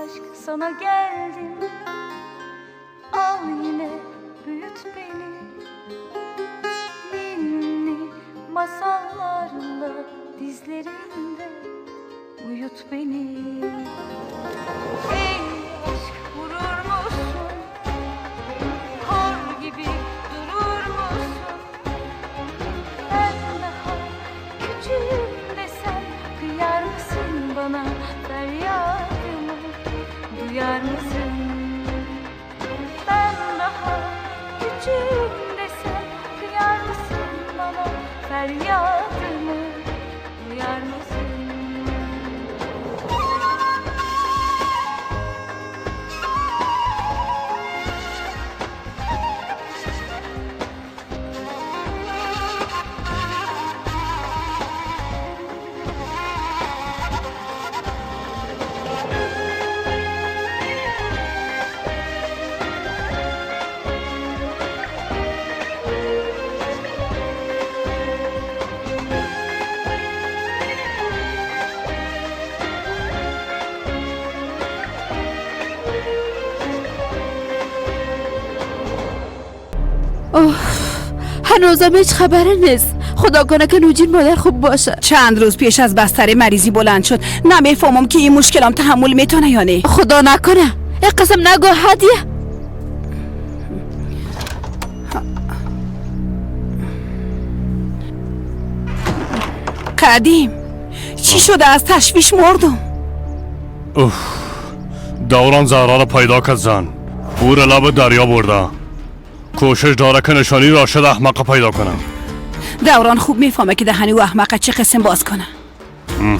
Aşk sana geldim, al yine büyüt beni. Ninni masallarla dizlerinde uyut beni. Ey aşk vurur musun? Kor gibi durur musun? Ben daha küçüğüm desem kıyar mısın bana, feryadımı duyar mısın? Ben daha küçüğüm desem kıyar mısın bana, feryadımı duyar mısın? هنوزم هیچ خبری نیست. خدا کنه که نوجین مادر خوب باشه. چند روز پیش از بستر مریضی بلند شد. نمیفهمم که این مشکلام تحمل میتونه یا نه. خدا نکنه یک قسم نگو هدیه. قدیم چی شده؟ از تشویش مردم. اوف، دوران زهرا را پیدا کرد. زن او را لب دریا برده. کوشش داره که نشانی راشد احمق پیدا کنم. دوران خوب میفهمه که دهنی و احمق چه قسم باز کنه.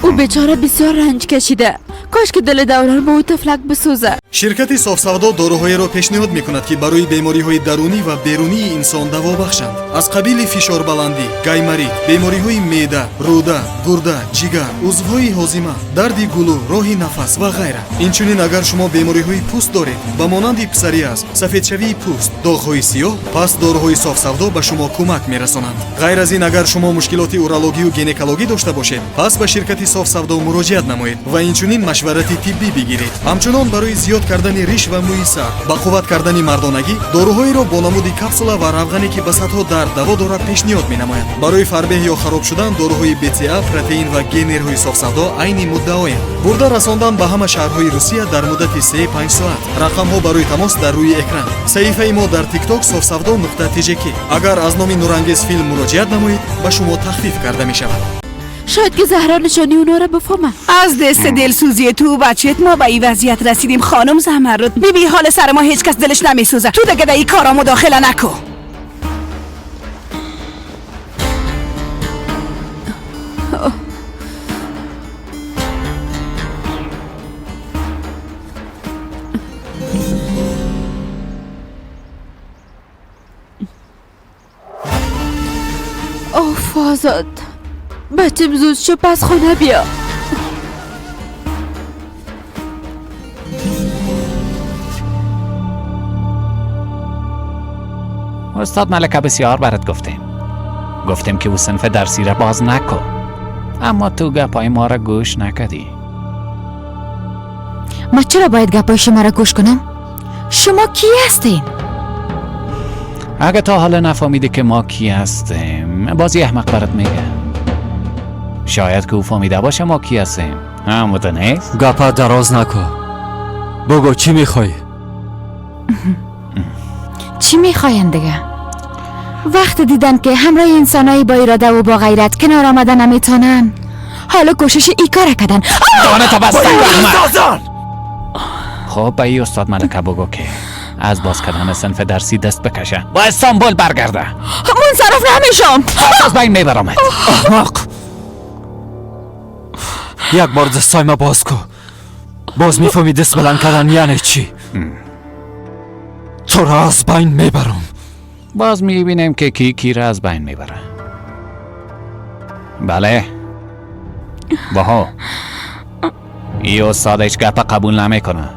او بیچاره بسیار رنج کشیده. کاش که دل دوران به او طفلک بسوزه. شرکت صاف‌سودا داروهایی را پیشنهاد میکند که برای بیماری‌های درونی و بیرونی انسان دوا بخشند، از قبیل فشار بلندی، گایماریت، بیماری‌های معده، روده، گرده، جگر، عضوهای هاضمه، درد گلو، راه نفس و غیره. اینچنین اگر شما بیماری‌های پوست دارید به مانند پسوریاز، سفیدشوی پوست، داغ‌های سیاه، پس داروهای صاف‌سودا به شما کمک میرسانند. غیر از این اگر شما مشکلات اورولوژی و گینکولوژی داشته باشید، پس به شرکت صاف‌سودا مراجعت نمایید و اینچنین مشورت طبی بگیرید. همچنان برای زیاد کردن ریش و موی سر، با قوت کردن مردانگی، داروهایی را با نمود کپسولا و روغنی که به صدها درد دوا دارد پیشنهاد می‌نماید. برای فربه یا خراب شدن داروهای BCA، پروتئین و گینرهای صاف‌سودا عین مدعایند. برده رساندن به همه شهرهای روسیه در مدت 3-5 ساعت. رقم ها برای تماس در روی اکران. صفحه ما در تیک تاک صاف‌سودا.tjk. اگر از نام نورانگیز فیلم مراجعت نمایید به شما تخفیف کرده می شود. شاید که زهرا نشانی اونا را بفهمه. از دست دلسوزی تو بچت ما به این وضعیت رسیدیم خانم زمرد. بیبی حال سر ما هیچ کس دلش نمیسوزه. تو دیگه در این کارا مداخله نکن. اوه فازاد بچم زود شو پس خونه بیا. استاد ملکه بسیار برات گفتیم که او صنف درسی را باز نکن، اما تو گپای ما را گوش نکردی. ما چرا باید گپای شما را گوش کنم؟ شما کی هستین؟ اگه تا حالا نفهمیدی که ما کی هستیم، بازی احمق برات میگه. شاید که او فهمیده باشه ما کی هستیم. هم نیست؟ گپا دراز نکن، بگو چی میخوای؟ چی میخواین دیگه؟ وقت دیدن که همراه انسانایی با اراده و با غیرت کنار آمدن نمیتونن، حالا کوشش ای کار کردن. دانه تا بس. خب به ای استاد ملکه بگو که از باز کردن صنف درسی دست بکشه، با استانبول برگرده. منصرف نمیشم. از بین میبرمت. احمق، یک بار دستای ما باز کو، باز میفهمی دست بلند کردن یعنی چی. تو را از بین میبرم. باز میبینیم که کی کی را از بین میبره. بله باها، ای استاد هیچ گپ قبول نمیکنه.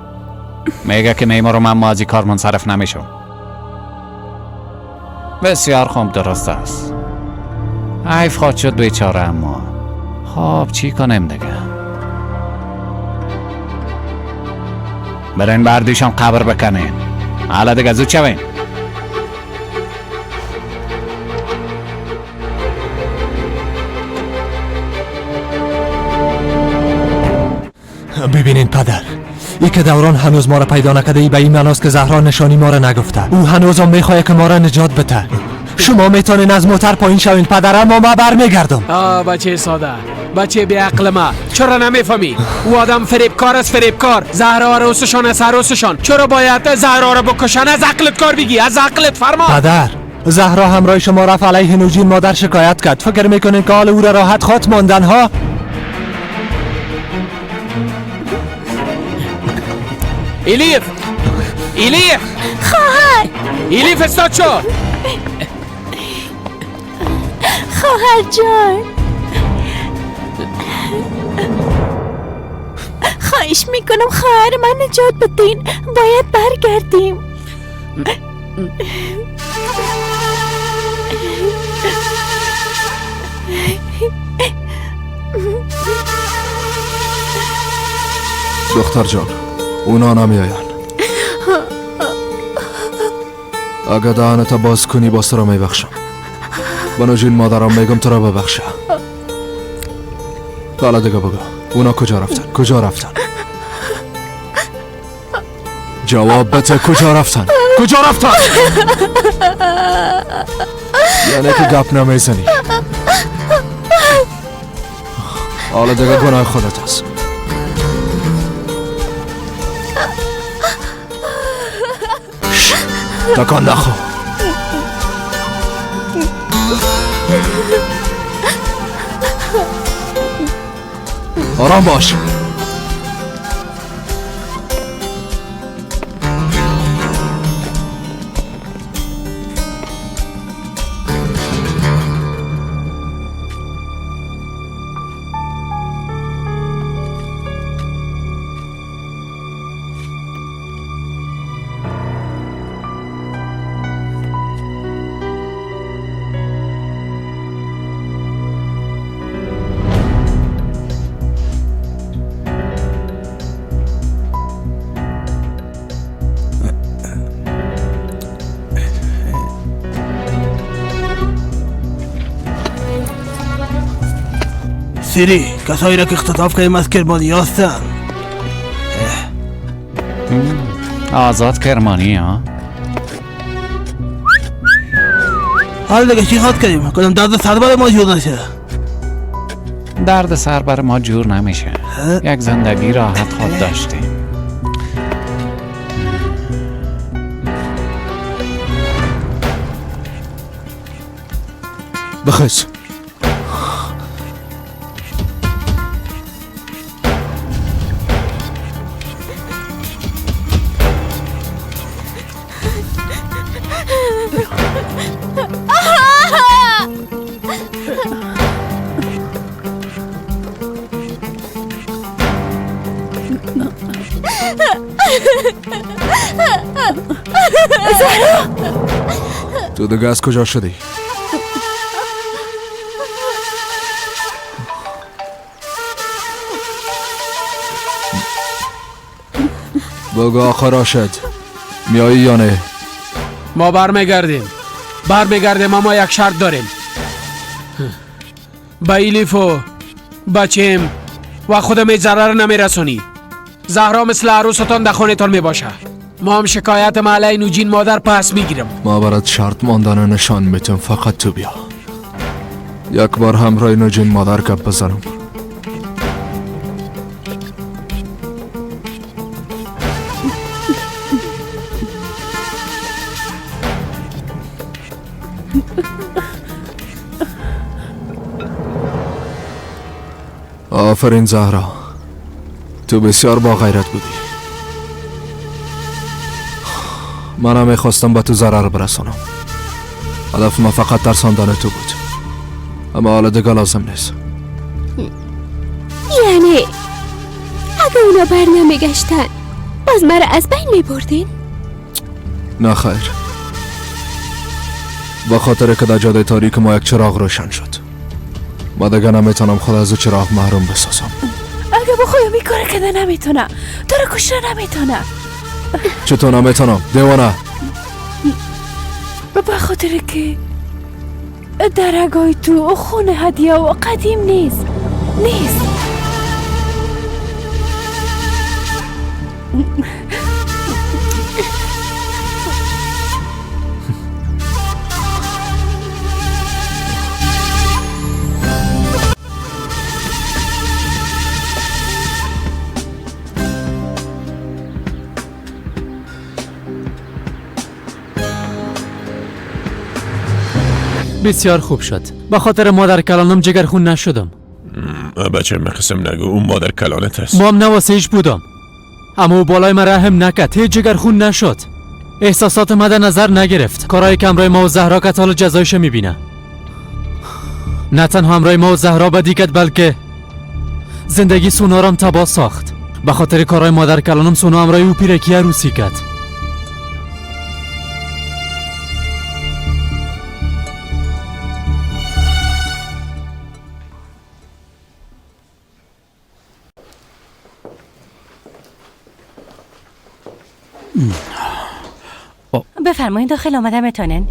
میگه که میمارم اما از این کار منصرف نمیشم. بسیار خوب، درست است. حیف خواهد شد بیچاره، اما خب چی کنیم دیگه. برین بردیشان قبر بکنین. حالا دیگه زود شوین. ببینین پدر، ای که دوران هنوز ما را پیدا نکرده، ای به این معناست که زهرا نشانی ما را نگفته. او هنوزم میخواد که ما را نجات بده. شما میتونین از موتر پایین شوین پدر، اما ما برمیگردم. بچه ساده، بچه بی عقل ما، چرا نمیفهمی؟ او آدم فریبکار است، فریبکار. زهرا عروسشان است، عروسشان. چرا باید زهرا را بکشن؟ از عقلت کار بگی، از عقلت فرما. پدر، زهرا همراه شما رفت علیه نوجین مادر شکایت کرد. فکر میکنین که حال او را راحت خوات ماندن ها؟ ایلیف، ایلیف، خواهر، ایلیف استاد شو. خواهر جان، خواهش میکنم خواهر من نجات بدین. باید برگردیم. دختر جان، اونا نمیآیند. اگه دهنت باز کنی باز تو را میبخشم. بنوجین مادرم میگم تو را ببخشه. حالا دیگه بگو اونا کجا رفتن؟ کجا رفتن؟ جواب بده، کجا رفتن؟ کجا رفتن؟ یعنی که گپ نمیزنی. حالا دیگه گناه خودت است. تکان نخور. آرام باش. سیری، کسایی را که اختطاف کردیم از کرمانی هستند. آزاد کرمانی ها؟ حال دیگه چی خواد کردیم؟ کدام درد سر بر ما جور نشه. درد سر بر ما جور نمیشه. یک زندگی راحت خود داشتیم. بخیز. تو دیگه از کجا شدی؟ بگو آخه راشد، میایی یا نه؟ ما برمیگردیم، برمیگردیم، اما یک شرط داریم. به ایلیف و بچیم و خودم هیچ ضرر نمیرسونی. زهرا مثل عروستان در خانه‌تان میباشه. ما هم شکایت علیه نوجین مادر پس میگیرم. ما برات شرط ماندن نشان میتم، فقط تو بیا. یک بار همراه نوجین مادر گپ بزنم. آفرین زهرا، تو بسیار با غیرت بودی. من هم میخواستم به تو ضرر برسانم. هدف ما فقط ترساندن تو بود، اما حالا دیگه لازم نیست. یعنی اگه اونا بر نمیگشتن باز مرا از بین میبردین؟ نه خیر، با خاطر که در جاده تاریک ما یک چراغ روشن شد. ما دیگه نمیتونم خود از او چراغ محروم بسازم. اگه بخوایم این کار کده نمیتونه، تو رو کشته نمیتونه. چطور نمیتونم دیوانه؟ به خاطر که درگای تو خون هدیه و قدیم نیست. بسیار خوب شد. به خاطر مادر کلانم جگرخون نشدم. بچه مقسم نگو، اون مادر کلانت است. ما هم نواسیش بودم، اما او بالای من رحم نکرد، هیچ جگرخون نشد. احساسات ما در نظر نگرفت. کارهای که همراه ما و زهرا کرد حالا جزایش میبینه. نه تنها همراه ما و زهرا بدی کرد، بلکه زندگی سونا را هم تباه ساخت. به خاطر کارهای مادر کلانم سونا همراه او پیرکی عروسی کرد. بفرمایید داخل آمدمتانن.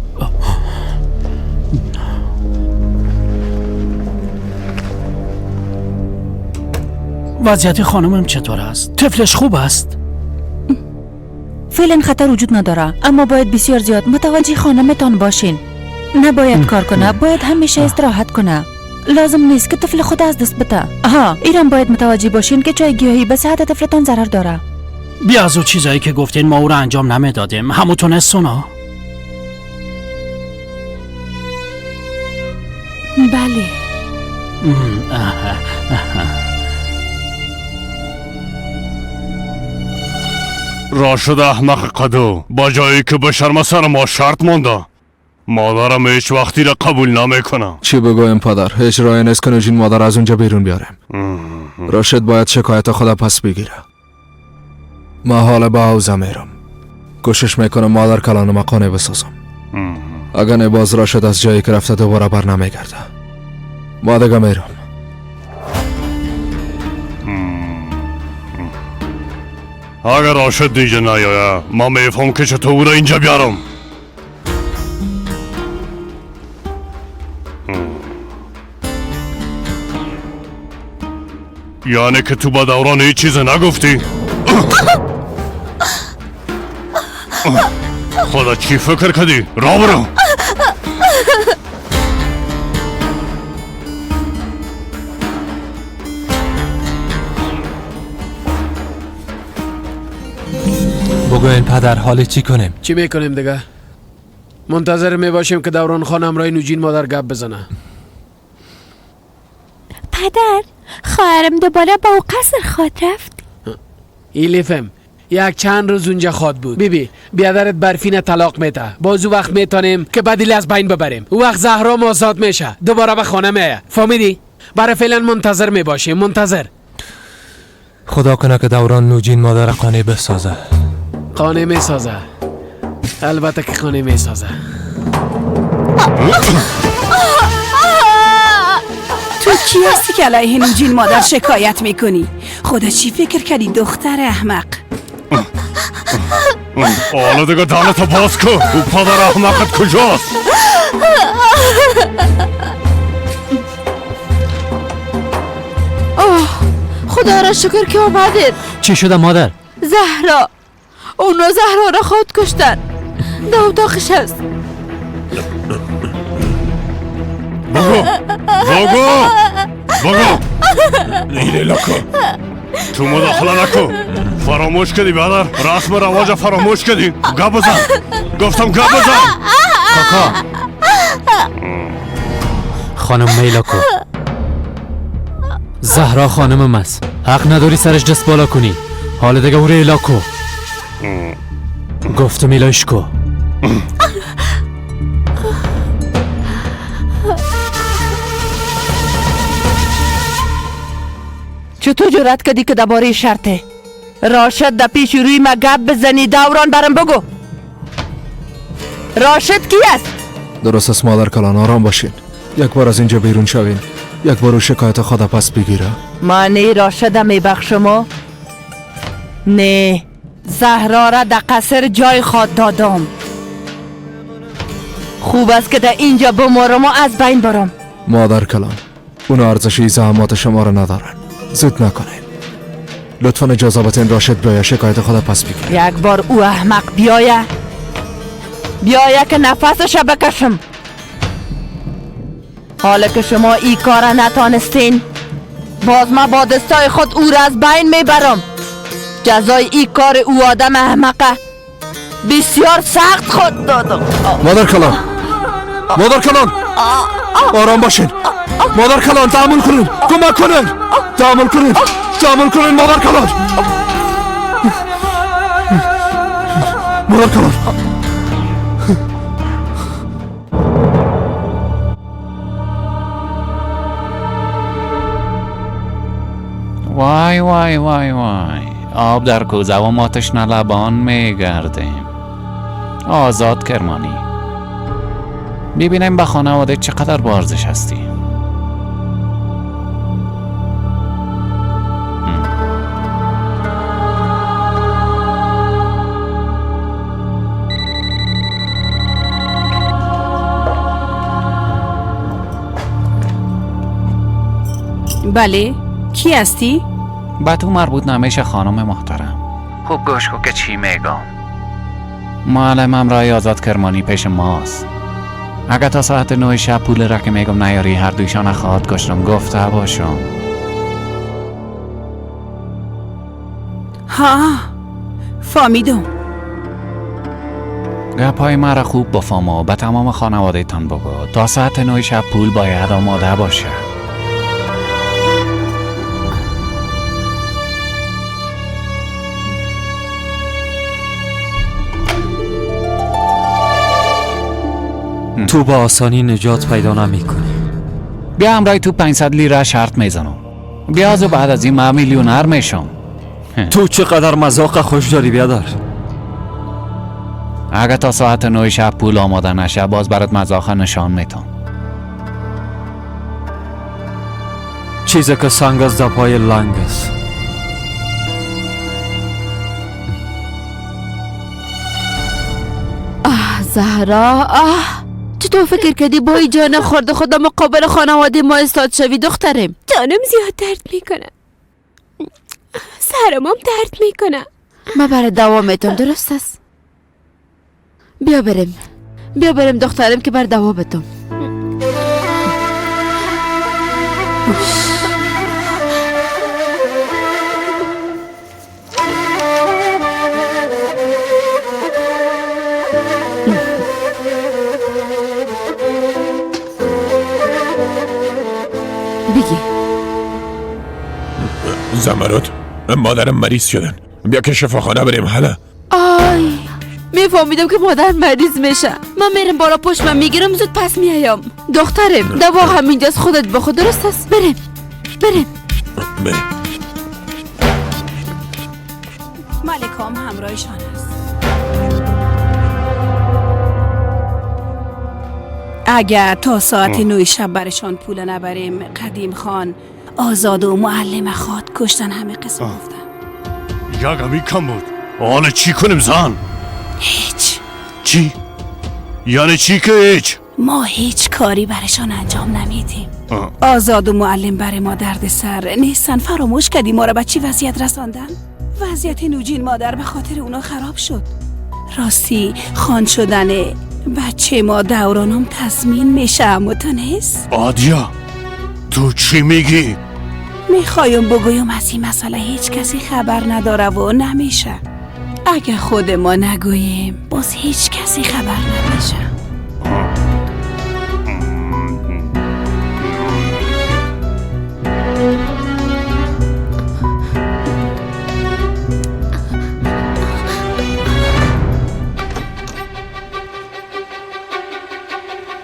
وضعیت خانمم چطور است؟ طفلش خوب است؟ فعلا خطر وجود نداره، اما باید بسیار زیاد متوجه خانمتان باشین. نباید کار کنه، باید همیشه استراحت کنه. لازم نیست که طفل خود از دست بده. آها، ایران باید متوجه باشین که چای گیاهی به صحت طفلتان ضرر داره. بیا از او چیزایی که گفتین ما او را انجام نمیدادیم. هموتون سونا؟ بله. راشد احمق قدو با جایی که به شرم سر ما شرط مونده. مادرم هیچ وقتی را قبول نمیکنه. چی بگویم پدر؟ هیچ راهی نیست که نوجین مادر از اونجا بیرون بیارم. راشد باید شکایت خود پس بگیره. ما حالا به حوزه میرم. کوشش میکنم مادر کلانم قانع بسازم. اگر نه باز راشد از جایی که رفته دوباره بر نمیگرده. ما دیگه میرم. اگر راشد دیگه نیایه ما میفهم که چطور اینجا بیارم. یعنی که تو با دوران هیچ چیز نگفتی؟ خدا چی فکر کردی؟ را برو. بگوین پدر حالی چی کنیم؟ چی میکنیم دیگه؟ منتظر میباشیم که دوران خان همراه نوجین مادر گپ بزنه. پدر، خواهرم دوباره با او قصر خواد رفت. ایلیفم یک چند روز اونجا خواد بود. بیبی بیادرت برفین طلاق میته، باز او وقت میتونیم که بدیل از بین ببریم. او وقت زهرا آزاد میشه، دوباره به خانه میه. فهمیدی؟ برای فعلا منتظر میباشیم، منتظر. خدا کنه که دوران نوجین مادر قانع بسازه. قانع میسازه، البته که قانع میسازه. تو کی هستی که علیه نوجین مادر شکایت میکنی؟ خدا چی فکر کردی دختر احمق؟ حالا دیگه دهنتو باز کن. او پدر احمقت کجاست؟ آه خدا را شکر که آمدید. چی شده مادر؟ زهرا، اونا زهرا را خود کشتن. در اتاقش هست. بگو بگو بگو. لیلاکو تو مداخله نکن. فراموش کردی برادر، رسم رواج فراموش کردی. گپ بزن، گفتم گپ بزن. کاکا خانم میلاکو، زهرا خانمم است، حق نداری سرش دست بالا کنی. حالا دیگه او ریلاکو گفتم ایلایش کو. چطور جرأت کردی که درباره شرطه راشد در پیش روی ما گپ بزنی؟ دوران برم بگو راشد کی است؟ درست است مادر کلان، آرام باشین. یک بار از اینجا بیرون شوین، یک بار شکایت خود پس بگیره. ما نه راشد میبخشم و نه زهرا را در قصر جای خواد دادم. خوب است که در اینجا بمارم و از بین برم. مادر کلان، اونا ارزش زحمات شما را ندارن. زود نکنین. لطفا اجازه بدین راشد بیایه شکایت خود پس بگیره. یک بار او احمق بیایه که نفسش بکشم. حالا که شما ای کار نتانستین، باز ما با دستای خود او را از بین میبرم. جزای ای کار او آدم احمقه بسیار سخت خود دادم. مادر کلان، مادر کلان، آرام باشین. مادر کلان تحمل کنین، کمک کنین، تحمل کنین، تحمل کنین. مادر کلان، مادر کلان. وای وای وای وای، آب در کوزه و ما تشنه لبان میگردیم. آزاد کرمانی، ببینیم به خانواده چقدر با ارزش هستی. بله، کی هستی؟ به تو مربوط نمیشه خانم محترم. خوب گوش کن که چی میگم. معلمم رای آزاد کرمانی پیش ماست. اگه تا ساعت 9 شب پول را که میگم نیاری، هر دویشان خواهد کشتم. گفته باشم. ها فهمیدم. گپای مرا خوب بفهم و به تمام خانواده تان بگو تا ساعت 9 شب پول باید آماده باشه. تو با آسانی نجات پیدا نمی کنی. بیا همراه تو 500 لیره شرط میزنم. بیا و بعد از این من میلیونر میشم. تو چقدر مذاق خوش داری بیادر. اگه تا ساعت 9 شب پول آماده نشه، باز برات مذاق نشان میتم. چیزی که سنگ از در پای لنگ است. آه زهرا، آه چطور فکر کردی با این جان خورده خدا مقابل خانواده ما استاد شوی دخترم؟ جانم زیاد درد میکنه، سرمم درد میکنه. ما برای دوا میتم، درست است؟ بیا بریم، بیا بریم دخترم که بر دوا بتم. بگی زمرد، مادرم مریض شدن، بیا که شفاخانه بریم. حالا آی میفهمیدم که مادر مریض میشه. من میرم بالا پشت من میگیرم، زود پس میایم. دخترم دوا همینجاست، خودت بخور، درست است؟ بریم بریم بریم. ملکام همراهشان است. اگر تا ساعت 9 شب برشان پول نبریم، قدیم خان آزاد و معلم خواد کشتن همه قسم گفتن. یک همی کم بود. حالا چی کنیم زن؟ هیچ. چی؟ یعنی چی که هیچ؟ ما هیچ کاری برشان انجام نمیدیم. آزاد و معلم بر ما درد سر نیستن. فراموش کردی ما را به چی وضعیت رساندن؟ وضعیت نوجین مادر به خاطر اونا خراب شد. راستی خان شدن بچه ما دورانم تضمین میشه، اما تو نیست؟ آدیا تو چی میگی؟ میخوایم بگویم از این مسئله هیچ کسی خبر نداره و نمیشه. اگه خود ما نگوییم باز هیچ کسی خبر نمیشه.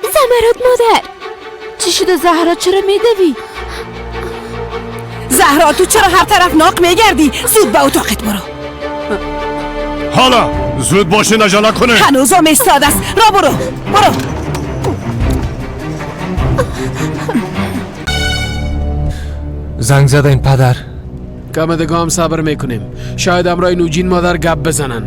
زمرد مادر، چی شده زهرا؟ چرا میدوی؟ زهرا تو چرا هر طرف ناق میگردی؟ زود به اتاقت برو. حالا زود باشه، نجله کنه. هنوز هم ایستاده است. را برو برو. زنگ زدین پدر؟ کم دیگه هم صبر میکنیم، شاید امرای نوجین مادر گپ بزنن.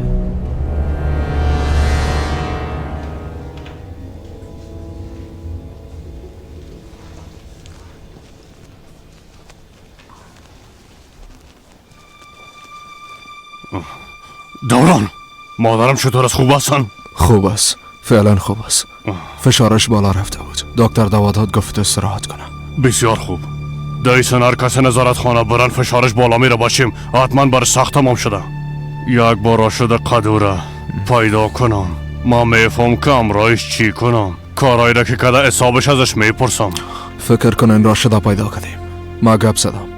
دوران، مادرم چطور است؟ خوب هستن؟ خوب است، فعلا خوب است. فشارش بالا رفته بود، دکتر دوا داد، گفت استراحت کنم. بسیار خوب. دیسن هر کس نظارت خانه برن فشارش بالا میره باشیم، حتما بر سخت تمام شده. یک بار راشد قدوره پیدا کنم، ما میفهم که امرایش چی کنم. کارایی را که کده حسابش ازش میپرسم. فکر کنن راشد پیدا کردیم. ما گپ زدم،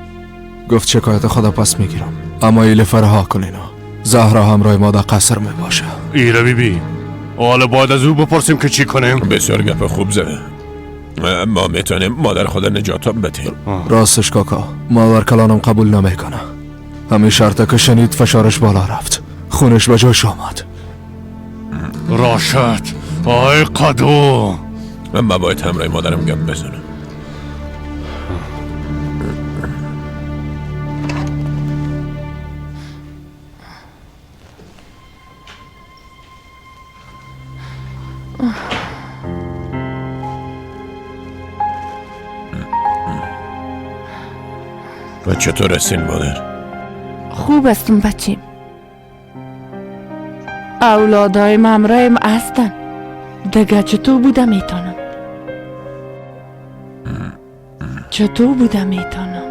گفت شکایت خود پس میگیرم، اما ایل فرها کنینا. زهرا همراه ما در قصر می باشه. ایره بی بی، حالا باید از او بپرسیم که چی کنیم. بسیار گپ خوب زده. ما میتونیم مادر خود نجات بدیم. راستش کاکا، مادر کلانم قبول نمیکنه. همین شرطه که شنید فشارش بالا رفت، خونش به جوش آمد. راشد، آی قدو، من باید همراه مادرم گپ بزنم. و چطور هستین مادر؟ خوب هستم بچیم. اولادایم همراهیم هستن دیگه. چطور بوده میتونم؟ چطور بوده میتونم؟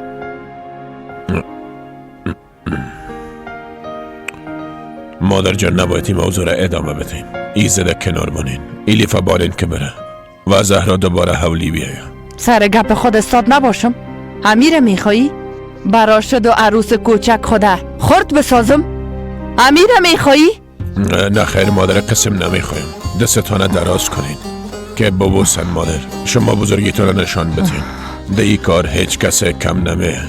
مادر جان، نباید این موضوع را ادامه بدیم. ای زده کنار مانین، ایلیفا بالین که بره و زهرا دوباره حولی بیاید. سر گپ خود استاد نباشم. امیر میخوایی؟ براشد و عروس کوچک خوده خرد بسازم؟ امیر میخوایی؟ نه خیر مادر، قسم نمیخوایم. دستتان دراز کنین که ببوسن مادر. شما بزرگیتون را نشان بدین. ده ای کار هیچ کس کم نمیه.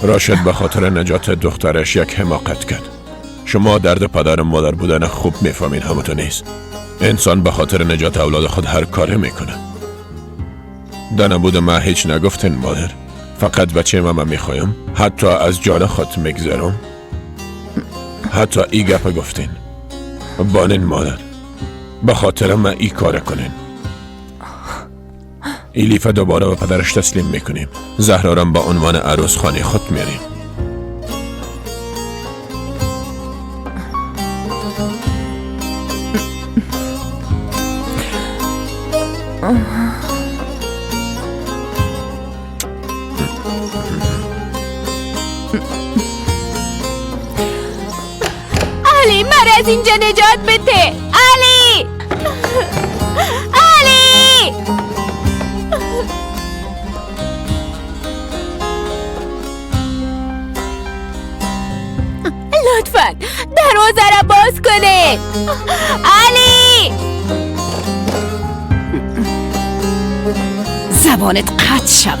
راشد به خاطر نجات دخترش یک حماقت کرد. شما درد پدر و مادر بودن خوب میفهمین، همونطور نیست؟ انسان به خاطر نجات اولاد خود هر کاری میکنه. در نبود من هیچ نگفتین مادر. فقط بچه من میخوایم، حتی از جان خود میگذرم. حتی ای گپ گفتین بانین مادر، به خاطر من ای کار کنین. ایلیف دوباره به پدرش تسلیم میکنیم. زهرا با عنوان عروس خانه خود میریم. علی، مرا از اینجا نجات بده. علی، علی، لطفا دروازه را باز کنید. علی، زبانت قطع شود.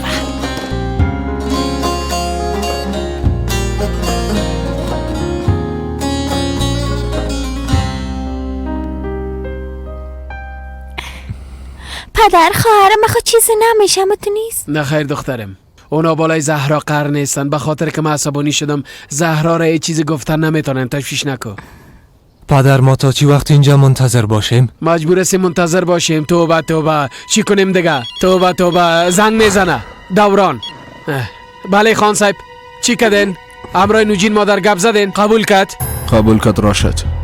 پدر، خواهرم خود چیزی نمیشه، اما تو نیست. نه خیر دخترم، اونا بالای زهرا قهر نیستن. به خاطر که من عصبانی شدم زهرا را هیچ چیزی گفتن نمیتونن. تشویش نکن. پدر، ما تا چی وقت اینجا منتظر باشیم؟ مجبور هستیم منتظر باشیم. توبه توبه، چی کنیم دیگه؟ توبه توبه، زنگ میزنه دوران. بله خان صاحب، چی کردین؟ امرای نوجین مادر گپ زدین؟ قبول کرد؟ قبول کرد راشد.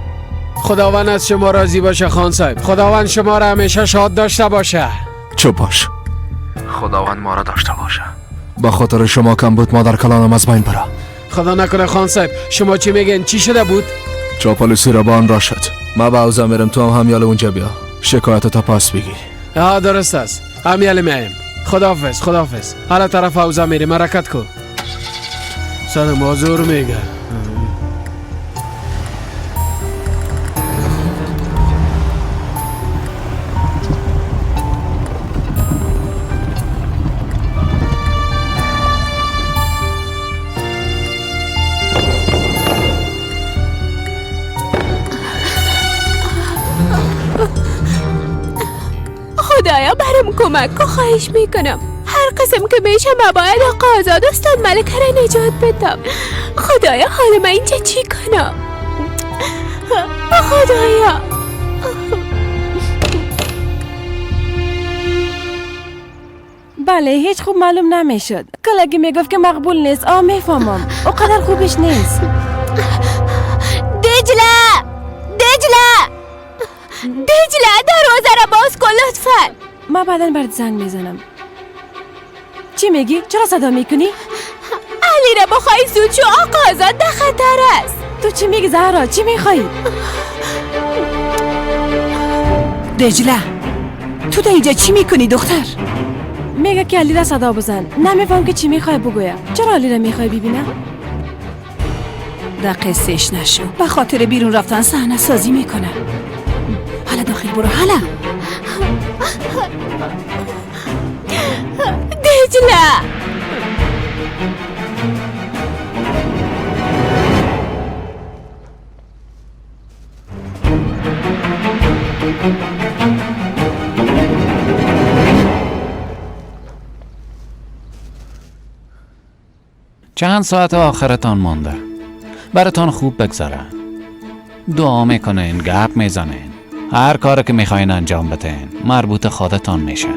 خداوند از شما راضی باشه خان صاحب. خداوند شما را همیشه شاد داشته باشه. چو باش، خداوند ما را داشته باشه. با خاطر شما کم بود مادر کلانم از بین بره. خدا نکنه خان صاحب، شما چی میگین؟ چی شده بود؟ چاپلوسی را بان راشد. ما به حوزه میرم، تو هم همیال اونجا بیا، شکایت تا پس بگیر. ها درست است، همیال میایم. خداحافظ، خداحافظ. حالا طرف حوزه میریم، حرکت کو. سر موضوع میگه. خدایا برام کمک کن، خواهش میکنم. هر هر قسم که میشه ما باید آقا آزاد استاد ملکه را نجات بدم. خدایا حالا من اینجا چی کنم؟ خدایا. بله هیچ خوب معلوم نمیشد. کلگی میگفت که مقبول نیست. آه میفهمم، اوقدر خوبش نیست. دجله، دجله، دجله، دروازه را باز کن لطفا. ما بعدا برات زنگ میزنم. چی میگی؟ چرا صدا میکنی؟ علی را بخوای زود شو، آقا آزاد در خطر است. تو چی میگی زهرا؟ چی میخوای؟ دجله تو در اینجا چی میکنی دختر؟ میگه که علی را صدا بزن. نمیفهم که چی میخوای بگویم. چرا علی را میخوای ببینم؟ در قصهش نشو، به خاطر بیرون رفتن صحنه سازی میکنه. حالا داخل برو. حالا دجله. چند ساعت آخرتان مانده، براتان خوب بگذره. دعا میکنین، گپ میزنین، هر کاری که میخواین انجام بدین مربوط خودتان میشه.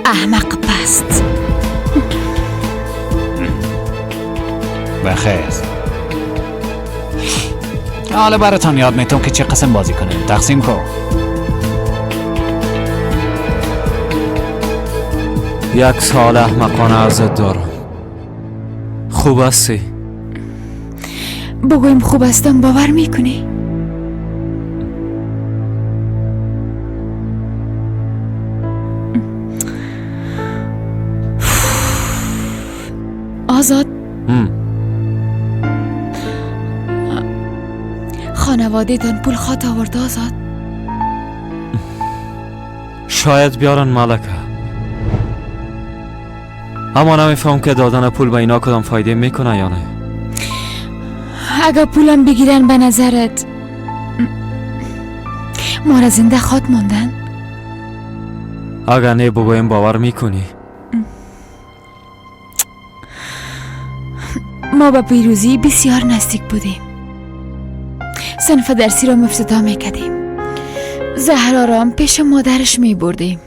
احمق پست. بخیر. حالا براتان یاد میتونم که چه قسم بازی کنین. تقسیم کن. یک سال احمقانه ازت دارم. خوب هستی؟ بگویم خوب هستم باور میکنی؟ آزاد، خانواده تان پول خواد آورد آزاد؟ شاید بیارن ملکه، اما نمیفهم که دادن پول به اینا کدام فایده میکنه یا نه. اگر پولم بگیرن به نظرت ما را زنده خواد ماندن؟ اگر نه بگویم باور میکنی؟ ما به پیروزی بسیار نزدیک بودیم. صنف درسی را مفتدا میکردیم. زهرا را هم پیش مادرش میبردیم.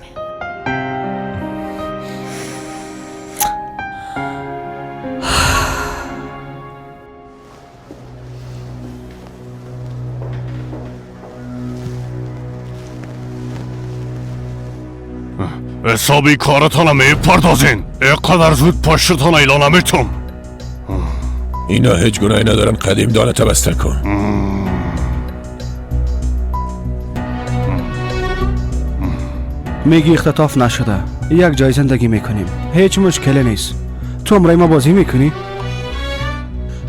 حسابی کارتان میپردازین. اینقدر زود پشتتان اعلان نمیتم. اینا هیچ گناهی ندارن. قدیم دانه بسته کن. میگی اختطاف نشده، یک جای زندگی میکنیم، هیچ مشکلی نیست. تو امرای ما بازی میکنی؟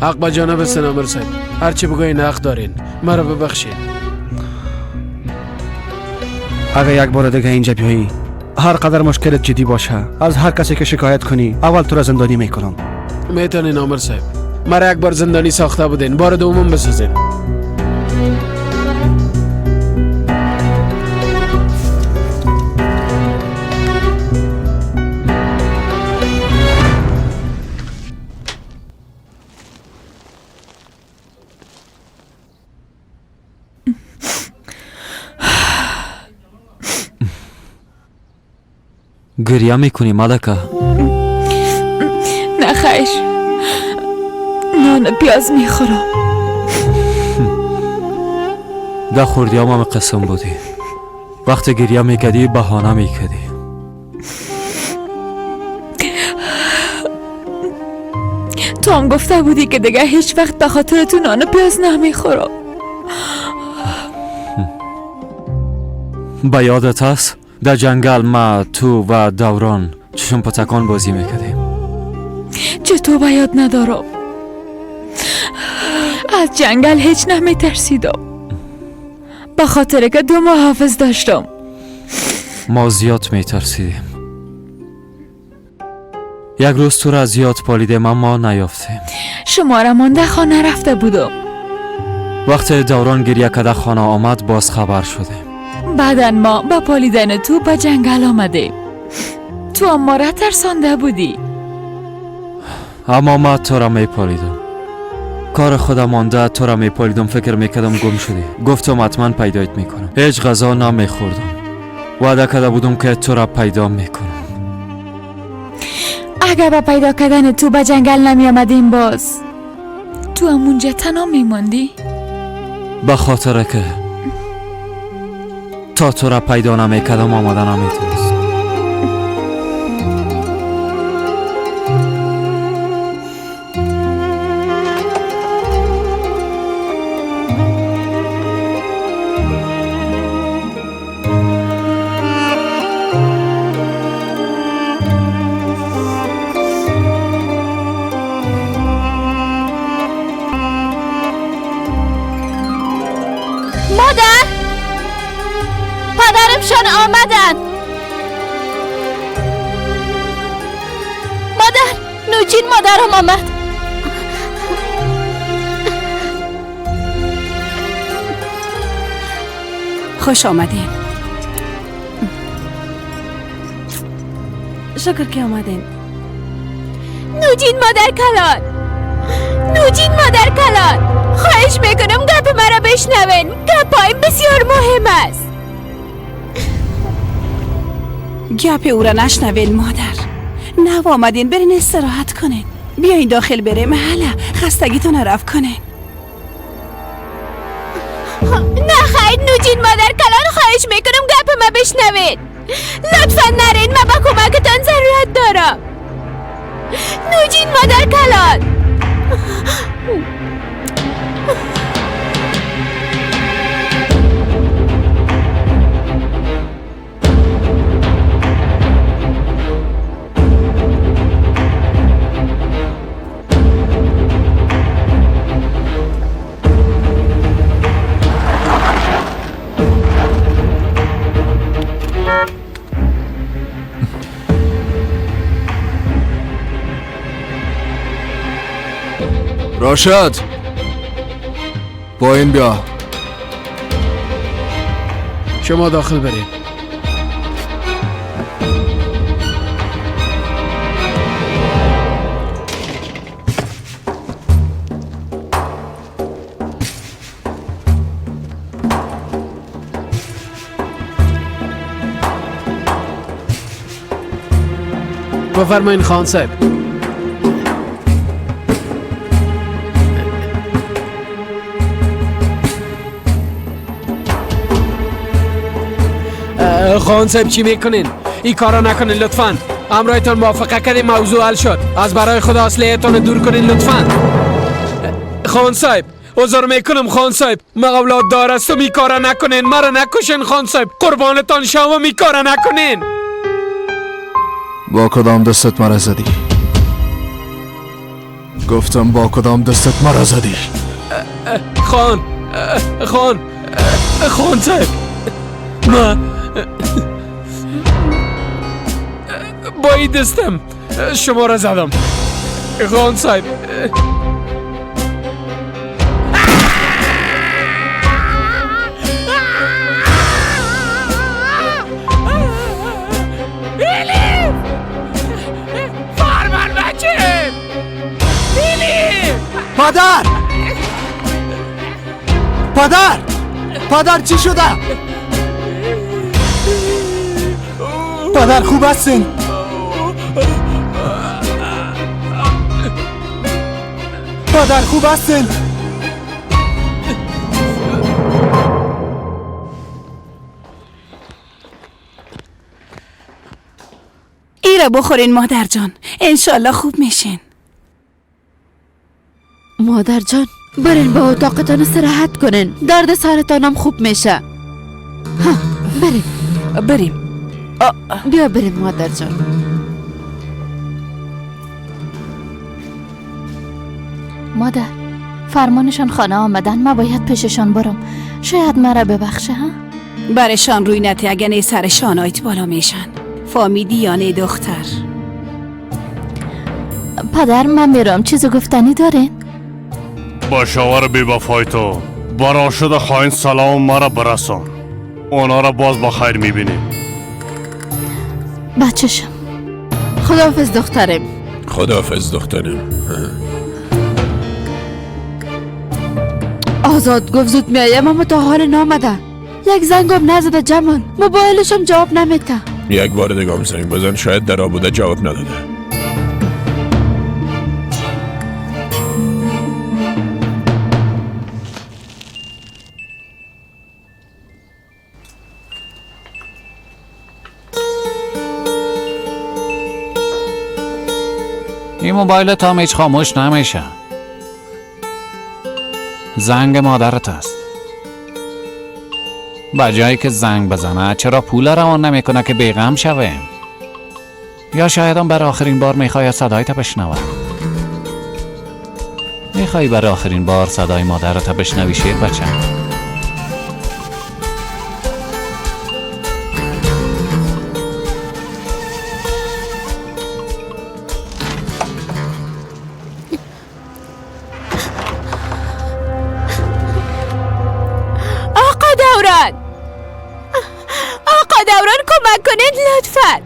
حق به جانب سنامر صاحب، هرچی بگوین حق دارین. مرا ببخشید. اگه یک بار دیگه اینجا بیایی، هر قدر مشکلت جدی باشه، از هر کسی که شکایت کنی اول تو را زندانی میکنم. میتونین آمر صاحب، مرا یک بار زندانی ساخته بودین، بار دومم بسازین. گریه میکنی ملکه؟ نه خیر، نان پیاز میخورم. ده خوردی هم قسم بودی. وقتی گریه میکردی بهانه میکردی. تو هم گفته بودی که دیگه هیچ وقت به خاطر تو نان پیاز نمیخورم. به یادت هست در جنگل ما تو و دوران چشم پتکان بازی میکردیم؟ چطور به یاد ندارم. از جنگل هیچ نمیترسیدم، به خاطر که دو محافظ داشتم. ما زیاد میترسیدیم. یک روز تو را زیاد پالیدیم اما نیافتیم. شما را مانده خانه رفته بودم. وقتی دوران گریه کده خانه آمد باز خبر شدیم. بعداً ما با پالیدن تو به جنگل آمدیم. تو هم ما را ترسانده بودی. اما ما تو را میپالیدم. کار خودم مانده تو را میپالیدم. فکر میکردم گم شدی. گفتم حتما پیدایت میکنم. هیچ غذا نمیخوردم. وعده کرده بودم که تو را پیدا میکنم. اگر با پیدا کردن تو به جنگل نمی آمدیم باز تو هم اونجا تنها میماندی؟ به خاطر که تا تو را پیدا نمیکردم آمده نمیتونست. مادر، پدرمشان آمدن. مادر، نوجین مادرم آمد. خوش آمدین. شکر که آمدین. نوجین مادر کلان، نوجین مادر کلان، خواهش میکنم گپ مرا بشنوین. گپایم بسیار مهم است. گپ او را نشنوین مادر. نه آمدین، برین استراحت کنین. بیاین داخل بریم. حالا خستگیتون رفع کنین. نه خیر نوجین مادر کلان، خواهش میکنم گپ ما بشنوین. لطفا نرین، من با کمکتان ضرورت دارم. نوجین مادر کلان. راشد، پایین بیا. شما داخل برید. بفرمایین خان صاحب. خان صاحب چی میکنین؟ این کارا نکنین لطفاً. همراهتان موافقه کردیم، موضوع حل شد. از برای خدا اصلیتان دور کنین لطفاً. خان صاحب عذر میکنم خان صاحب، من اولاد دار هستم. این کارا نکنین، مرا نکشین خان صاحب، قربانتان شوم، این کارا نکنین. با کدام دستت مرا زدی؟ گفتم با کدام دستت مرا زدی؟ خان خان خان صاحب، من با این دستم شما را زدم خان صاحب. الیف، فرمان بچه، الیف. پدر، پدر، پدر چی شده؟ پدر خوب هستین؟ پدر خوب هستین؟ ایره بخورین مادر جان، انشالله خوب میشین. مادر جان برین با اتاقتان استراحت کنین، درد سرتانم خوب میشه. ها بریم بریم. بیا بریم مادر جان. مادر فرمانشان خانه آمدن، ما باید پیششان برم، شاید مرا ببخشه. ها برشان روی نته، اگه نه سرشان آیت بالا میشن. فامیدی یا نه دختر؟ پدر من میرم، چیزو گفتنی دارین؟ با شوهر بی وفای تو برا شده خواهین سلام مرا برسان. اونا را باز با خیر میبینیم. بچشم خداحافظ دخترم. خداحافظ دخترم. آزاد گفت زود میایم اما تا حال نامده. یک زنگم نزده جمال، موبایلشم جواب نمیده. یک بار دیگه هم زنگ بزن، شاید در آبوده جواب نداده. این موبایل تا هیچ خاموش نمیشه. زنگ مادرت است. با جایی که زنگ بزنه چرا پول روان نمیکنه که بیغم شویم؟ یا شاید هم برای آخرین بار میخوای صدایت بشنوه. میخوای برای آخرین بار صدای مادرت بشنوی شیر بچه؟ دوران کمک کنید لطفا.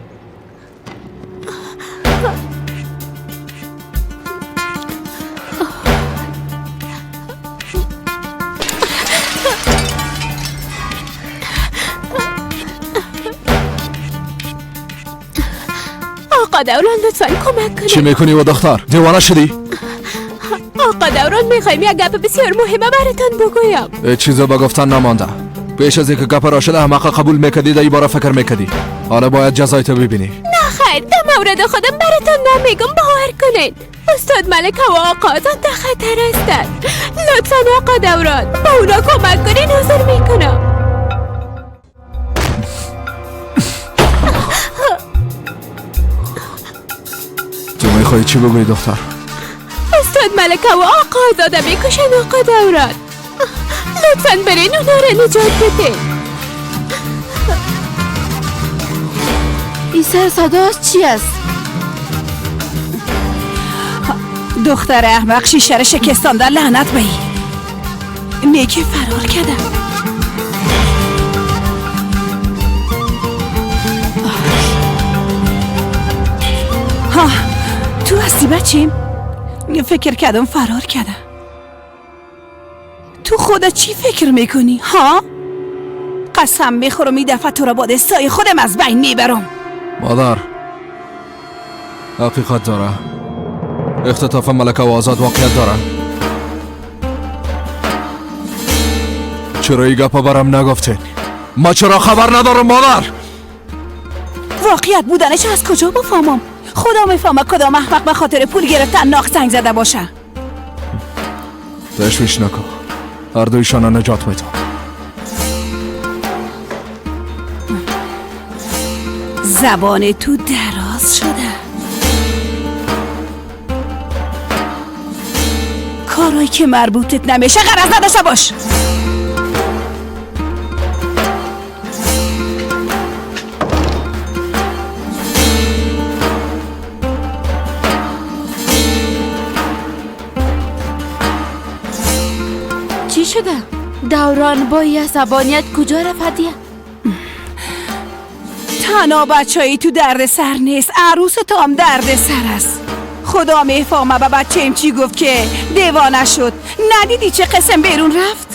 آقا دوران لطفا کمک کنید. چی میکنی و دختر؟ دیوانه شدی؟ آقا دوران میخوایم یک گپ بسیار مهمه براتان بگویم. چیزا به گفتن نمانده. پیش از اینکه گپ راشد احمق قبول میکردی، در این باره فکر میکردی. حالا باید جزای تو ببینی. نه خیر، در مورد خودم براتون نمیگم، باور کنید. استاد ملکه و آقا آزاد در خطر هستند. لطفا آقا دوران با اونا کمک کنین، حضور میکنم. تو میخوای چی بگویی دختر؟ استاد ملکه و آقا آزاده میکشن آقا دوران. لطفاً برین اونا را نجات بده. این سر صدا چی است؟ دختر احمق شیشه را شکستانده، لعنت به ای. نیکی فرار کرده. ها تو هستی بچیم؟ فکر کردم فرار کرده. تو خودت چی فکر میکنی؟ ها؟ قسم میخورم این دفعه تو را با دستای خودم از بین میبرم. مادر حقیقت داره. اختطاف ملکه و آزاد واقعیت داره. چرا این گپا برم نگفتین؟ ما چرا خبر ندارم مادر؟ واقعیت بودنش از کجا بفهمم؟ خدا میفهمه کدام احمق به خاطر پول گرفتن ناخ زنگ زده باشه. تشویش نکن، هر دویشان نجات میدم. زبان تو دراز شده. کارایی که مربوطت نمیشه غرض نداشته باش. چی شده؟ دوران با یه عصبانیت کجا رفت هدیه؟ تنها بچه‌ای تو درد سر نیست، عروس تو هم درد سر است. خدا میفهمه به بچه‌م چی گفت که دیوانه شد. ندیدی چه قسم بیرون رفت؟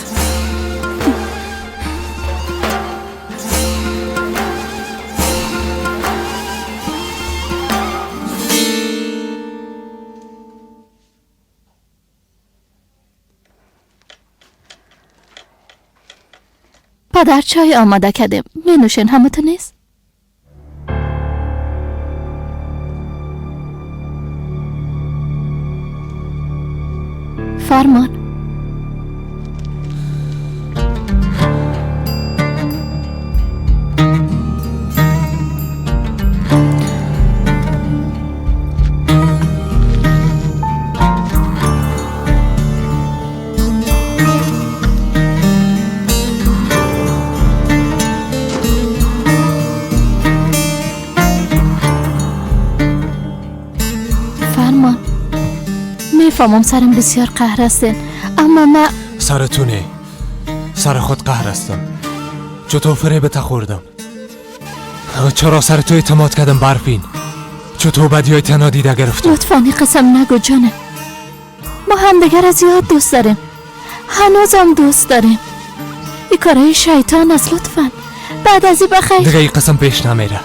پدر چای آماده کردیم، می نوشین همه تو نیست؟ فرمان. فرمان، میفهمم سرم بسیار قهر هستین، اما ما سرتونه. سر خود قهر هستم. چطور فریبت خوردم؟ چرا سر تو اعتماد کردم برفین؟ چطور بدیای تنها دیده گرفتم؟ لطفا این قسم نگو جانم. ما همدیگر از یاد دوست داریم، هنوزم دوست داریم. این کارهای شیطان است. لطفا بعد از این بخیر دیگه این قسم پیش نمیره.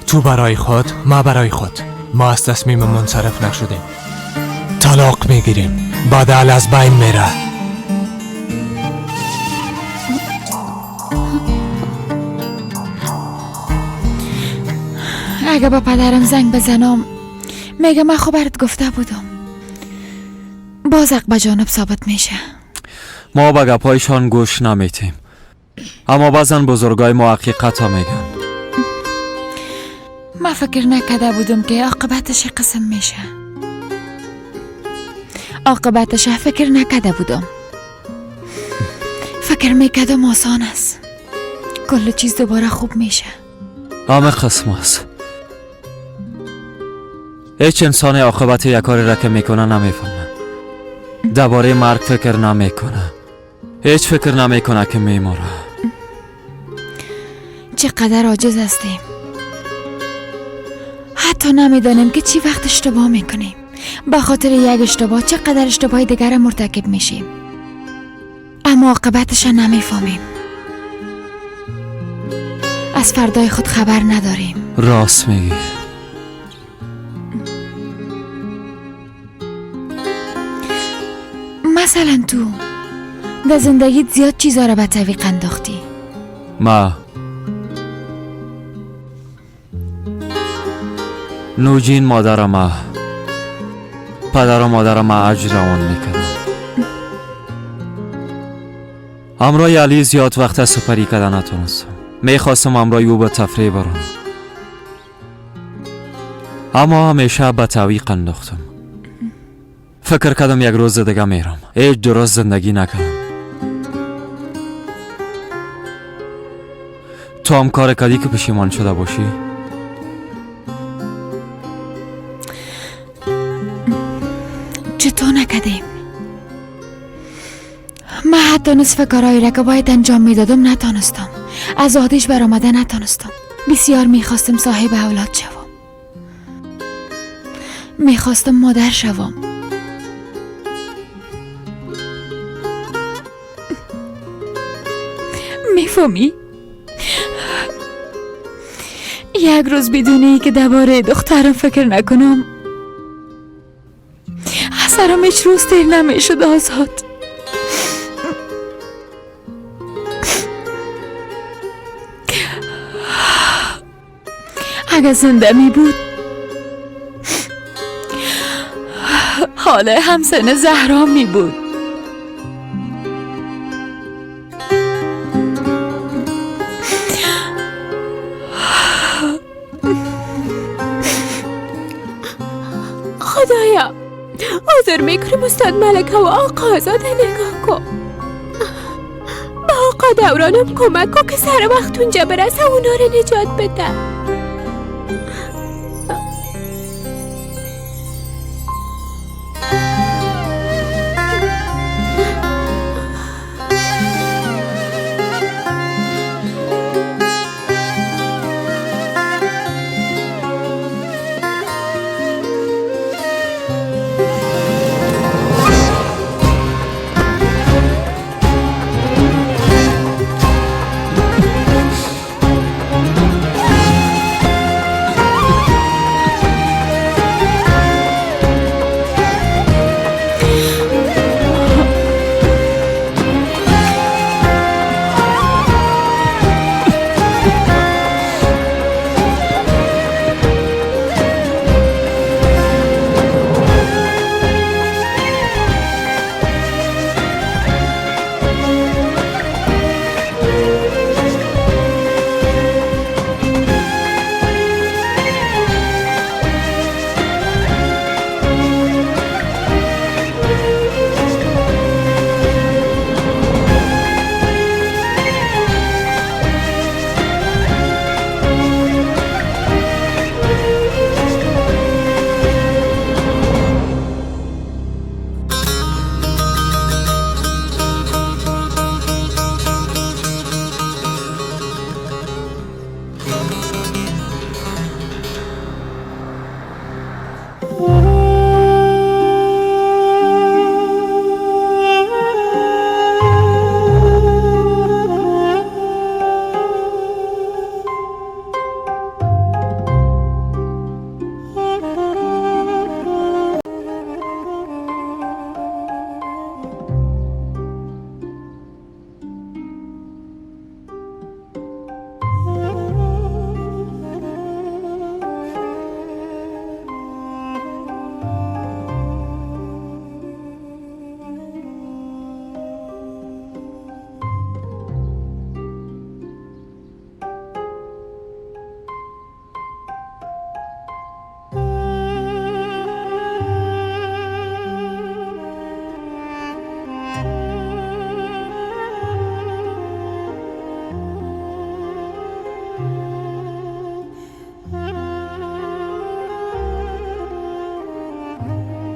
تو برای خود، ما برای خود. ما از تصمیم منصرف نشدیم. طلاق میگیریم، بدل از بین میره. اگه با پدرم زنگ بزنم میگه من خبرت گفته بودم. باز به جانب ثابت میشه. ما به گپایشان گوش نمیتیم، اما بعضا بزرگای ما حقیقت ها میگن. ما فکر نکرده بودم که عاقبتش قسم میشه. عاقبتش فکر نکرده بودم. فکر میکردم آسان است، کل چیز دوباره خوب میشه. همه قسم است. هیچ انسان عاقبت یک کاری را که میکنه نمیفهمه. درباره مرگ فکر نمیکنه. هیچ فکر نمیکنه که میموره. چقدر عاجز هستیم. حتی نمیدانیم که چی وقت اشتباه میکنیم. به خاطر یک اشتباه چقدر اشتباه دیگر مرتکب میشیم، اما عاقبتش نمیفهمیم. از فردای خود خبر نداریم. راست میگی. مثلا تو در زندگیت زیاد چیزا را به تعویق انداختی. ما نوجین مادر ما، پدر و مادر ما عج روان میکردن. همراه علی زیاد وقت سپری کردن نتونستم. میخواستم همراه او به تفریح برم، اما همیشه به تعویق انداختم. فکر کردم یک روز دیگه میرم. هیچ درست زندگی نکردم. تو هم کار کردی که پشیمان شده باشی؟ چطور نکردیم؟ من حتی نصف کارهایی را که باید انجام میدادم نتانستم. از عادیش برآمده نتانستم. بسیار میخواستم صاحب اولاد شوم. میخواستم مادر شوم. میفهمی؟ یک روز بدونی که درباره دخترم فکر نکنم اثرم هیچ روز تیر نمیشد آزاد. اگه زنده می بود حال همسن زهرا می بود. خدایا عذر میکنم استاد ملکه و آقا آزاده نگاه کن. با آقا دورانم کمک کن که سر وقت اونجا برسه اونا رو نجات بده.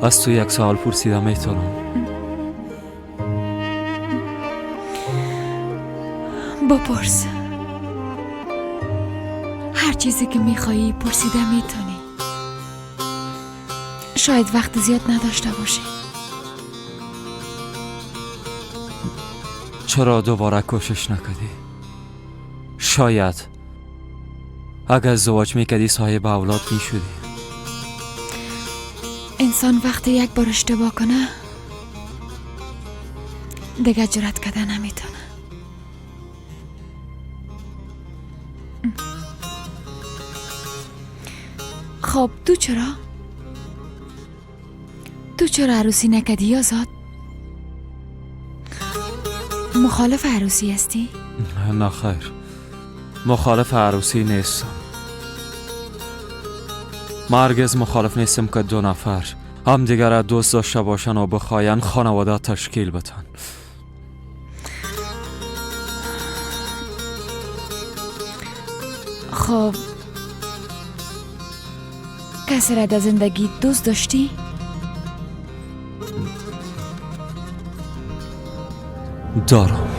از تو یک سوال پرسیدم میتونم؟ بپرس. هر چیزی که میخوایی پرسیده میتونی. شاید وقت زیاد نداشته باشی. چرا دوباره کوشش نکردی؟ شاید اگر ازدواج میکردی صاحب اولاد میشدی. انسان وقتی یک بار اشتباه کنه دیگه جرأت کده نمیتونه. خب تو چرا؟ تو چرا عروسی نکردی آزاد؟ مخالف عروسی هستی؟ نه خیر، مخالف عروسی نیستم. ما هرگز مخالف نیستم که دو نفر هم دیگر را دوست داشته باشن و بخواین خانواده تشکیل بدن. خب کسی را در زندگی دوست داشتی؟ دارم.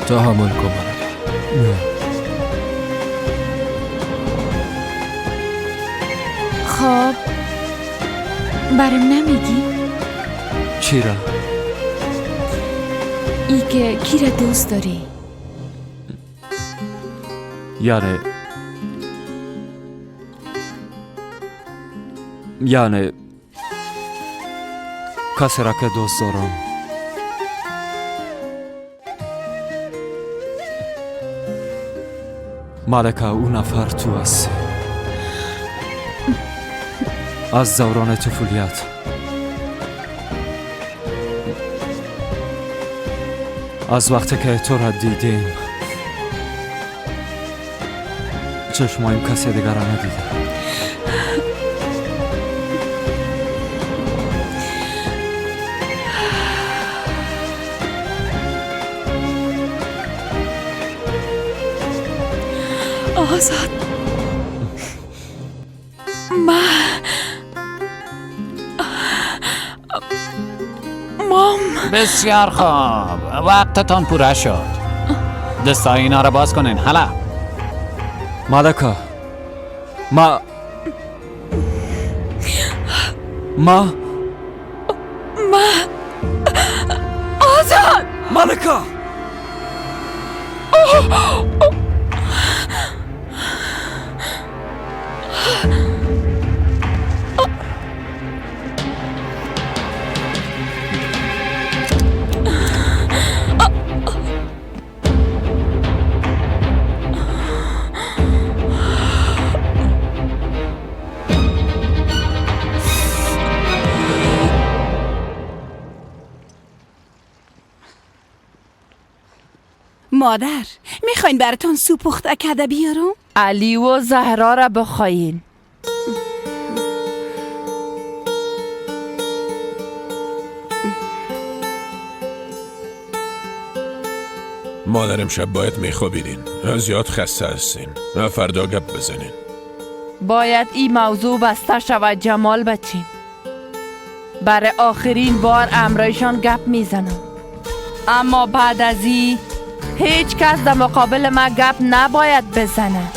تحمل کن ملکه. خب برم نمیگی؟ چی را؟ ای که کی را دوست داری؟ یعنی کسی را که دوست دارم ملکه، او نفر تو هستی. از دوران طفولیت از وقتی که تو را دیدیم چشمایم کسی دیگر را ندیده. آزاد، مام. بسیار خوب، وقتتان پوره شد. دستای اینا را باز کنین. حالا ملکه، ما ما ما آزاد. ملکه، مادر، میخواین براتون سوپ پخته کرده بیارم؟ علی و زهرا را بخواین. مادر امشب باید میخوابیدین، زیاد خسته هستین. فردا گپ بزنین. باید این موضوع بسته شود جمال بچیم. برای آخرین بار امرایشان گپ میزنم، اما بعد از این هیچ کس در مقابل ما گپ نباید بزنه.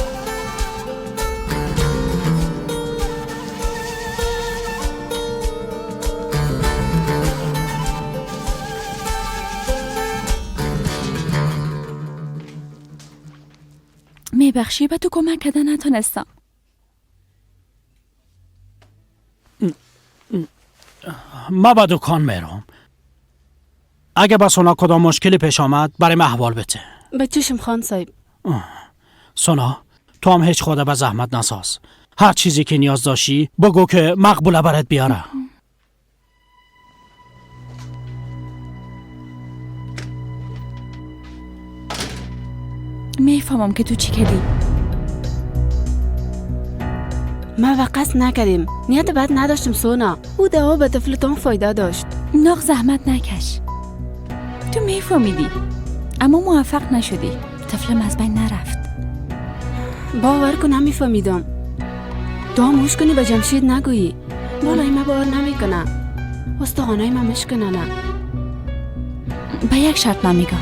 میبخشی به تو کمک کردن نتونستم. ما به دکان میرم. اگه با سونا کدام مشکلی پیش آمد برای من احوال بده. به چشم خان صاحب. سونا تو هم هیچ خود به زحمت نساز. هر چیزی که نیاز داشتی بگو که مقبوله برات بیاره. میفهمم که تو چی کردی. ما وقت نکردیم، نیت بد نداشتم سونا. او دوا به طفلتان فایده داشت. ناق زحمت نکش. تو میفهمیدی اما موفق نشدی. طفلم از بین نرفت. باور کن نمیفهمیدم. تو هم هوش کنی به جمشید نگویی. بالای ما باور نمیکنه. استخوانای ما مشکننه. به یک شرط من میگم.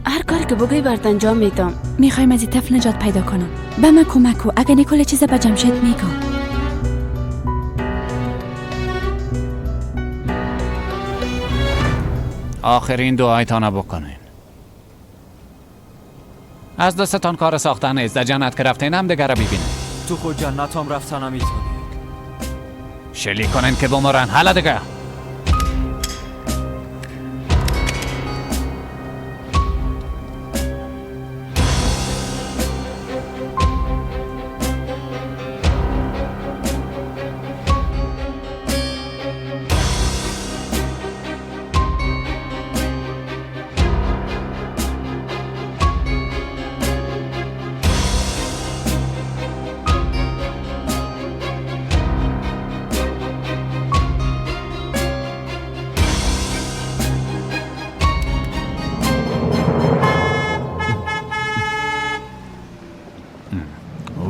هر کاری که بگویی برات انجام میدم. میخوایم از این طفل نجات پیدا کنم. به من کمک کو. اگه نیکول چیز به جمشید میگم. آخرین دعایتان بکنین. از دستتان کار ساختن نیست. در جنت که رفتین هم دیگر را ببینین. تو خود جنت هم رفتن نمیتونی. شلی کنین که بمرن. حالا دیگه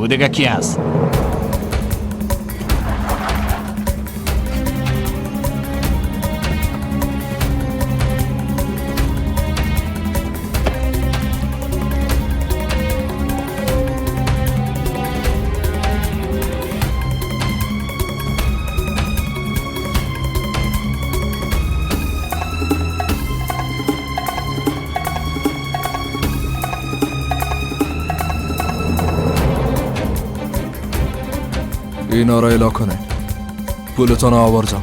دیگه کی هست؟ اینا را الا کنین. پولتان آوردم.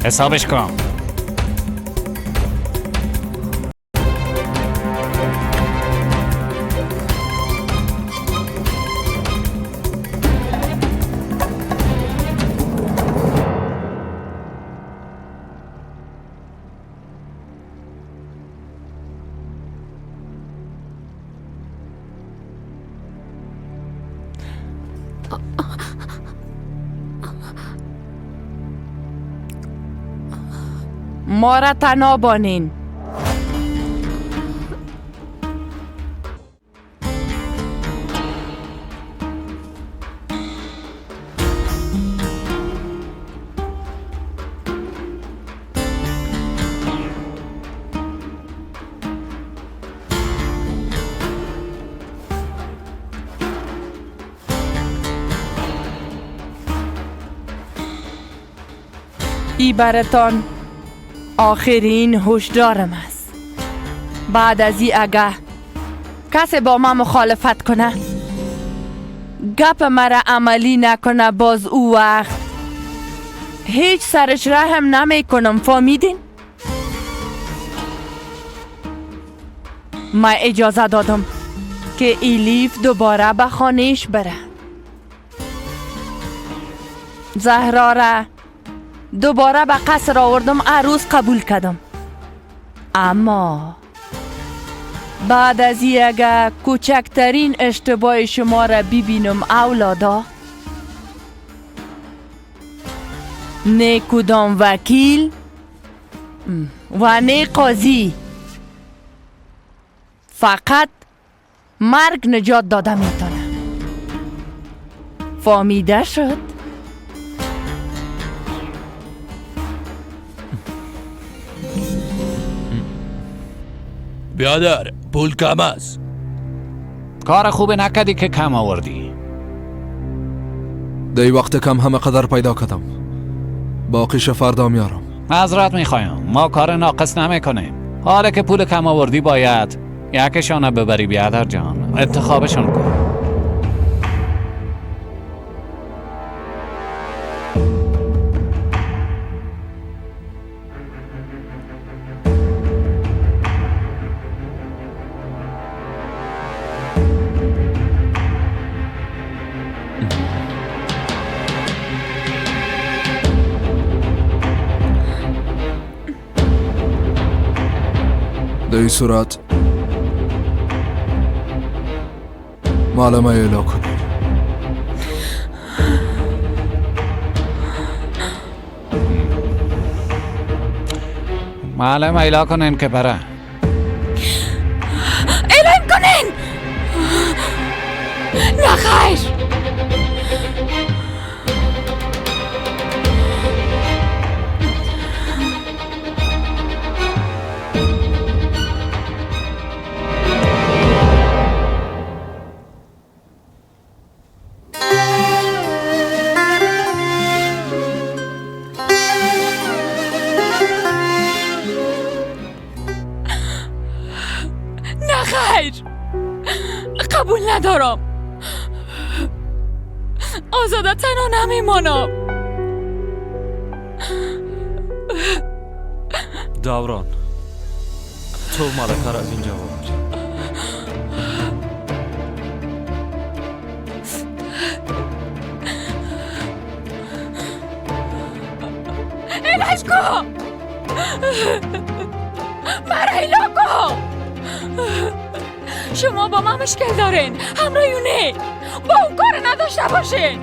حسابش کن. ما را تنها بانین. ای برتان آخرین هشدارم است. بعد از این اگه کسی با من مخالفت کنه، گپ مرا عملی نکنه، باز او وقت هیچ سرش رحم نمی کنم. فهمیدین؟ من اجازه دادم که ایلیف دوباره به خانهش بره. زهرا را دوباره به قصر آوردم، عروس قبول کردم. اما بعد از این اگه کوچکترین اشتباه شما را ببینم اولادا، نه کدام وکیل و نه قاضی، فقط مرگ نجات داده میتونه. فهمیده شد؟ بیادر پول کم است. کار خوب نکردی که کم آوردی. دی وقت کم همه قدر پیدا کردم، باقیش فردا میارم. معذرت میخوایم، ما کار ناقص نمیکنیم. حالا که پول کم آوردی باید یکشان ببری بیادر جان، انتخابشان کن. در این صورت معلمه اعلا کنی. معلم ایلا کنین که بره. اعلام کنین. نه خیر. قبول ندارم. آزاده تنها نمیمانم. دوران، تو ملکه را از اینجا ببر. الهش کو، مرا ایلا کو. شما با من مشکل دارین، همراه با اون کار نداشته باشین.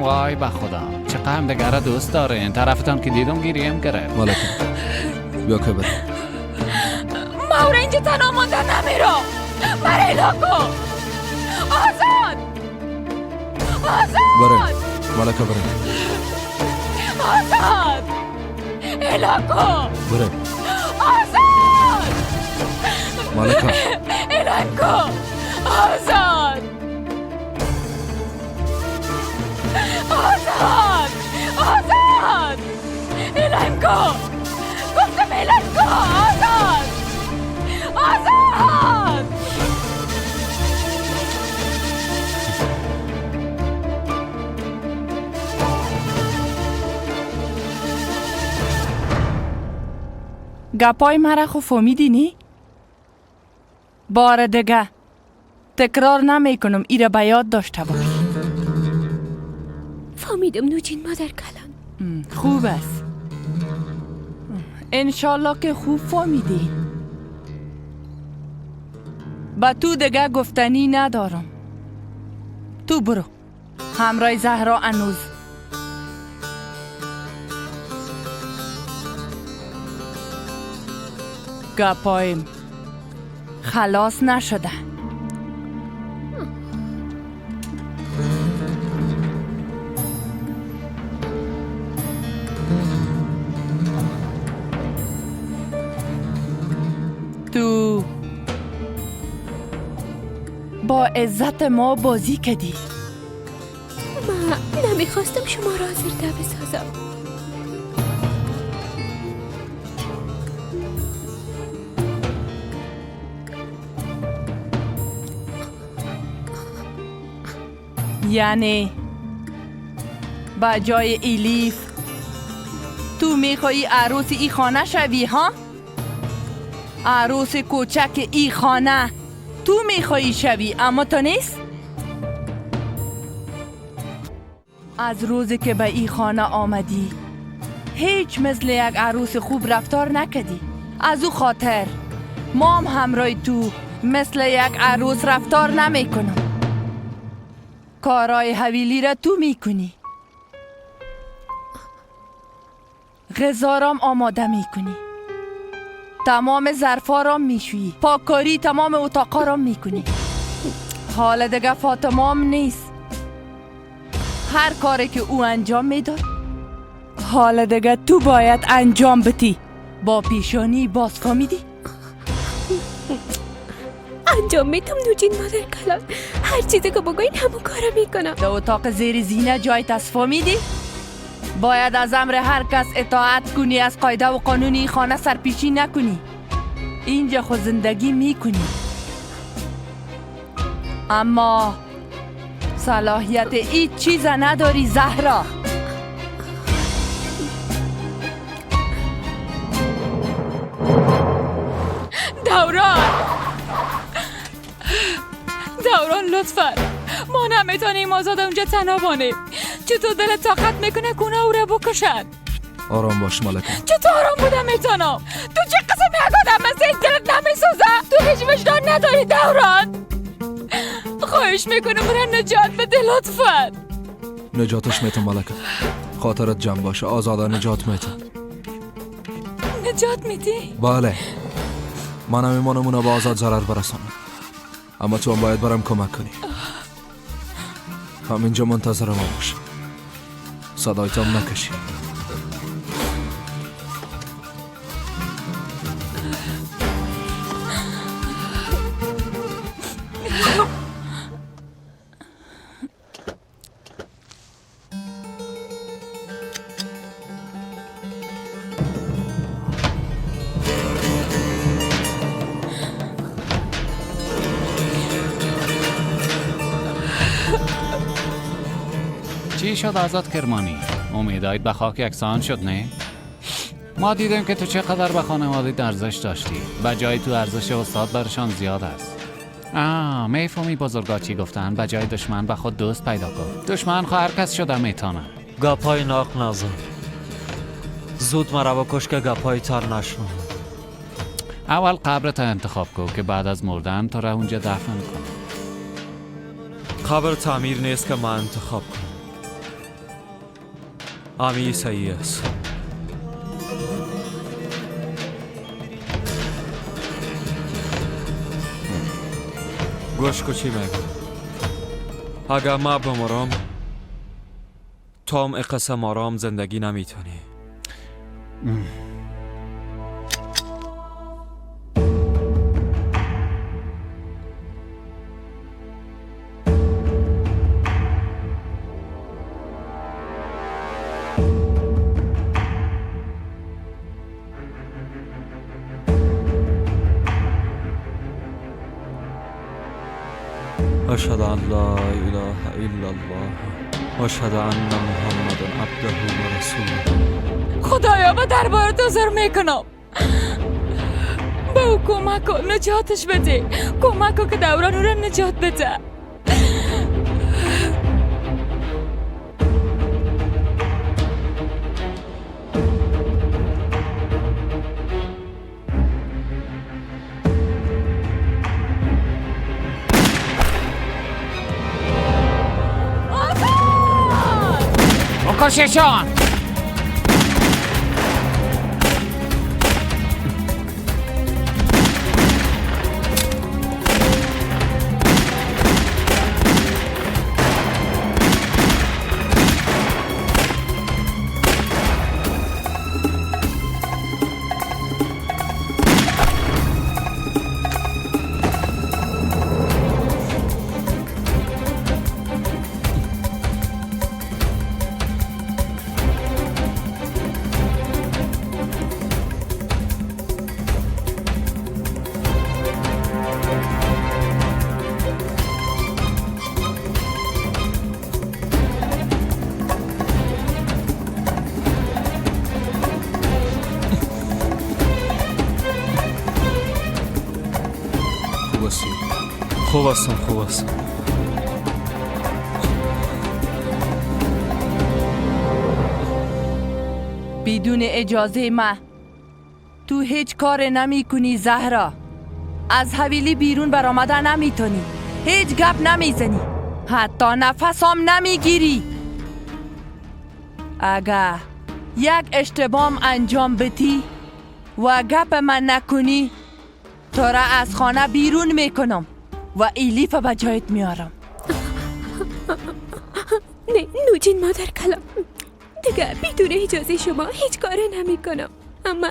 وای به خدا چقدر هم دیگر را دوست دارین. طرفتان که دیدم گیریم گرفت. ملکه بیا که بریم. ما اورا اینجا تنها مانده نمیرم. مرا ایلا کن. آزاد، آزاد. بریم ملکه، بریم. آزاد، ایلا کن. بریم. آزاد ملکه، اعلان کن. آزاد، آزاد، آزاد. اعلان کن. گفتم اعلان کن. آزاد، آزاد. گپای مرا خو فهمیدی نی؟ بار دیگه تکرار نمی کنم، ایره به یاد داشته باش. فهمیدم نوجین مادر کلان. خوب است، انشالله که خوب فهمیدی. با تو دیگه گفتنی ندارم. تو برو همراه زهرا انوز. گپایم خلاص نشده. تو با عزت ما بازی کردی. من نمیخواستم شما را آزرده بسازم. یعنی با جای ایلیف تو میخوایی عروس ای خانه شوی ها؟ عروس کوچک ای خانه تو میخوایی شوی، اما تو نیست. از روزی که به ای خانه آمدی هیچ مثل یک عروس خوب رفتار نکدی. از او خاطر ما هم همراه تو مثل یک عروس رفتار نمی کنم. کارای حویلی را تو میکنی، غذا رام آماده میکنی، تمام ظرفا را میشویی، پاکاری تمام اتاقا را میکنی. حال دیگه فاطمه هم نیست. هر کاری که او انجام میداد حال دیگه تو باید انجام بدی. با پیشانی باز فهمیدی؟ انجام میتم نوجین مادر کلان. هر چیزی که بگوین همون کارو میکنم. در اتاق زیر زینه جای تصفا میدی؟ باید از امر هر کس اطاعت کنی، از قاعده و قانونی خانه سرپیچی نکنی. اینجا خود زندگی میکنی، اما صلاحیت هیچ چیز نداری زهرا. دوران، دوران لطفا، ما نمیتونیم آزاد اونجا تنها بانیم. چطور دلت طاقت میکنه که اونا او را بکشن؟ آرام باش ملکه. چطور آرام بودم میتونم؟ تو چه قسم یک آدم هستی؟ دلت نمیسوزه؟ تو هیچ وجدان نداری دوران. خواهش میکنم مرا نجات بده لطفا. نجاتش میتم ملکه، خاطرت جمع باشه، آزاده نجات میتم. نجات میدی؟ بله، من نمیمانم اونا به آزاد ضرر برسانم، اما تو هم باید برام کمک کنی. همینجا منتظر ما باش، صدایتم نکشی. چی شد آزاد کرمانی؟ امیدایت به خاک یکسان شد نه؟ ما دیدیم که تو چقدر به خانواده ارزش داشتی، به جای تو ارزش استاد برشان زیاد است. میفهمی بزرگا چی گفتن؟ به جای دشمن به خود دوست پیدا کن. دشمن خو هر کس شده میتونه. گپای ناق نزن، زود مرا بکش که گپای تر نشنوم. اول قبرت انتخاب کن که بعد از مردن تو را اونجا دفن کن. قبر تعمیر نیست که من انتخاب کنم. امی صحیح است. گوش کو چی میگم. اگر ما بمرم تو هم قسم آرام زندگی نمیتونی. أشهد أن لا إله إلا الله وأشهد أن محمدا عبده ورسوله. خدایا به دربار تو زر میکنم، به او کمک کن، نجاتش بده، کمک کن که دوران او را نجات بده. بکششان! خوب هستم، خوب هستم. بدون اجازه من تو هیچ کار نمی کنی زهرا. از حویلی بیرون برآمده نمیتونی، هیچ گپ نمیزنی، حتی نفس هم نمیگیری. اگر یک اشتباه انجام بدی و گپ من نکنی، تو را از خانه بیرون میکنم و ایلیف به جایت میارم. نه نوجین مادر کلام، دیگه بدون اجازه شما هیچ کار نمی کنم، اما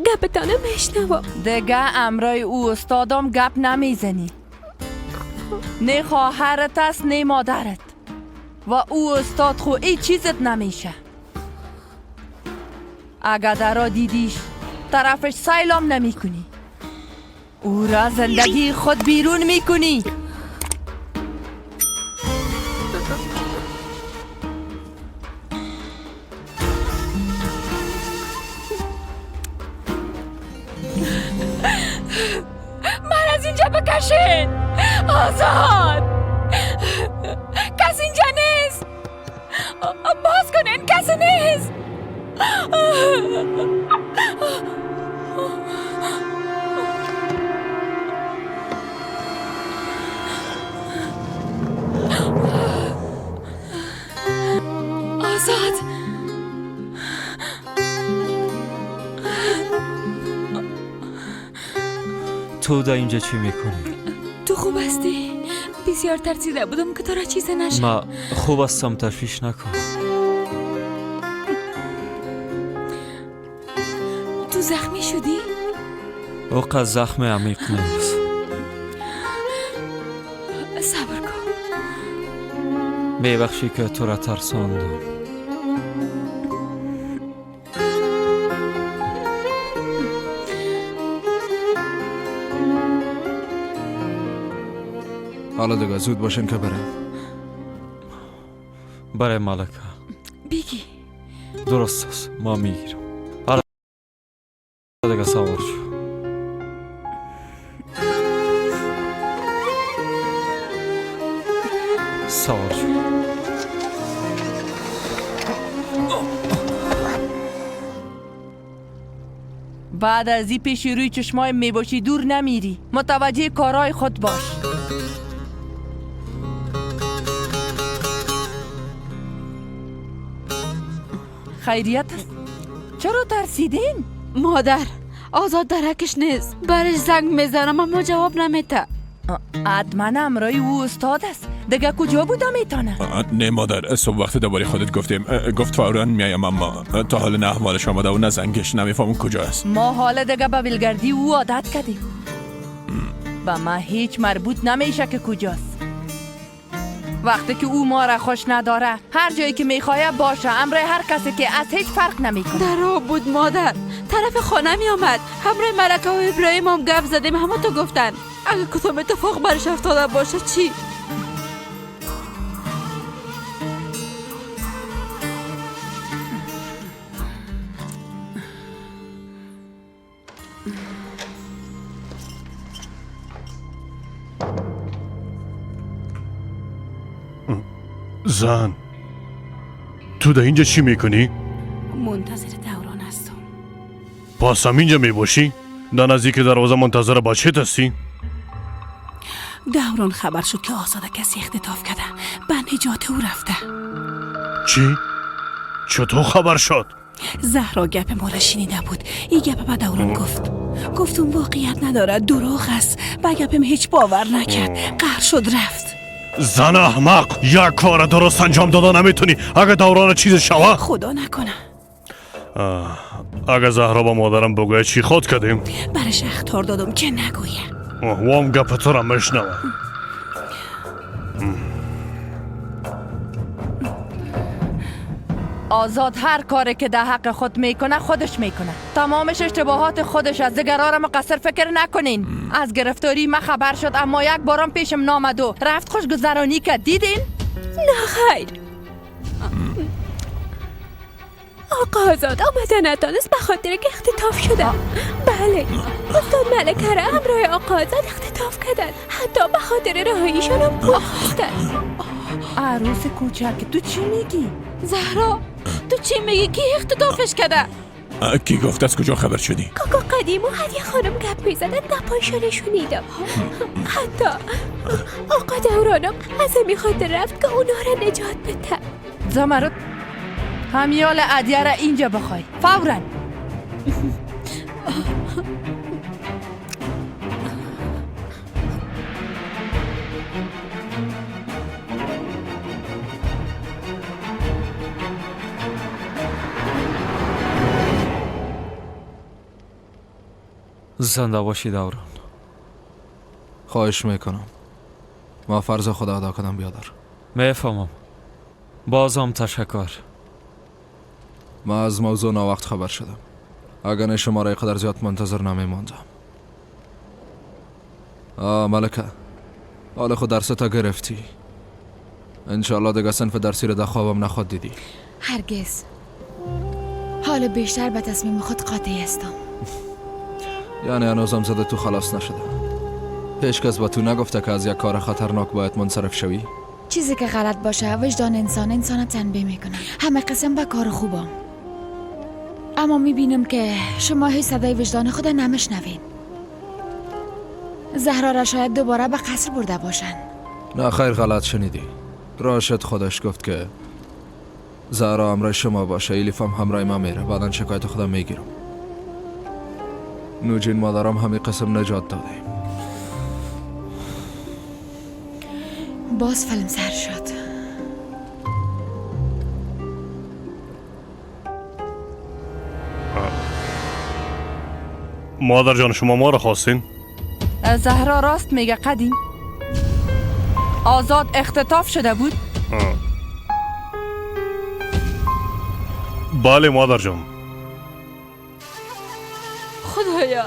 گپتانم میشنوم. دیگه امرای او استادم گپ نمیزنی، نه خواهرت است نه مادرت، و او استاد خو ای چیزت نمیشه. اگه درا دیدیش طرفش سیلام نمی کنی، او را زندگی خود بیرون میکنی. من از اینجا بکشین آزاد، کس اینجا نیست، باز کنین، کسی نیست. آزاد، تو در اینجا چی میکنی؟ تو خوب هستی؟ بسیار ترسیده بودم که تو را چیزی نشه. ما خوب هستم، تشویش نکن. تو زخمی شدی؟ اوقع زخم عمیق نیست. صبر کن. میبخشی که تو را ترساندم. حالا دیگه زود باشین که بریم. برای ملکه بگی. درست است، ما میگیرم. حالا دیگه سوار شو. سوار شو. بعد از این پیش روی چشمای میباشی دور نمیری. متوجه کارهای خود باش. خیریت است؟ چرا ترسیدین؟ مادر، آزاد درکش نیست. برش زنگ میزنم اما جواب نمیده. حتما همراه او استاد است. دیگه کجا بوده میتونه؟ نه مادر، صبح وقت دوباره خودت گفتیم. گفت فوراً میایم، اما تا حال نه احوالش آمده و نه زنگش. نمیفهمم کجا است. ما حال دیگه به ولگردی او عادت کردیم. به ما هیچ مربوط نمیشه که کجاست. وقتی که او ما را خوش نداره، هر جایی که میخواه باشه، امر هر کسی که از هیچ فرق نمیکنه. در آب بود مادر، طرف خانه می آمد. همراه ملکه و ابراهیم هم گپ زدیم، همه تو گفتن اگه کدام اتفاق برش افتاده باشه چی؟ زن، تو در اینجا چی میکنی؟ منتظر دوران هستم. پس هم اینجا میباشی؟ در نزدیک دروازه منتظر بچه هستی؟ دوران خبر شد که آزاده کسی اختطاف کرده، به نجات او رفته. چی؟ چطور خبر شد؟ زهرا گپ ما را شنیده بود. این گپ به دوران گفت. گفت اون واقعیت نداره، دروغ است. به گپم هیچ باور نکرد، قهر شد رفت. زن احمق، یک کار درست انجام داده نمیتونی. اگه دوران چیز شوه خدا نکنه. اگه زهرا با مادرم بگوید چی خود کردیم؟ برش اخطار دادم که نگویه. وام گپ تو را میشنوه. آزاد هر کاری که در حق خود میکنه خودش میکنه. تمامش اشتباهات خودش از دیگران را مقصر فکر نکنین. از گرفتاری من خبر شد، اما یک بارم پیشم نامد و رفت خوشگذرانی کرد. دیدین؟ نه خیر، آقا آزاد آمده نتانست به خاطر که اختطاف شده. بله، استاد ملکه را همراه آقا آزاد اختطاف کردن. حتی به خاطر رهاییشان هم پول خواستن. عروس کوچک، تو چی میگی؟ زهرا، تو چی میگی؟ کی اختطافش کرده؟ کی گفت؟ از کجا خبر شدی؟ کاکا قدیم و هدیه خانم گپ میزدن، گپایشان شنیدم. حتی آقا دورانم از همی خاطر رفت که اونا را نجات بده. زمرد، همیال هدیه را اینجا بخوای فوراً. زنده باشی دوران. خواهش میکنم، ما فرض خدا ادا کردم بیادر. میفهمم، بازم تشکر. ما از موضوع ناوقت خبر شدم، اگر نه شما را قدر زیاد منتظر نمیماندم. ملکه، حال خود درس تا گرفتی؟ انشالله دیگه صنف درسی را در خوابم نخواد دیدی. هرگز. حال بیشتر به تصمیم خود قاطع هستم. یعنی هنوزم زده تو خلاص نشده. هیچ کس به تو نگفته که از یک کار خطرناک باید منصرف شوی؟ چیزی که غلط باشه وجدان انسان تنبیه میکنه. همه قسم به کار خوبم. اما میبینم که شما هیچ صدای وجدان خود نمیشنوین. زهرا را شاید دوباره به قصر برده باشن. نه خیر، غلط شنیدی. راشد خودش گفت که زهرا همراه شما باشه، ایلیف هم همراه ما میره، بعدا شکایت خودم میگیرم. نوجین مادرم همین قسم نجات داده. باز فیلم سر شد. مادر جان شما ما را خواستین؟ زهرا راست میگه قدیم. آزاد اختطاف شده بود؟ بله مادر جان. خدایا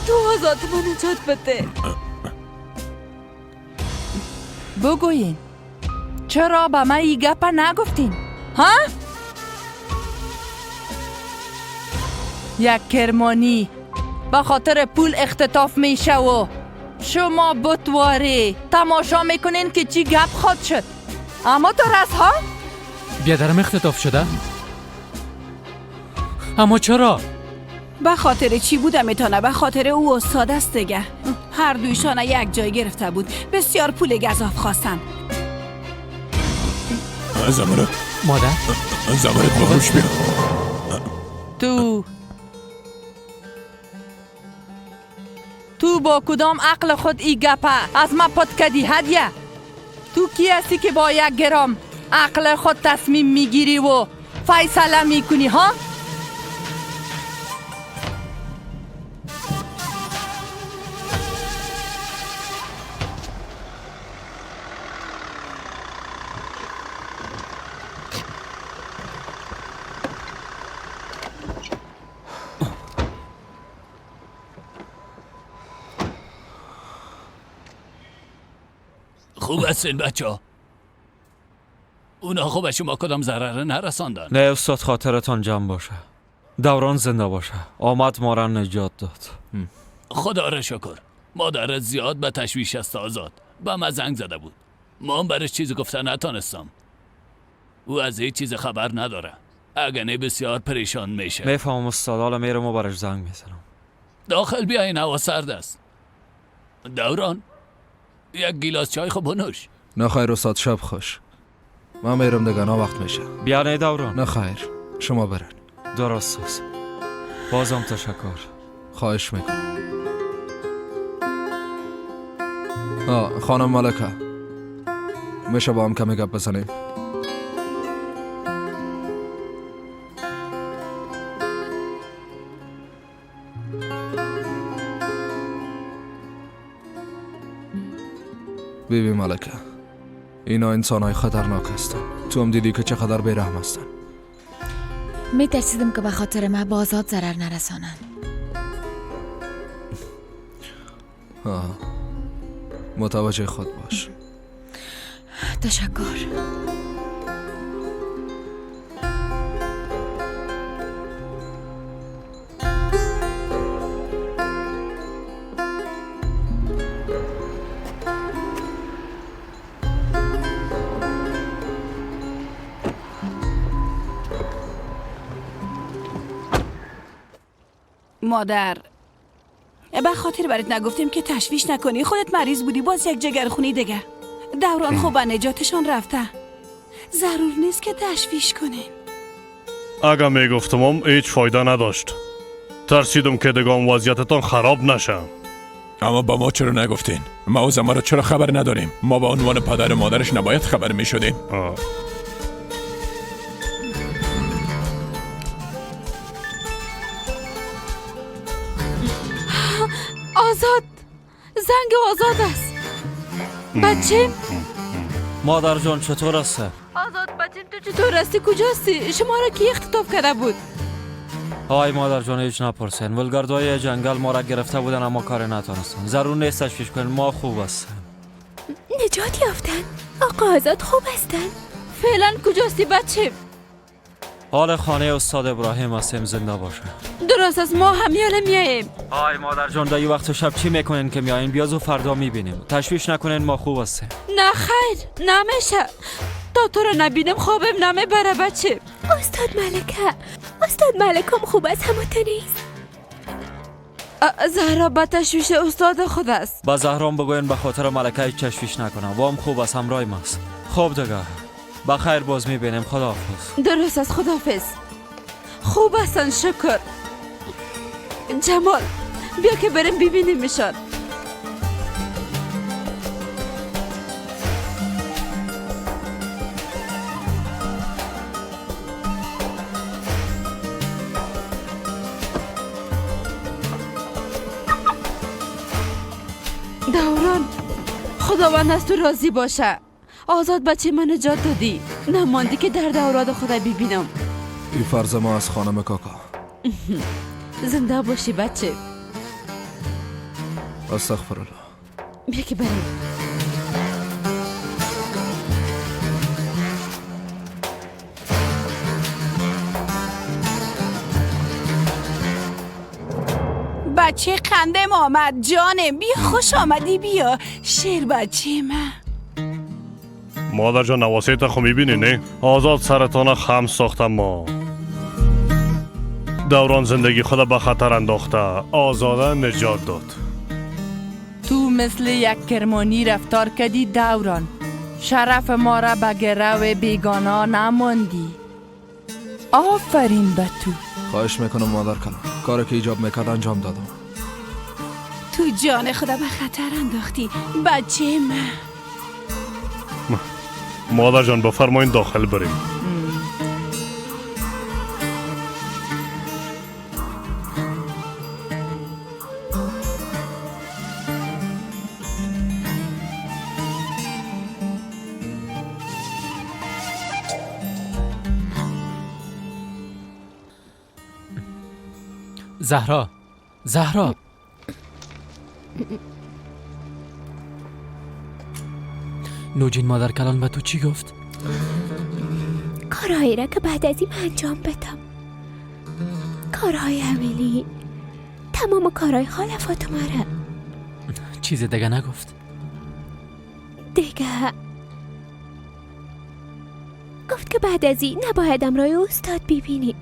تو آزاد ما نجات بده. بگویین چرا به من ای گپه نگفتین؟ ها؟ یک کرمانی به خاطر پول اختطاف میشه و شما بتواری تماشا میکنین که چی گپ خود شد. اما تو رس ها؟ بیادرم اختطاف شده؟ اما چرا؟ به خاطر چی بودم میتونه؟ به خاطر او استاد است دیگه. هر دویشان یک جای گرفته بود. بسیار پول گزاف خواستن. زمرد مادر، زمرد به هوش بیا. تو با کدام عقل خود ای گپه از ما پت کدی هدیه؟ تو کی هستی که با 1 گرم عقل خود تصمیم میگیری و فیصله میکنی ها؟ خوب هستین بچه ها؟ اونا خوب شما کدام ضرر نرساندن؟ نه استاد، خاطرتان جمع باشه. دوران زنده باشه. آمد ما را نجات داد. خدا را شکر. مادرت زیاد به تشویش است آزاد. به ما زنگ زده بود. ما هم برش چیزی گفتن نتانستم. او از هیچ چیز خبر نداره. اگه نه بسیار پریشان میشه. میفهمم استاد، حالا میرم و برش زنگ میزنم. داخل بیاین، هوا سرد است. دوران یک گیلاس چای خب بنوش. نه خیر استاد، شب خوش. من میرم دیگه، نه وقت میشه. بیا نه دوران. نه خیر، شما برن. درست است. بازم تشکر. خواهش میکنم. خانم ملکه، میشه با هم کمی گپ بزنیم؟ بیبی ملکه، اینا انسان های خطرناک هستن. تو هم دیدی که چقدر بیرحم هستن. می ترسیدم که به خاطر من به آزاد ضرر نرسانن. متوجه خود باش. تشکر. مادر، به خاطر برات نگفتیم که تشویش نکنی. خودت مریض بودی، باز یک جگرخونی دیگه. دوران خوب نجاتشان رفته. ضرور نیست که تشویش کنین. اگه میگفتمم هیچ فایده نداشت. ترسیدم که دگام وضعیتتان خراب نشه. اما با ما چرا نگفتین؟ ما و زمان را چرا خبر نداریم؟ ما به عنوان پدر و مادرش نباید خبر میشدیم. آزاد، زنگ آزاد است. بچه مادر جان چطور است؟ آزاد بچیم تو چطور هستی؟ کجاستی؟ شما را کی اختطاف کرده بود؟ آی مادر جان هیچ نپرسین. ولگردای جنگل ما را گرفته بودن اما کار نتانستن. ضرور نیست تشویش کنین، ما خوب هستیم. نجات یافتن. آقا آزاد خوب هستن. فعلا کجاستی بچه؟ حال خانه استاد ابراهیم هستیم، زنده باشه. درست است، ما هم یاله میاییم. آی مادر جان در این وقت شب چی میکنین که میایین؟ بیاز و فردا میبینیم. تشویش نکنین، ما خوب هستیم. نه خیر، نمیشه. تا تو رو نبینم خوابم نمیبره بچه. استاد ملکه، استاد ملکم خوب است، همون نیست. زهرا به تشویش استاد خود است. با زهرام بگوین به خاطر ملکه تشویش نکنه. وام خوب است، همراه ماست. خوب دیگه، بخیر، باز میبینیم. خداحافظ. درست است، خداحافظ. خوب هستن شکر. جمال بیا که بریم ببینیمشان. دوران، خداوند از تو راضی باشه. آزاد بچه من نجات دادی، نماندی که در دوران خدا ببینم. این فرض ما از خانم کاکا. زنده باشی بچه. استغفر الله. بیا که بریم. بچه خندم آمد جانم، بیا خوش آمدی، بیا شیر بچه من. مادر جان نواسیت خو میبینی نه؟ آزاد سرتان خم ساختم ما. دوران زندگی خود به خطر انداخته، آزاده نجات داد. تو مثل یک کرمانی رفتار کردی دوران، شرف ما را به گرو بیگانا نماندی. آفرین به تو. خواهش میکنم مادر کلان، کاری که ایجاب میکرد انجام دادم. تو جان خدا به خطر انداختی بچه من. مادر جان بفرمایین داخل بریم. زهرا، زهرا، نوجین مادر کلان به تو چی گفت؟ کارهایی را که بعد از این انجام بدم، کارهای حویلی، تمام کارهای خاله فاطمه را. چیز دیگه نگفت؟ دیگه گفت که بعد از این نباید امرای استاد ببینی.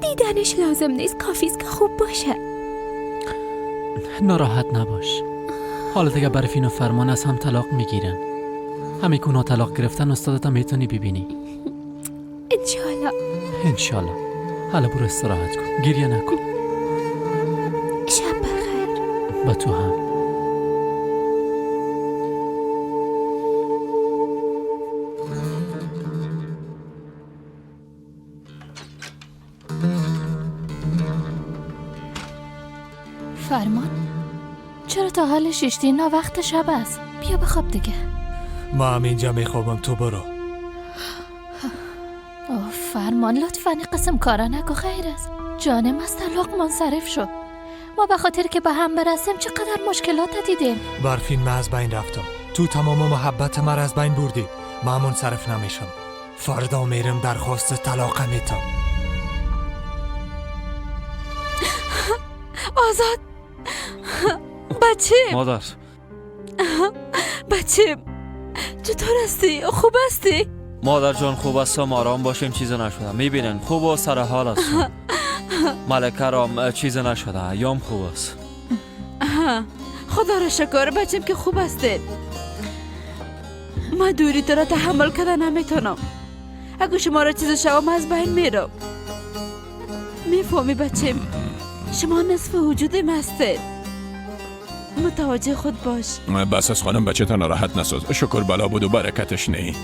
دیدنش لازم نیست، کافیست که خوب باشه. ناراحت نباش. حالا دیگه برفین و فرمان از هم طلاق میگیرن. همه که اونا طلاق گرفتن استادت هم میتونی ببینی. انشالله. انشالله. حالا برو استراحت کن، گریه نکن. شب بخیر. با تو هم. فرمان چرا تا حال شیشتی؟ نه وقت شب است، بیا بخواب دیگه. ما هم اینجا میخوابم، تو برو. اوه فرمان لطفا قسم کارا نکو، خیر است. جانم از طلاق منصرف شو. ما به خاطر که به هم برسیم چقدر مشکلات دیدیم. برفین من از بین رفتم، تو تمام محبت من از بین بردی. من منصرف نمیشم. فردا میرم درخواست طلاق میتم. آزاد بچه. مادر بچه چطور هستی؟ خوب هستی؟ مادر جان خوب هستم، آرام باشیم، چیز نشده. میبینن خوب و سر حال هستم. ملکه رام چیز نشده، یام خوب است. خدا را شکر بچم که خوب هستید. ما دوری تو را تحمل کرده نمیتونم. اگه شما را چیز شوم از بین میرم. میفهمی بچم؟ شما نصف وجود ما هستید. متوجه خود باش. بس از خانم بچه تا ناراحت نساز. شکر بلا بود و برکتش نی.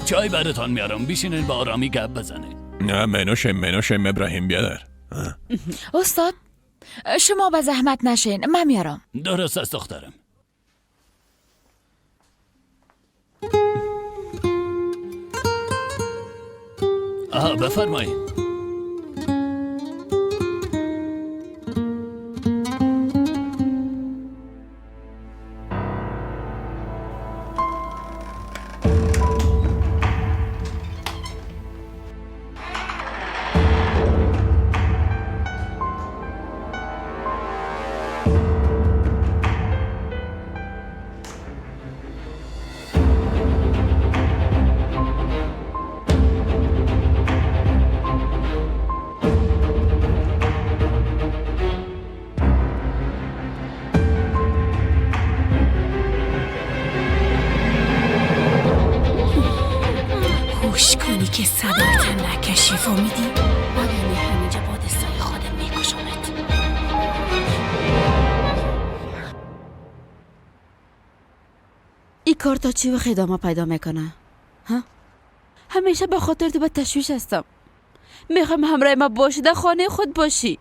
چای براتان میارم، بیشینید با آرامی گپ بزنید. نه منوشم ابراهیم بیادر. استاد شما به زحمت نشین، من میارم. درست است دخترم. آها بفرمایید. که صدایت نکشی، فهمیدی؟ وگرنه همینجا با دستای خودم میکشمت. این کار تا چی وقت ادامه پیدا میکنه؟ ها؟ همیشه به خاطر تو به تشویش هستم. میخوام همراه ما باشی، در خانه خود باشی.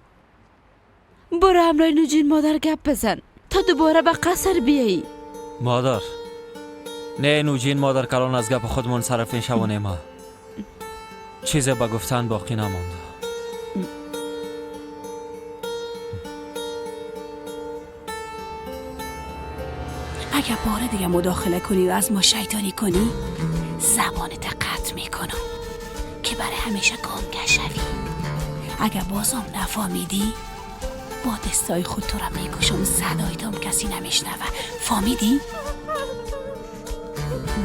برو همراه نوجین مادر گپ بزن تا دوباره به قصر بیایی. مادر نه، نوجین مادر کلان از گپ خود منصرف این شوانه ما چیز به گفتن باقی نمانده. اگه بار دیگه مداخله کنی و از ما شیطانی کنی زبانت قطع میکنم که برای همیشه گم شوی. اگه بازم نفهمیدی با دستای خود تو را میکشم، صدایتم کسی نمیشنوه. فهمیدی؟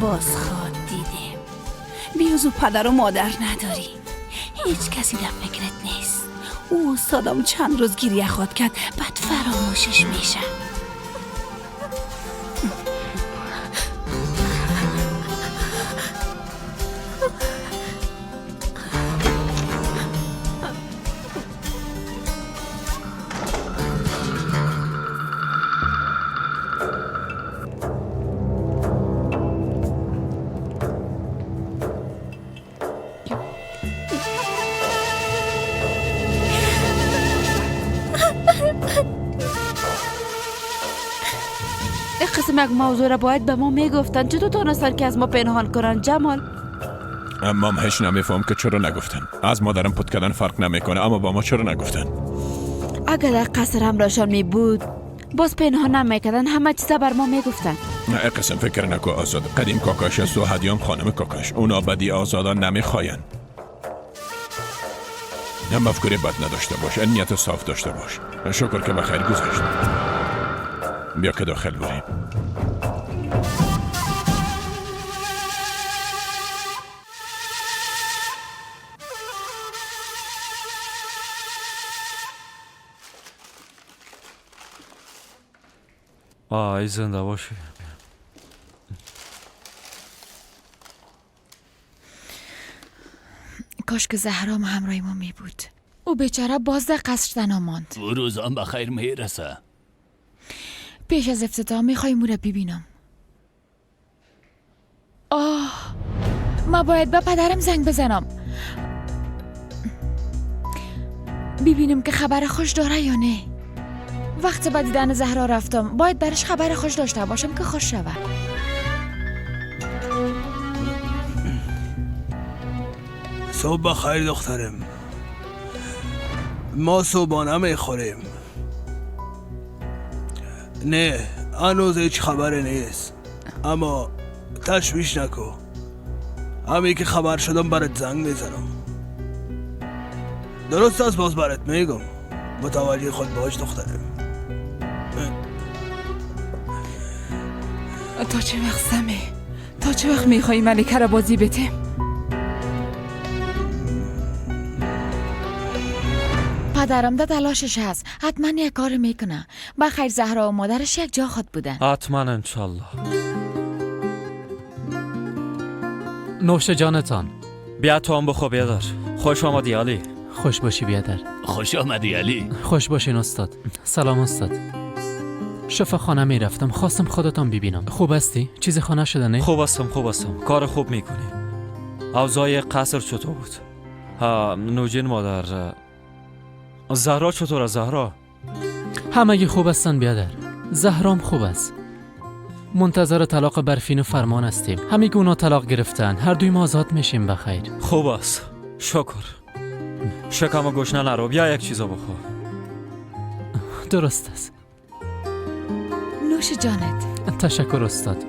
باز خود دیدیم بیوزو پدر و مادر نداری، هیچ کسی در فکرت نیست. او استادم چند روز گریه خواد کرد، بعد فراموشش میشه. یک موضوع را باید به ما میگفتن. چطور تانستن که از ما پنهان کنن جمال؟ اما هم هیچ نمیفهم که چرا نگفتن. از مادرم پت کردن فرق نمیکنه، اما با ما چرا نگفتن؟ اگر در قصر همراهشان می بود باز پنهان نمیکردن، همه چیز بر ما میگفتن. نه قسم فکر نکو آزاد، قدیم کاکاش است و هدیام خانم کاکاش، اونا بدی آزادان نمیخواین. نه مفکوره بد نداشته باش، نیت صاف داشته باش. شکر که بخیر گذشت. بیا که داخل بریم. آی زنده باشی. کاش که زهرا همراه ما می بود. او بیچاره باز در قصر تنها ماند. او روزان بخیر میرسه. پیش از افتتاح میخوایم او را ببینم. آه، ما باید به پدرم زنگ بزنم، ببینم که خبر خوش داره یا نه. وقت به دیدن زهرا رفتم، باید برش خبر خوش داشته باشم که خوش شود. صبح بخیر دخترم. ما صبحانه میخوریم. نه هنوز هیچ خبری نیست، اما تشویش نکو. همین که خبر شدم برات زنگ میزنم. درست از باز برات میگم. متوجه خود باش دخترم. تا چه وقت سمه؟ تا چه وقت میخوایی ملکه را بازی بده؟ پدرم در تلاشش هست، حتما یک کار میکنه. بخیر زهرا و مادرش یک جا خود بودن. حتما انشالله. نوش جانتان. بیا تو هم بخو بیادر. خوش آمدی علی. خوش باشی بیادر. خوش آمدی علی. خوش باشین استاد. سلام استاد. شفاخانه میرفتم، خواستم خودتان ببینم. خوب هستی؟ چیز خانه شده نه؟ خوب هستم، خوب هستم. کار خوب میکنی. اوضاع قصر چطور بود؟ ها نوجین مادر. زهرا چطور؟ زهرا همگی خوب هستن بیادر. زهرام خوب است. منتظر طلاق برفین و فرمان هستیم. همگی اونا طلاق گرفتن، هر دوی ما آزاد میشیم بخیر. خوب است، شکر. شکم و گشنه نرو، بیا یک چیزا بخور. درست است. نوش جانت. تشکر استاد.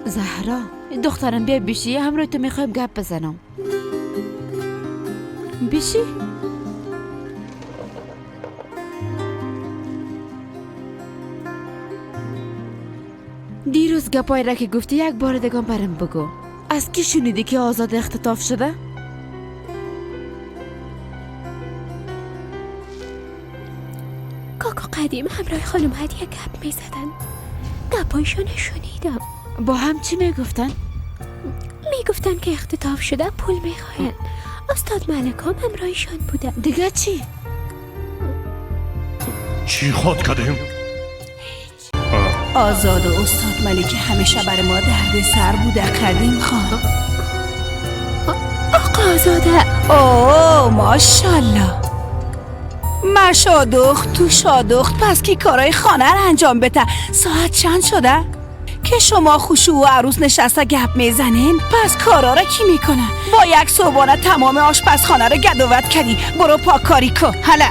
زهرا دخترم بیا بیشی، همراه تو میخوایم گپ بزنم. بیشی؟ دیروز گپای را که گفتی یک بار دیگه برم بگو. از کی شنیدی که آزاد اختطاف شده؟ کاکا قدیم همراه خانم هدیه گپ میزدن. گپایشان شنیدم. با هم چی میگفتن؟ میگفتن که اختطاف شده پول میخواین. استاد ملک هم همراهشان بوده. دیگه چی؟ چی خود کردیم؟ آزاد و استاد ملک همیشه بر ما درد سر بوده قدیم خان. آقا آزاده. اوه ماشالله. ما شادخت تو شادخت، پس کی کارای خانه رو انجام بده؟ ساعت چند شده؟ که شما خوشو و عروس نشسته گپ میزنین؟ پس کارا رو کی میکنه؟ با یک صبحانه تمام آشپزخانه رو گدوت کردی. برو پاکاری کن. حالا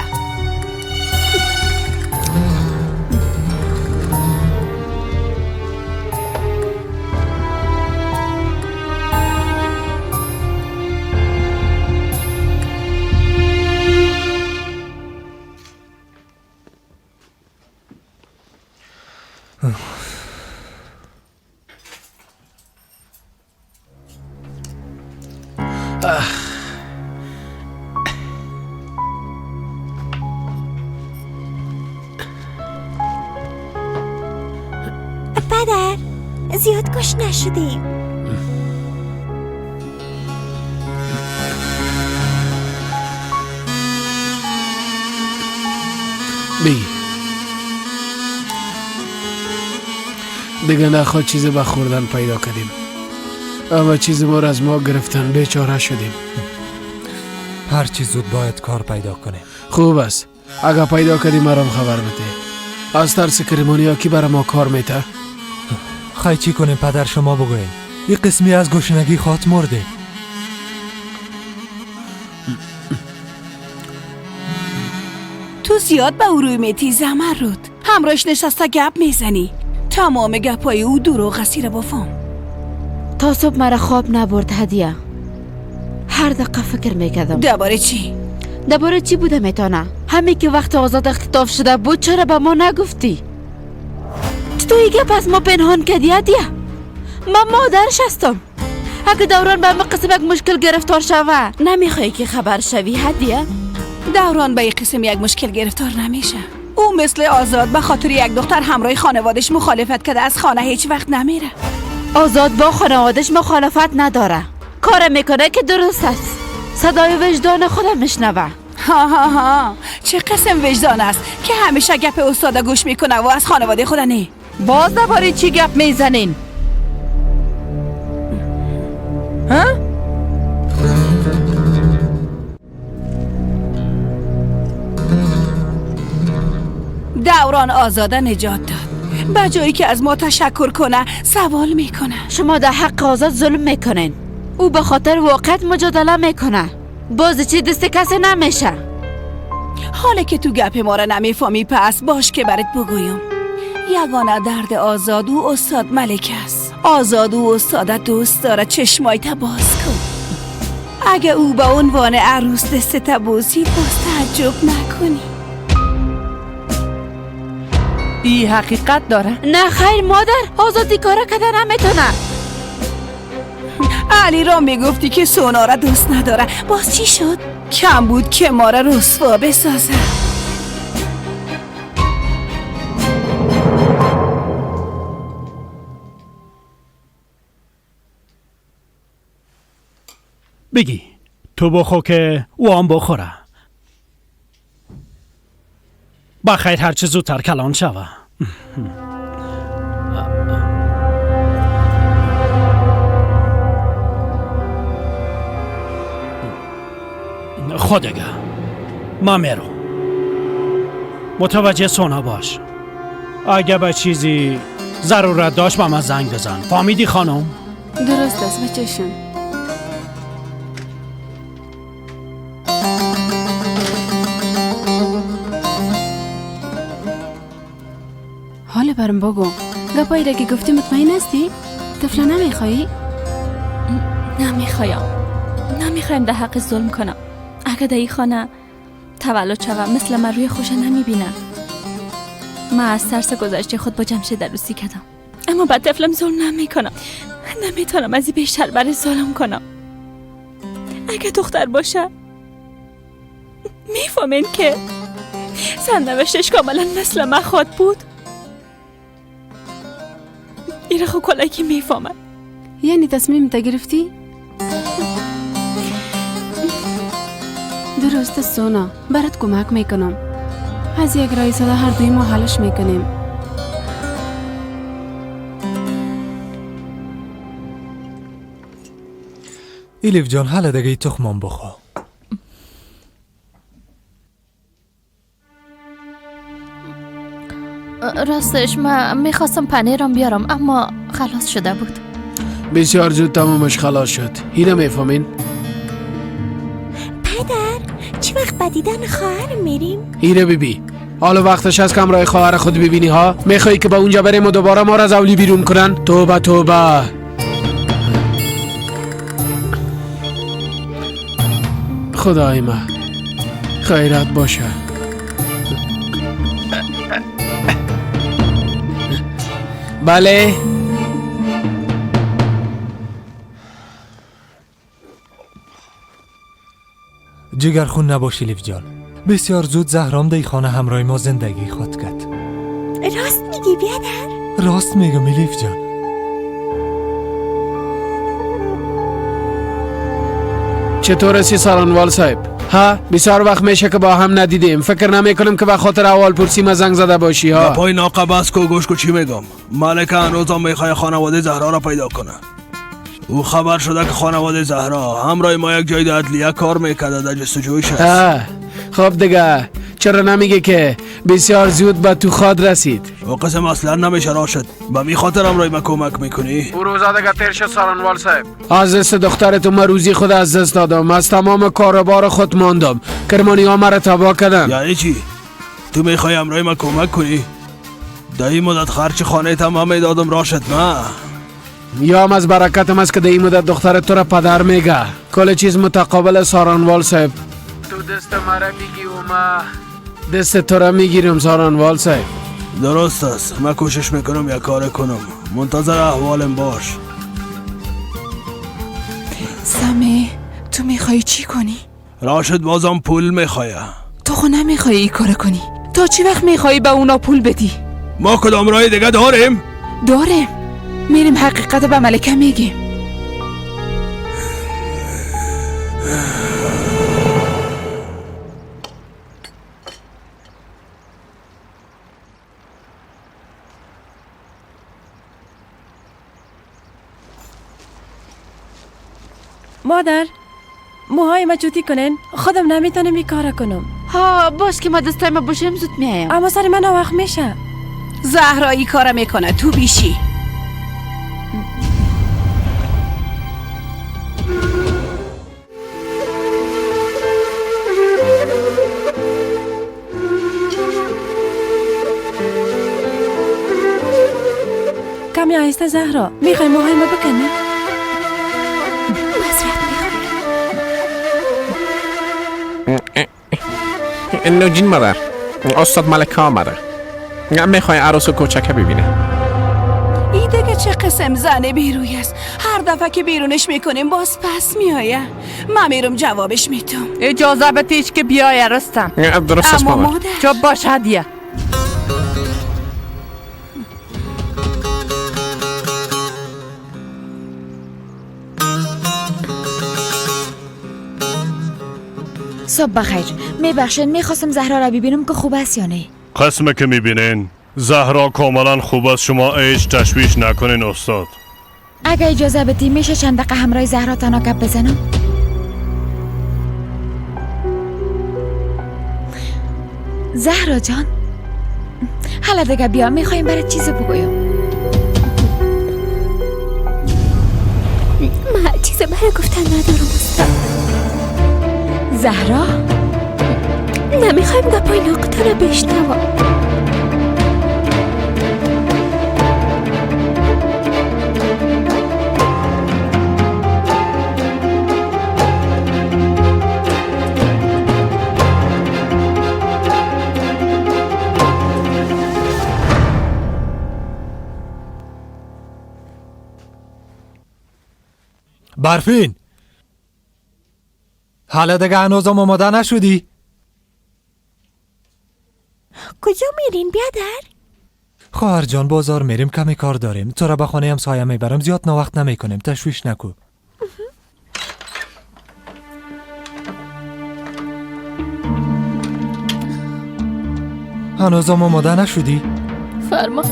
پدر زیاد گوش نشدیم. بگی دیگه نخواد چیزی به خوردن پیدا کردیم، اما چیز ما را از ما گرفتن، بیچاره شدیم. هر چیز زود باید کار پیدا کنیم. خوب است، اگه پیدا کردیم مرام خبر بده. از ترس کرمانی کی برای ما کار میته؟ خی چی کنیم پدر؟ شما بگوین. این قسمی از گشنگی خات مرده. تو زیاد به او روی میتی زمرد. همراهش نشسته گپ میزنی. تمام گپای او دروغ اسیره بافم. تا صبح مرا خواب نبرد هدیه. هر دقیقه فکر میکردم. درباره چی؟ درباره چی بوده میتونه؟ همین که وقت آزاد اختطاف شده بود چرا به ما نگفتی؟ تو این گپ از ما پنهان کردی هدیه؟ من مادرش هستم. اگه دوران به ما قسم یک مشکل گرفتار شوه نمیخوای که خبر شوی هدیه؟ دوران به این قسم یک مشکل گرفتار نمیشه. او مثل آزاد به خاطر یک دختر همراه خانوادش مخالفت کرده، از خانه هیچ وقت نمیره. آزاد با خانوادش مخالفت نداره، کار میکنه که درست است. صدای وجدان خودم میشنوه. ها ها ها، چه قسم وجدان است که همیشه گپ استاد گوش میکنه و از خانواده خود نه. باز درباره چی گپ میزنین؟ ها؟ دوران آزاده نجات داد. به جایی که از ما تشکر کنه سوال میکنه. شما در حق آزاد ظلم میکنین. او به خاطر واقعیت مجادله میکنه. باز چی دست کسی نمیشه. حالا که تو گپ ما را نمیفهمی پس باش که برات بگویم. یگانه درد آزاد او استاد ملک است. آزاد او استاد دوست داره. چشمایت باز کن. اگه او به عنوان عروس دست بوسید باز تعجب نکنی. ای حقیقت داره؟ نه خیر مادر، آزادی کارا کده نمیتونه. علی را میگفتی که سونا را دوست نداره، باز چی شد؟ کم بود که ما را رسوا بسازه. بگی تو بخو که او هم بخوره. بخیر هرچه زودتر کلان شوه. خودگه ما میرو. متوجه سونا باش. اگه به چیزی ضرورت داشت با من زنگ بزن. فهمیدی خانم؟ درست است بچه‌شون. حالا برم بگو گپایی را که گفتی مطمئن هستی؟ طفله نمیخوایی؟ نمیخوایم. نمیخوایم در حق ظلم کنم. اگه در این خانه تولد شوم مثل من روی خوش نمیبینم. من از ترس گذشته خود با جمشید عروسی کردم، اما به طفلم ظلم نمیکنم. نمیتونم از این بیشتر برای ظلم کنم. اگه دختر باشه میفهمین که سرنوشتش کاملا مثل من خواد بود. ایره خو کلکی میفهمد. یعنی تصمیم تا گرفتی؟ درست سونا، برات کمک میکنم. از یک رای ساده هر دوی ما حلش میکنیم. ایلیف جان حالا دیگه تخمم بخو. راستش من میخواستم پنیرم بیارم اما خلاص شده بود. بسیار زود تمامش خلاص شد. اینو میفهمین؟ پدر چه وقت به دیدن خواهر میریم؟ ایره بیبی حالا وقتش هست که همراه خواهر خود ببینی ها؟ میخوایی که به اونجا بریم و دوباره ما را از اولی بیرون کنن؟ توبه توبه. خدای من خیرت باشه. بله جگر خون نباشی لیف جان. بسیار زود زهرام در خانه همراه ما زندگی خود کرد. راست میگی بیادر؟ راست میگم لیف جان. چطور هستی سارانوال صاحب؟ ها بسیار وقت میشه که با هم ندیدیم. فکر نمی کنم که به خاطر اول پرسی ما زنگ زده باشی ها. پای ناقه بس کو گوش کو چی میگم. ملکه هنوزم میخواد خانواده زهرا را پیدا کنه. او خبر شده که خانواده زهرا همراه ما یک جای عدلیه کار میکرده، در جستجویش است. خب دیگه چرا نمیگه که بسیار زود به تو خواد رسید؟ او قسم اصلا نمیشه راشد. به می خاطر همراه ما کمک میکنی؟ او روزا دیگه تیر شد سارانوال صاحب. از دست دختر تو من روزی خود از دست دادم، از تمام کاروبار خود ماندم. کرمانی ها مرا تباه کردن. یعنی چی؟ تو میخوای همراه ما کمک کنی؟ در این مدت خرچ خانه تمام میدادم راشد. نه یا هم از برکتم است که در این مدت دختر تو را پدر میگه. کل چیز متقابل سارانوال صاحب. تو دست مرا بگی و ما دست تو را میگیرم سارانوال صاحب. درست است، من کوشش میکنم یک کار کنم. منتظر احوالم باش. سمی تو میخوای چی کنی؟ راشد بازم پول میخوایه. تو خو نمیخوای این کار کنی. تا چی وقت میخوای به اونا پول بدی؟ ما کدام راه دیگه داریم؟ داریم. میریم حقیقت به ملکه میگیم. مادر موهای ما جوتی کنین، خودم نمیتونم این کار کنم. ها باش که ما دستای ما باشم زود میایم. اما سر من وقت میشه. زهرا این کار میکنه تو بیشی. کمی آهسته زهرا، میخوای موهای ما بکنی؟ نوجین مادر، استاد ملکه آمده. میخوای عروس کوچکه ببینه. ای دیگه چه قسم زن بیروی است. هر دفعه که بیرونش میکنیم باز پس میآیه. من میرم جوابش میتم. اجازه بتیش که بیای رستم. درست است مادر. چوب باش هدیه. صبح بخیر. میبخشین میخواستم زهرا را ببینم که خوب است یا نه. قسمه که میبینین زهرا کاملا خوب است، شما هیچ تشویش نکنین استاد. اگه اجازه بدی میشه چند دقیقه همراه زهرا تنها گپ بزنم؟ زهرا جان حالا دیگه بیا، میخوایم برات چیزی بگویم. من چیزی برای گفتن ندارم استاد. زهرا نمیخوایم گپای ناقطه را بشنوم. برفین حالا دیگه هنوزم آماده نشدی؟ کجا میرین بیادر؟ خواهر جان بازار میریم، کمی کار داریم. تو را به خانه همسایه میبرم، زیاد ناوقت نمیکنیم، تشویش نکو. هنوزم آماده نشدی؟ فرما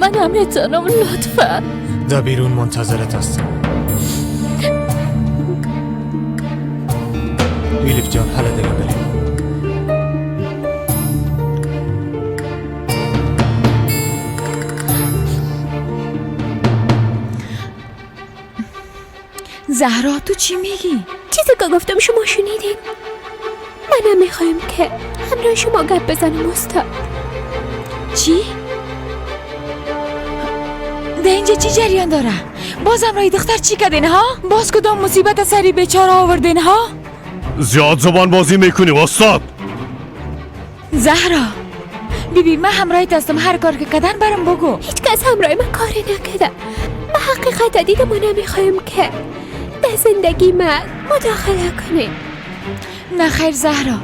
من نمیتونم، لطفا. در بیرون منتظرت هستم. ایلیف جان حالا دیگه بریم. زهرا تو چی میگی؟ چیزی که گفتم شما شنیدین. من هم میخوایم که همراه شما گپ بزنم استاد. چی؟ ده اینجا چی جریان داره؟ بازم رای دختر چی کردین ها؟ باز کدام مصیبت سری بیچاره آوردین ها؟ زیاد زبان بازی میکنی استاد. زهرا بیبی من همراهیت هستم، هر کار که کردن برم بگو. هیچ کس همراه من کاری نکرده. من حقیقت دیدم و نمیخوایم که در زندگی من مداخله کنی. نه خیر زهرا،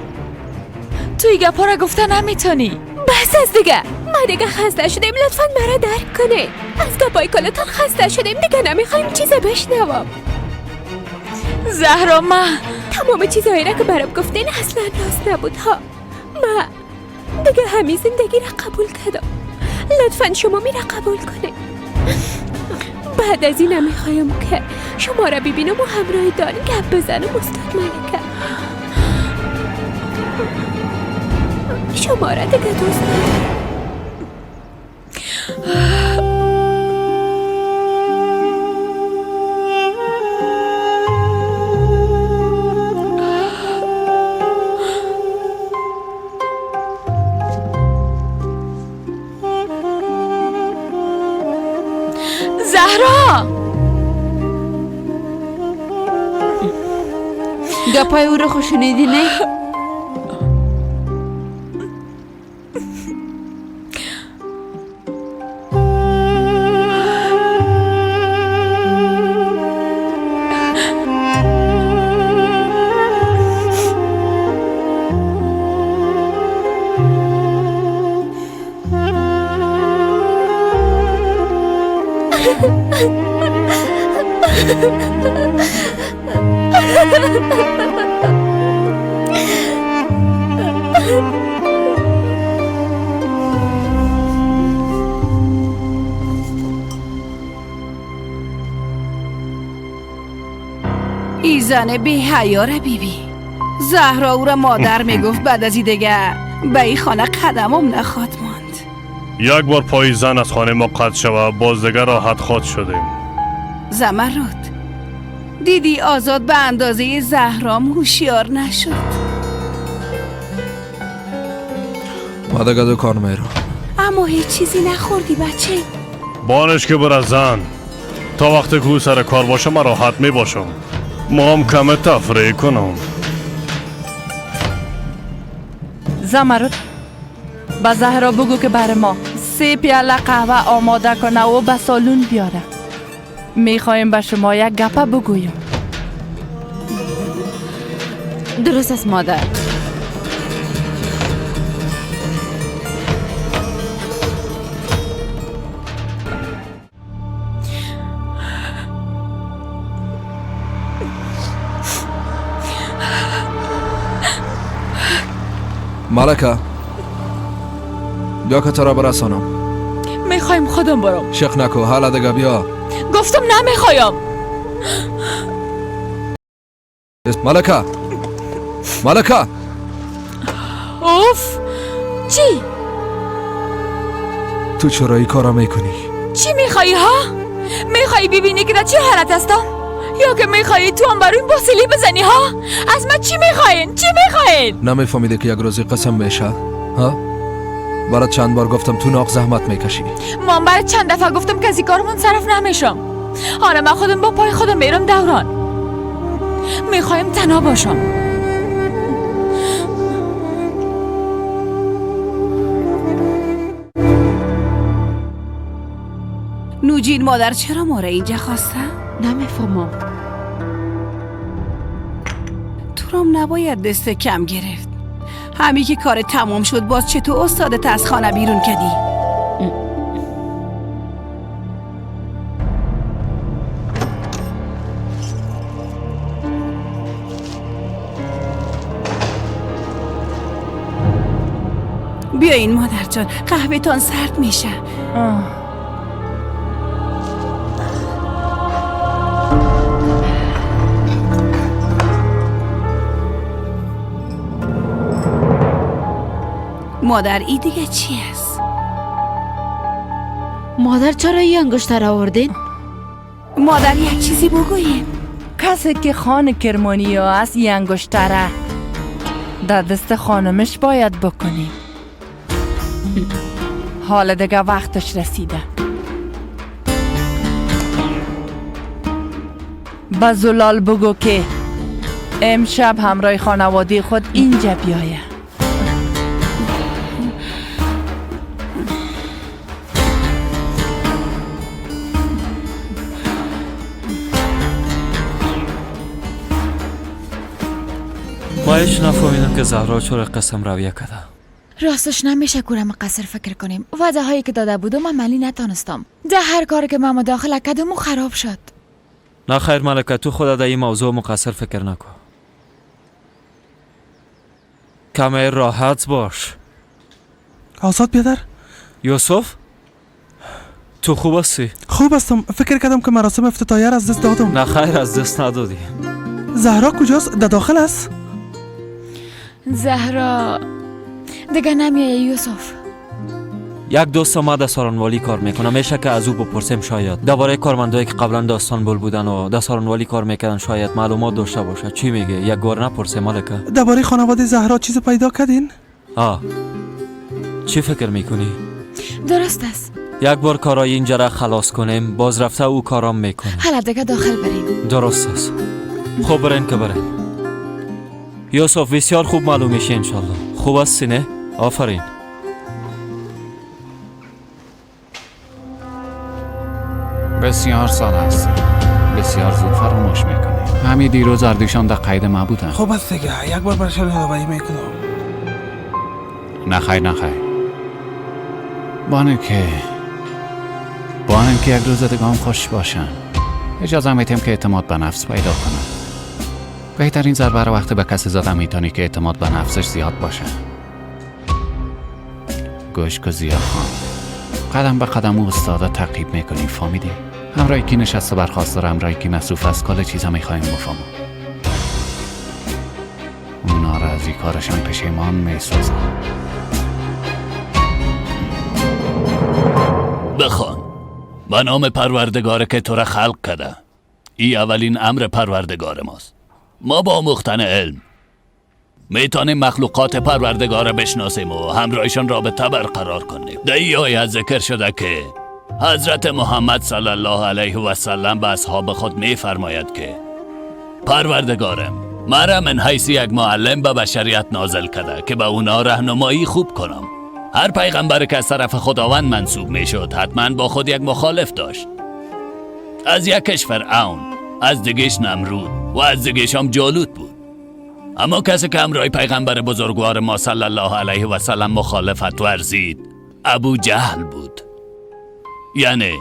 توی گپا را گفته نمیتونی. بس از دیگه، ما دیگه خسته شدیم، لطفا مرا درک کنید. از گپای کلتان خسته شدیم، دیگه نمیخوایم چیز بشنوم. زهرا من تمام چیزهایی را که برام گفتین اصلا راست نبود ها. من دیگه همین زندگی را قبول کردم، لطفا شما میرا قبول کنید. بعد از این نمیخوایم که شما را ببینم و همراه دان گپ بزنم. استاد ملکه شما را دیگه دوست ندارم. زهرا گپای او رو خوش شنیدی نه؟ ای زن بی حیا را بیبی. زهرا او را مادر میگفت، بعد از این دیگه به این خانه قدمم نخواد ماند. یک بار پای زن از خانه ما قطع شوه، باز دیگه راحت خواد شدیم. زمرد دیدی آزاد به اندازه زهرام هوشیار نشد. ما دیگه دکان میرم. اما هیچ چیزی نخوردی بچه. بانش که بر زن تا وقتی که سر کار باشه من راحت میباشم. ما هم کم تفریح کنم. زمرد به زهرا بگو که بر ما 3 پیاله قهوه آماده کنه و به سالون بیاره. میخوایم به شما یک گپه بگویم. درست است مادر. ملکه بیا که تو را برسانم. میخوایم خودم برم. شک نکو، حالا دیگه بیا. گفتم نمیخوایم. ملکه ملکه. اوف چی؟ تو چرا این کارا میکنی؟ چی میخوایی ها؟ میخوایی ببینی که در چه حالت هستم؟ یا که میخوایی تو هم برای باسیلی بزنی ها؟ از من چی میخواین؟ چی میخواین؟ نمیفهمیده که یک روزی قسم میشه ها؟ برات چند بار گفتم تو ناق زحمت میکشی. من برات چند دفعه گفتم که از این کارمون صرف نمیشم. آره من خودم با پای خودم میرم دوران. میخوایم تنها باشم. نوجین مادر چرا ما را اینجا خواسته؟ نمیفهمم. تو رام نباید دست کم گرفت. همین که کار تمام شد باز چطور استادت از خانه بیرون کردی؟ بیاین مادر جان، قهوه تان سرد میشه. مادر ای دیگه چی است؟ مادر چرا این انگشتر آوردین؟ مادر یک چیزی بگوییم. کسی که خان کرمانی ها است این انگشتره در دست خانمش باید بکنیم. حالا دیگه وقتش رسیده. به زلال بگو که امشب همراه خانواده خود اینجا بیایه. ما هیچ نفهمیدم که زهرا چرا قسم رویه کرده. راستش نمیشه کورم قصر فکر کنیم. وعده هایی که داده بودم عملی نتانستم. ده هر کاری که من مداخله کردم و خراب شد. نه خیر ملکه، تو خود در این موضوع مقصر فکر نکن. کمی راحت باش. آزاد بیادر. یوسف تو خوب هستی؟ خوب هستم. فکر کردم که مراسم افتتاحیه را از دست دادم. نه خیر از دست ندادی. زهرا کجاست؟ در داخل است؟ زهرا دیگه نمیایه یوسف. یک دوست ما در سارانوالی کار میکنه، میشه که از او بپرسیم. شاید درباره کارمندایی که قبلا در استانبول بودن و در سارانوالی کار میکردن شاید معلومات داشته باشه. چی میگه؟ یک بار نپرسیم ملکه. درباره خانواده زهرا چیز پیدا کردین؟ آه چی فکر میکنی؟ درست است. یک بار کارای اینجا را خلاص کنیم، باز رفته او کارام میکنه. حالا دیگه داخل بریم. درست است. خب برین که برین. یوسف بسیار خوب معلوم میشه انشالله. خوب هستی نه؟ آفرین. بسیار ساده است. بسیار زود فراموش میکنی. همین دیروز اردیشان در قید ما بودن. خوب است دیگه، یک بار برشان یادآوری میکنم. نه خیر نه خیر. بانه که یک روز دیگه هم خوش باشن. اجازه میتیم که اعتماد به نفس پیدا کنن. بهترین ضربه رو وقتی به کسی زدن میتونی که اعتماد به نفسش زیاد باشه. گوش کو زیا خان، قدم به قدم او استاده تعقیب میکنی، فهمیدی؟ همراهی کی نشسته برخواست داره، همراهی کی مصروف است، کل چیزا میخوایم بفهمم. اونا را از این کارشان پشیمان میسازن. بخوان به نام پروردگار که تو را خلق کرده. ای اولین امر پروردگار ماست. ما با آموختن علم میتونیم مخلوقات پروردگار را بشناسیم و همراهشان رابطه برقرار کنیم. در این آیه ذکر شده که حضرت محمد صلی الله علیه و سلم به اصحاب خود میفرماید که پروردگارم مرا من حیث یک معلم به بشریت نازل کرده که به اونا راهنمایی خوب کنم. هر پیغمبر که از طرف خداوند منصوب میشد حتما با خود یک مخالف داشت. از یکش فرعون، از دیگش نمرود و از دیگش هم جالوت بود. اما کسی که همراه پیغمبر بزرگوار ما صلی الله علیه و سلم مخالفت ورزید ابو جهل بود. یعنی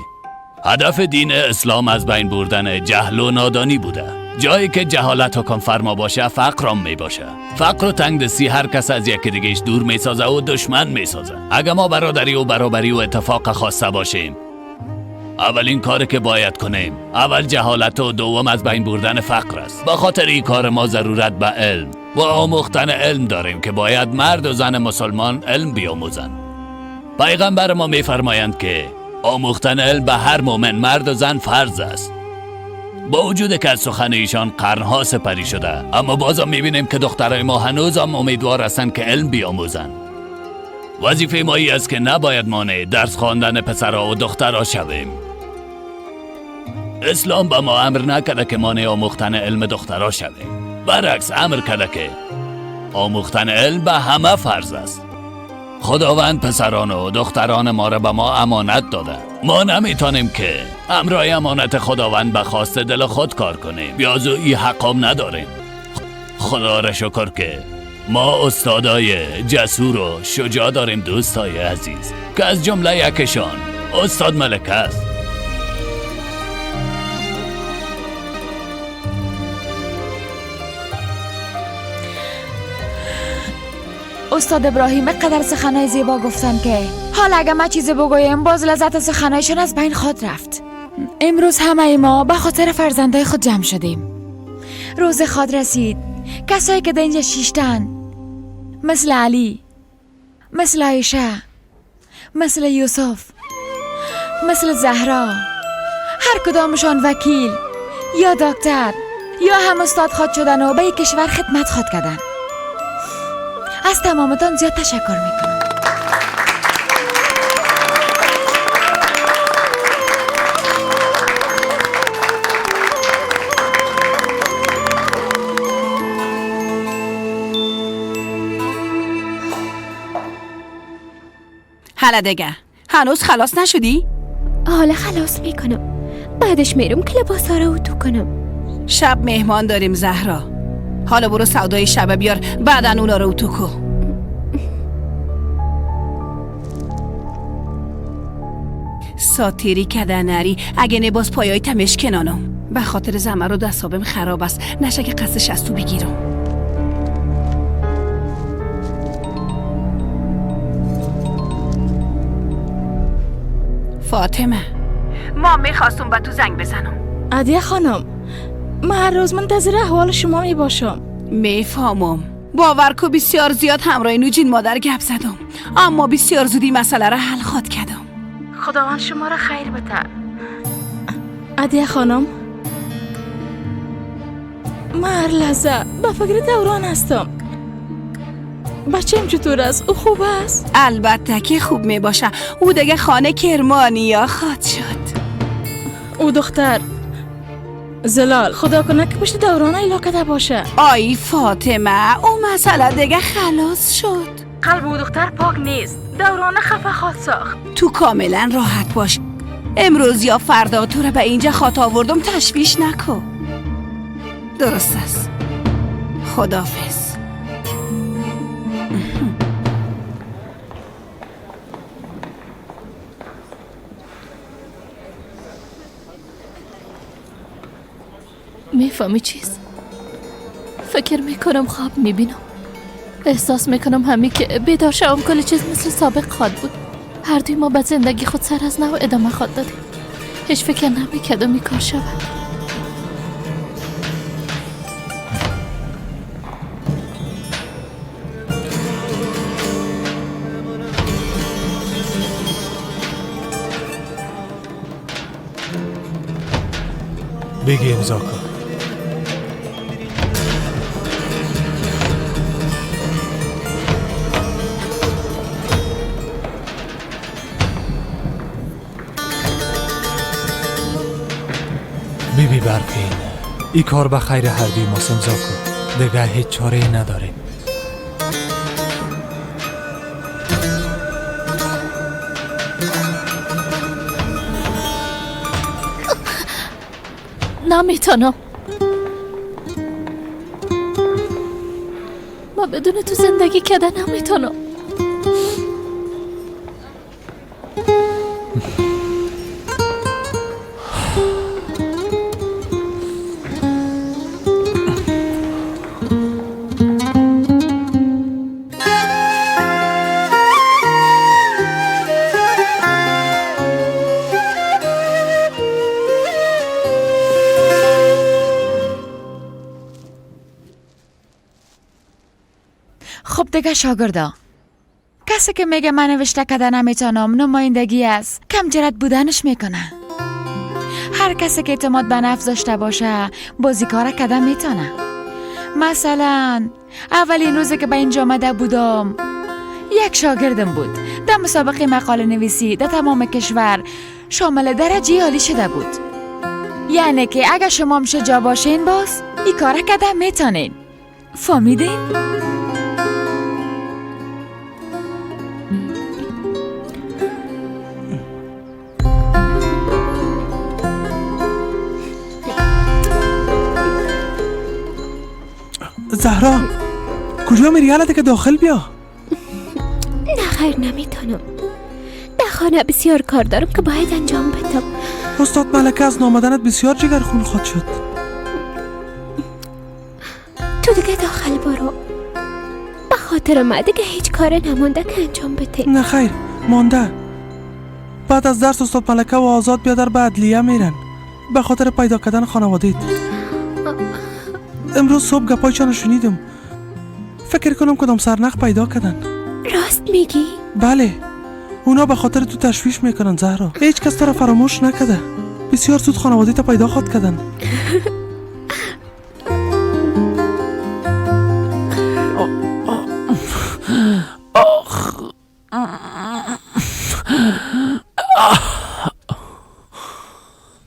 هدف دین اسلام از بین بردن جهل و نادانی بوده. جایی که جهالت حکم فرما باشه فقر هم می باشه. فقر و تنگدستی هر کس از یکی دیگهش دور می سازه و دشمن می سازه. اگه ما برادری و برابری و اتفاق خواسته باشیم، اولین کاری که باید کنیم اول جهالت و دوم از بین بردن فقر است. به خاطر این کار ما ضرورت به علم و آموختن علم داریم که باید مرد و زن مسلمان علم بیاموزند. پیغمبر ما میفرمایند که آموختن علم به هر مؤمن مرد و زن فرض است. با وجود که از سخن ایشان قرنها سپری شده، اما بازم میبینیم که دخترای ما هنوز هم امیدوار هستند که علم بیاموزند. وظیفه ما این است که نباید مانع درس خواندن پسرها و دخترها شویم. اسلام به ما امر نکرده که مانع آموختن علم دخترها شویم. برعکس امر کرده که آموختن علم به همه فرض است. خداوند پسران و دختران ما را به ما امانت داده. ما نمیتونیم که همراه امانت خداوند به خواست دل خود کار کنیم یا از این حقام نداریم. خدا را شکر که ما استادای جسور و شجاع داریم دوستای عزیز، که از جمله یکشان استاد ملکه است. استاد ابراهیم قدر سخنای زیبا گفتن که حالا اگه ما چیزی بگویم باز لذت سخنایشان از بین خود رفت. امروز همه ما به خاطر فرزندای خود جمع شدیم. روز خود رسید. کسایی که در اینجا شیشتن، مثل علی، مثل عایشه، مثل یوسف، مثل زهرا، هر کدامشان وکیل یا دکتر یا هم استاد خود شدن و به کشور خدمت خود کردن. از تمامتان زیاد تشکر میکنم. حالا دیگه هنوز خلاص نشدی؟ حالا خلاص میکنم، بعدش میرم که لباسا رو اتو کنم. شب مهمان داریم زهرا. حالا برو سودای شب بیار، بعدا اونا رو اتو کن. ساتیری کده نری، اگه نباز پایای تمش کنانم. به خاطر زمر و دستابم خراب است، نشه که قصدش از تو بگیرم. فاطمه، ما میخواستم به تو زنگ بزنم. عدیه خانم، من هر روز منتظر احوال شما میباشم. میفهمم. باور کو بسیار زیاد همراه نوجین مادر گپ زدم، اما بسیار زودی مسئله را حل خواد کردم. خداوند شما را خیر بده. عدیه خانم، من هر لحظه به فکر دوران هستم. بچه‌م چطور است؟ او خوب است؟ البته که خوب می باشه. او دیگه خانه کرمانیا خواد شد. او دختر زلال، خدا کنه که پشت دوران علاقه باشه. آی فاطمه، او مسئله دیگه خلاص شد. قلب او دختر پاک نیست، دوران خفه خواد ساخت. تو کاملا راحت باش. امروز یا فردا تو را به اینجا خواد آوردم، تشویش نکن. درست است. خداحافظ. میفهمی چیز؟ فکر میکنم خواب میبینم. احساس میکنم همی که بیدار شوم کل چیز مثل سابق خواد بود. هر دوی ما به زندگی خود سر از نو ادامه خواد دادیم. هیچ فکر نمیکردم این کار شود. بگی امضا کن. بیبی برفین، ای کار به خیر هر دوی ماست، امضا کن. دیگه هیچ چاره نداریم. نمیتونم. ما بدون تو زندگی کردن نمیتونم. خب دیگه شاگردا، کسی که میگه من نوشته کده نمیتونم نمایندگی از کم جرأت بودنش میکنه. هر کسی که اعتماد به نفس داشته باشه بازیکاره کده میتونه. مثلا اولین روزی که به اینجا آمده بودم یک شاگردم بود، در مسابقه مقاله نویسی در تمام کشور شامل درجه عالی شده بود. یعنی که اگه شما هم شجاع باشین باز این کاره کده میتونین. فهمیدین؟ زهرا کجا کجا میری؟ حالا دیگه داخل بیا. نه خیر نمیتونم، در خانه بسیار کار دارم که باید انجام بدم. استاد ملکه از نامدنت بسیار جگر خون خواهد شد. تو دیگه داخل برو، به خاطر ما دیگه هیچ کار نمانده که انجام بده. نه خیر مانده. بعد از درس استاد ملکه و آزاد بیادر به عدلیه میرن به خاطر پیدا کردن خانواده‌ات. امروز صبح گپایشان شنیدم، فکر کنم کدام سرنخ پیدا کردن. راست میگی؟ بله، اونا به خاطر تو تشویش میکنن زهرا. هیچ کس تو را فراموش نکرده. بسیار زود خانواده تا پیدا خواد کردن.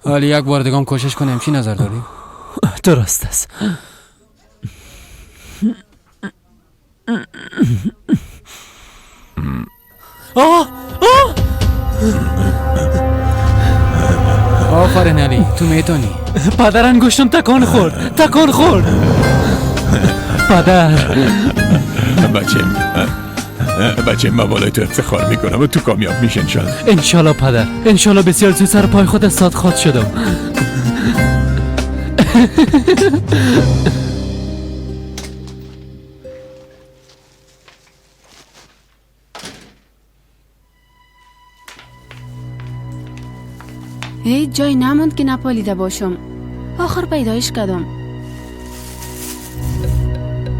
علی یک بار دیگه هم کوشش کنیم. چی نظر داری؟ درست است. آه آه آفرین علی، تو میتونی. پدر انگشتم تکان خورد، تکان خورد. پدر بچه من بالای تو افتخار میکنم و تو کامیاب میشه انشالله. انشالله پدر، انشالله بسیار زود سر پای خود استاد خواهد شدم. هیچ جای نموند که نپالیده باشم. آخر پیدایش کردم.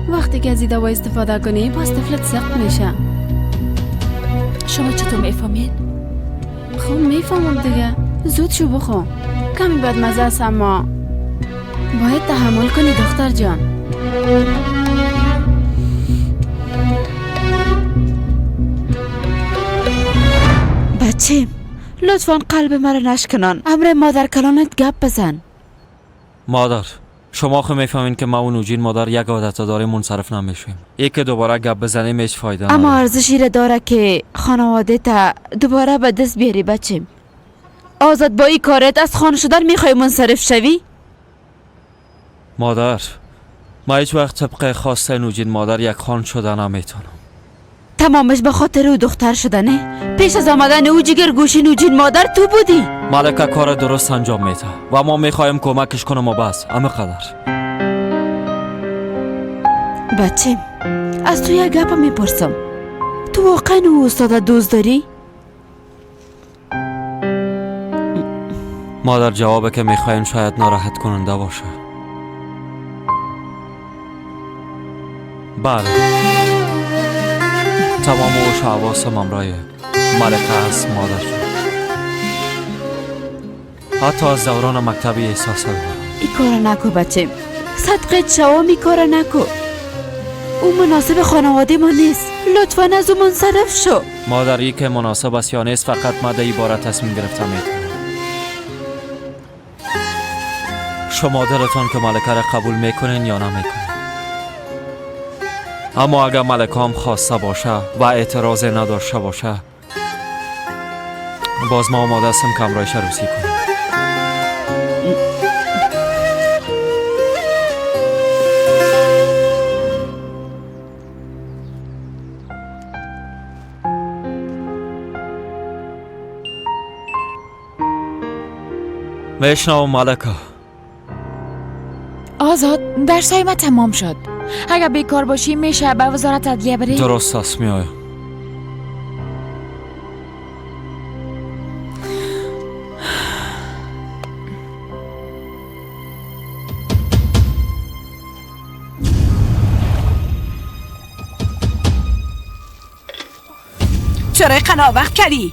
وقتی که از این دوا استفاده کنی باز طفلت سخت میشه. شما چطور میفهمید؟ خب میفهمم دیگه. زود شو بخو، کمی بدمزه است اما باید تحمل کنی دختر جان. بچه لطفا قلب مرا نشکنان، امر مادر کلانت گپ بزن. مادر شما خو میفهمین که ما و نوجین مادر یک عادت داریم، منصرف نمیشیم. ای که دوباره گپ بزنیم هیچ فایده نداره. اما ارزشی را داره که خانواده تا دوباره به دست بیاری بچیم. آزاد با این کارت از خانه شدن میخوای منصرف شوی؟ مادر ما هیچ وقت طبق خواست نوجین مادر یک خان شده نمیتونم. تمامش به خاطر او دختر شدنه. پیش از آمدن او جگر گوشی نوجین مادر تو بودی. ملکه کار درست انجام میده و ما میخوایم کمکش کنم و بس، همه قدر. بچه از تو یک گپ میپرسم، تو واقعا او استاد دوست داری؟ مادر جوابی که میخوایم شاید ناراحت کننده باشه. بله تمام هوش و حواسم همراه ملکه است مادر جان. حتی از دوران مکتبی احساس دارم. ای کار نکو بچه، صدقت شوام ای کار نکو. او مناسب خانواده ما نیست، لطفا از او منصرف شو. مادر ای که مناسب است یا نیست فقط ما در این باره تصمیم گرفتم میتونم. شما دلتان که ملکه را قبول میکنین یا نمیکنین، اما اگر ملکه هم خواسته باشه و اعتراض نداشته باشه باز ما آماده هستم که همراهش عروسی کنیم. میشنوم ملکه. آزاد درسای ما تمام شد. اگر بیکار باشی میشه به وزارت عدلیه بری؟ درست است میایم. چرا قنا وقت کردی؟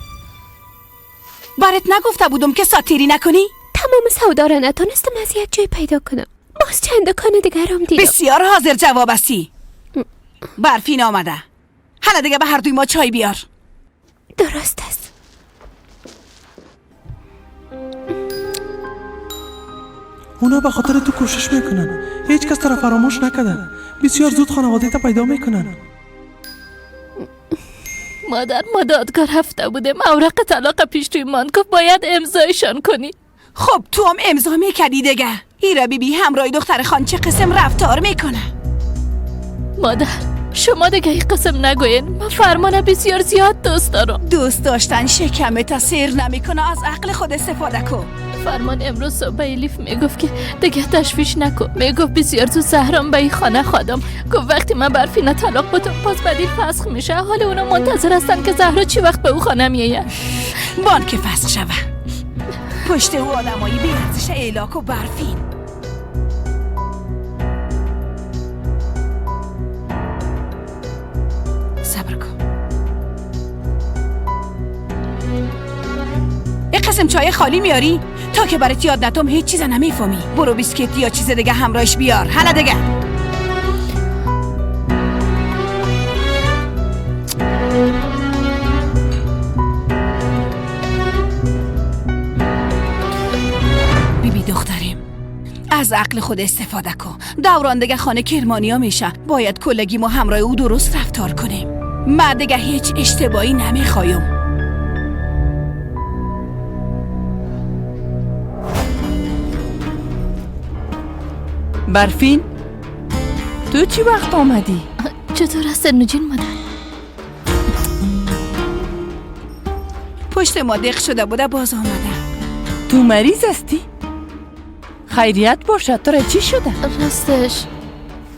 برات نگفته بودم که ساتیری نکنی؟ تمام سودا را نتونستم از یک جای پیدا کنم. باز چند دکان دیگرم دیدم. بسیار حاضر جواب هستی. برفین آمده. حالا دیگه به هر دوی ما چای بیار. درست است. اونا به خاطر تو کوشش میکنن. هیچ کس تو را فراموش نکردن. بسیار زود خانواده تا پیدا میکنن. مادر ما دادگاه رفته بودیم، اوراق طلاق پیش توی ماند، گفت باید امضایشان کنی. خب تو هم امضا میکردی دیگه. ایرا بی بی همراه دختر خان چه قسم رفتار میکنه. مادر شما دیگه این قسم نگوین. من فرمان بسیار زیاد دوست دارم. دوست داشتن شکمت سیر نمیکنه، از عقل خود استفاده کن. فرمان امروز صبح به الیف میگفت که دیگه تشویش نکن. میگفت بسیار تو زهرام به این خانه خادم. گفت وقتی من برفین طلاق بدم باز بدیل فسخ میشه. حال اونا منتظر هستن که زهرا چی وقت به او خانه میآید. بان که فسخ شوه. پشت او آدمایی بی ارزش ایلاک و برفین. صبر کن. یه قسم چای خالی میاری؟ تا که برات یاد ندم هیچ چیز نمیفهمی. برو بیسکیت یا چیز دیگه همراهش بیار. حالا دیگه. بیبی دختریم، از عقل خود استفاده کن. دوران دیگه خانه کرمانیا میشه. باید کلگی ما همراه او درست رفتار کنیم. ما دیگه هیچ اشتباهی نمیخوایم. برفین، تو چی وقت آمدی؟ چطور هست نوجین مادر؟ پشت ما دق شده بوده باز آمده. تو مریض هستی؟ خیریت باشد، تو را چی شده؟ راستش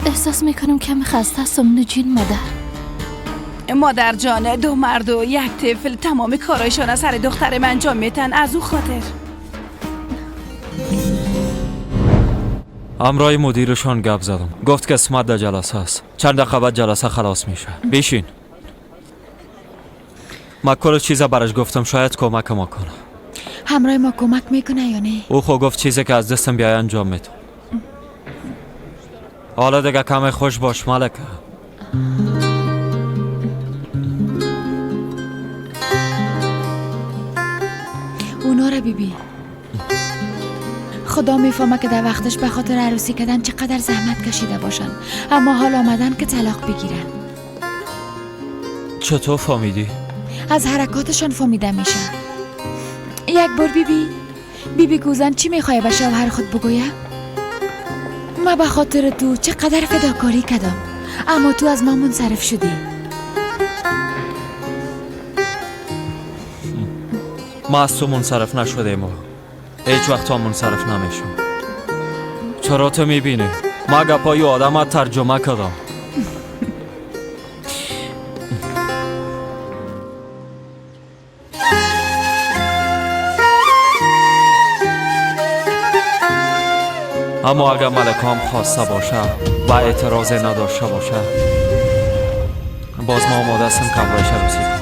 احساس میکنم کمی خسته هستم نوجین مادر. مادر جان، 2 مرد و 1 طفل تمام کارایشان از سر دختر من انجام میتن، از او خاطر. همراه مدیرشان گپ زدم. گفت که اسمت در جلسه است. چند دقیقه بعد جلسه خلاص میشه. بشین. ما کل چیز برش گفتم، شاید کمک ما کنه. همراه ما کمک میکنه یا نه؟ او خو گفت چیزی که از دستم بیای انجام میدم. حالا دیگه کم خوش باش ملکه. اونا را ببین. خدا میفهمه که در وقتش به خاطر عروسی کردن چقدر زحمت کشیده باشن، اما حال آمدن که طلاق بگیرن. چطور فهمیدی؟ از حرکاتشان فهمیده میشه. یک بار بیبی گوزن چی میخوای به شوهر خود بگویه؟ ما به خاطر تو چقدر فداکاری کردم، اما تو از ما منصرف شدی. ما از تو منصرف نشدیم و هیچ وقت تا منصرف نمیشم. چرا تو میبینی؟ ما گپای آدم ترجمه کردم. اما اگر ملکام خواسته باشه و اعتراض نداشته باشه، باز ما آماده هستیم که همراهش عروسی کنیم.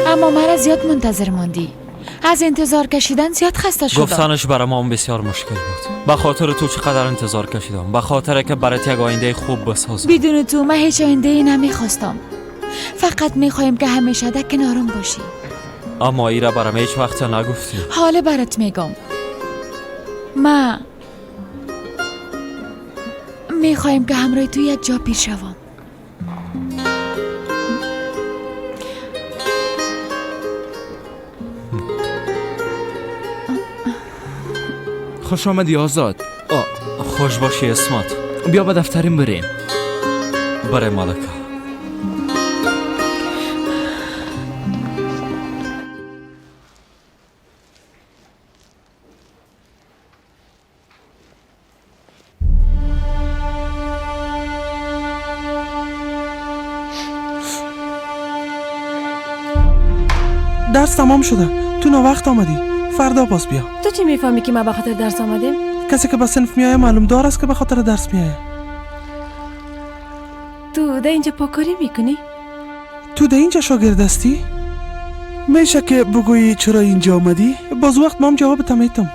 اما مرا زیاد منتظر ماندی. از انتظار کشیدن زیاد خسته شدم. گفتنش برای ما بسیار مشکل بود. به خاطر تو چقدر انتظار کشیدم، به خاطر که برات یک آینده خوب بسازم. بدون تو من هیچ آینده ای نمیخواستم. فقط میخوایم که همیشه در کنارم باشی. اما ایره برام هیچ وقت نگفتی. حالا برات میگم. ما میخوایم که همراه تو یک جا پیر شوم. خوش آمدی آزاد. خوش باشی اسمت. بیا به دفتریم بریم. بره ملکه. درس تمام شده. تو ناوقت آمدی. فردا باز بیا. تو چی میفهمی که ما به خاطر درس آمدیم؟ کسی که به صنف میایه معلوم دار است که به خاطر درس میایه. تو در اینجا پاکاری میکنی؟ تو در اینجا شاگرد هستی؟ میشه که بگویی چرا اینجا آمدی؟ باز وقت مام جواب میتم.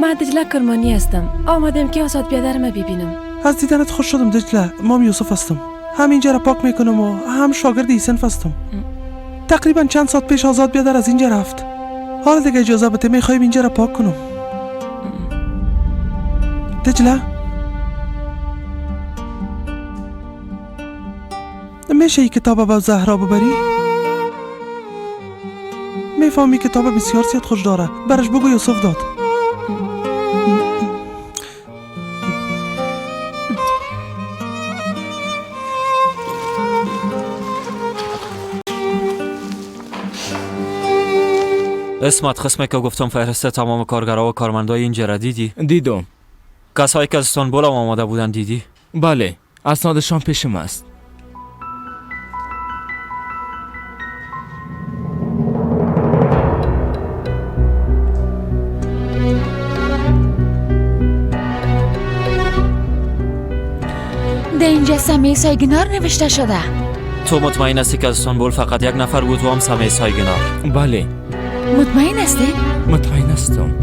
من دجله کرمانی هستم. آمدم که آزاد بیادر ما ببینم. از دیدنت خوش شدم دجله. مام یوسف هستم. هم اینجا را پاک میکنم و هم شاگرد این صنف هستم. تقریبا چند ساعت پیش آزاد بیادر از اینجا رفت. حالا دیگه اجازه بده میخوایم اینجا را پاک کنم. دجله میشه این کتاب به زهرا ببری؟ میفهمی کتاب بسیار زیاد خوش داره. برش بگو یوسف داد. اسمت قسمه که گفتم فهرست تمام کارگرها و کارمندای اینجا را دیدی؟ دیدم. کسایی که از استانبول هم آمده بودن دیدی؟ بله، اسنادشان پیشم است. در اینجا سمیه سایگنار نوشته شده. تو مطمئن هستی که از استانبول فقط یک نفر بود و هم سمیه سایگنار؟ بله. مطمئن هستی؟ مطمئن هستم.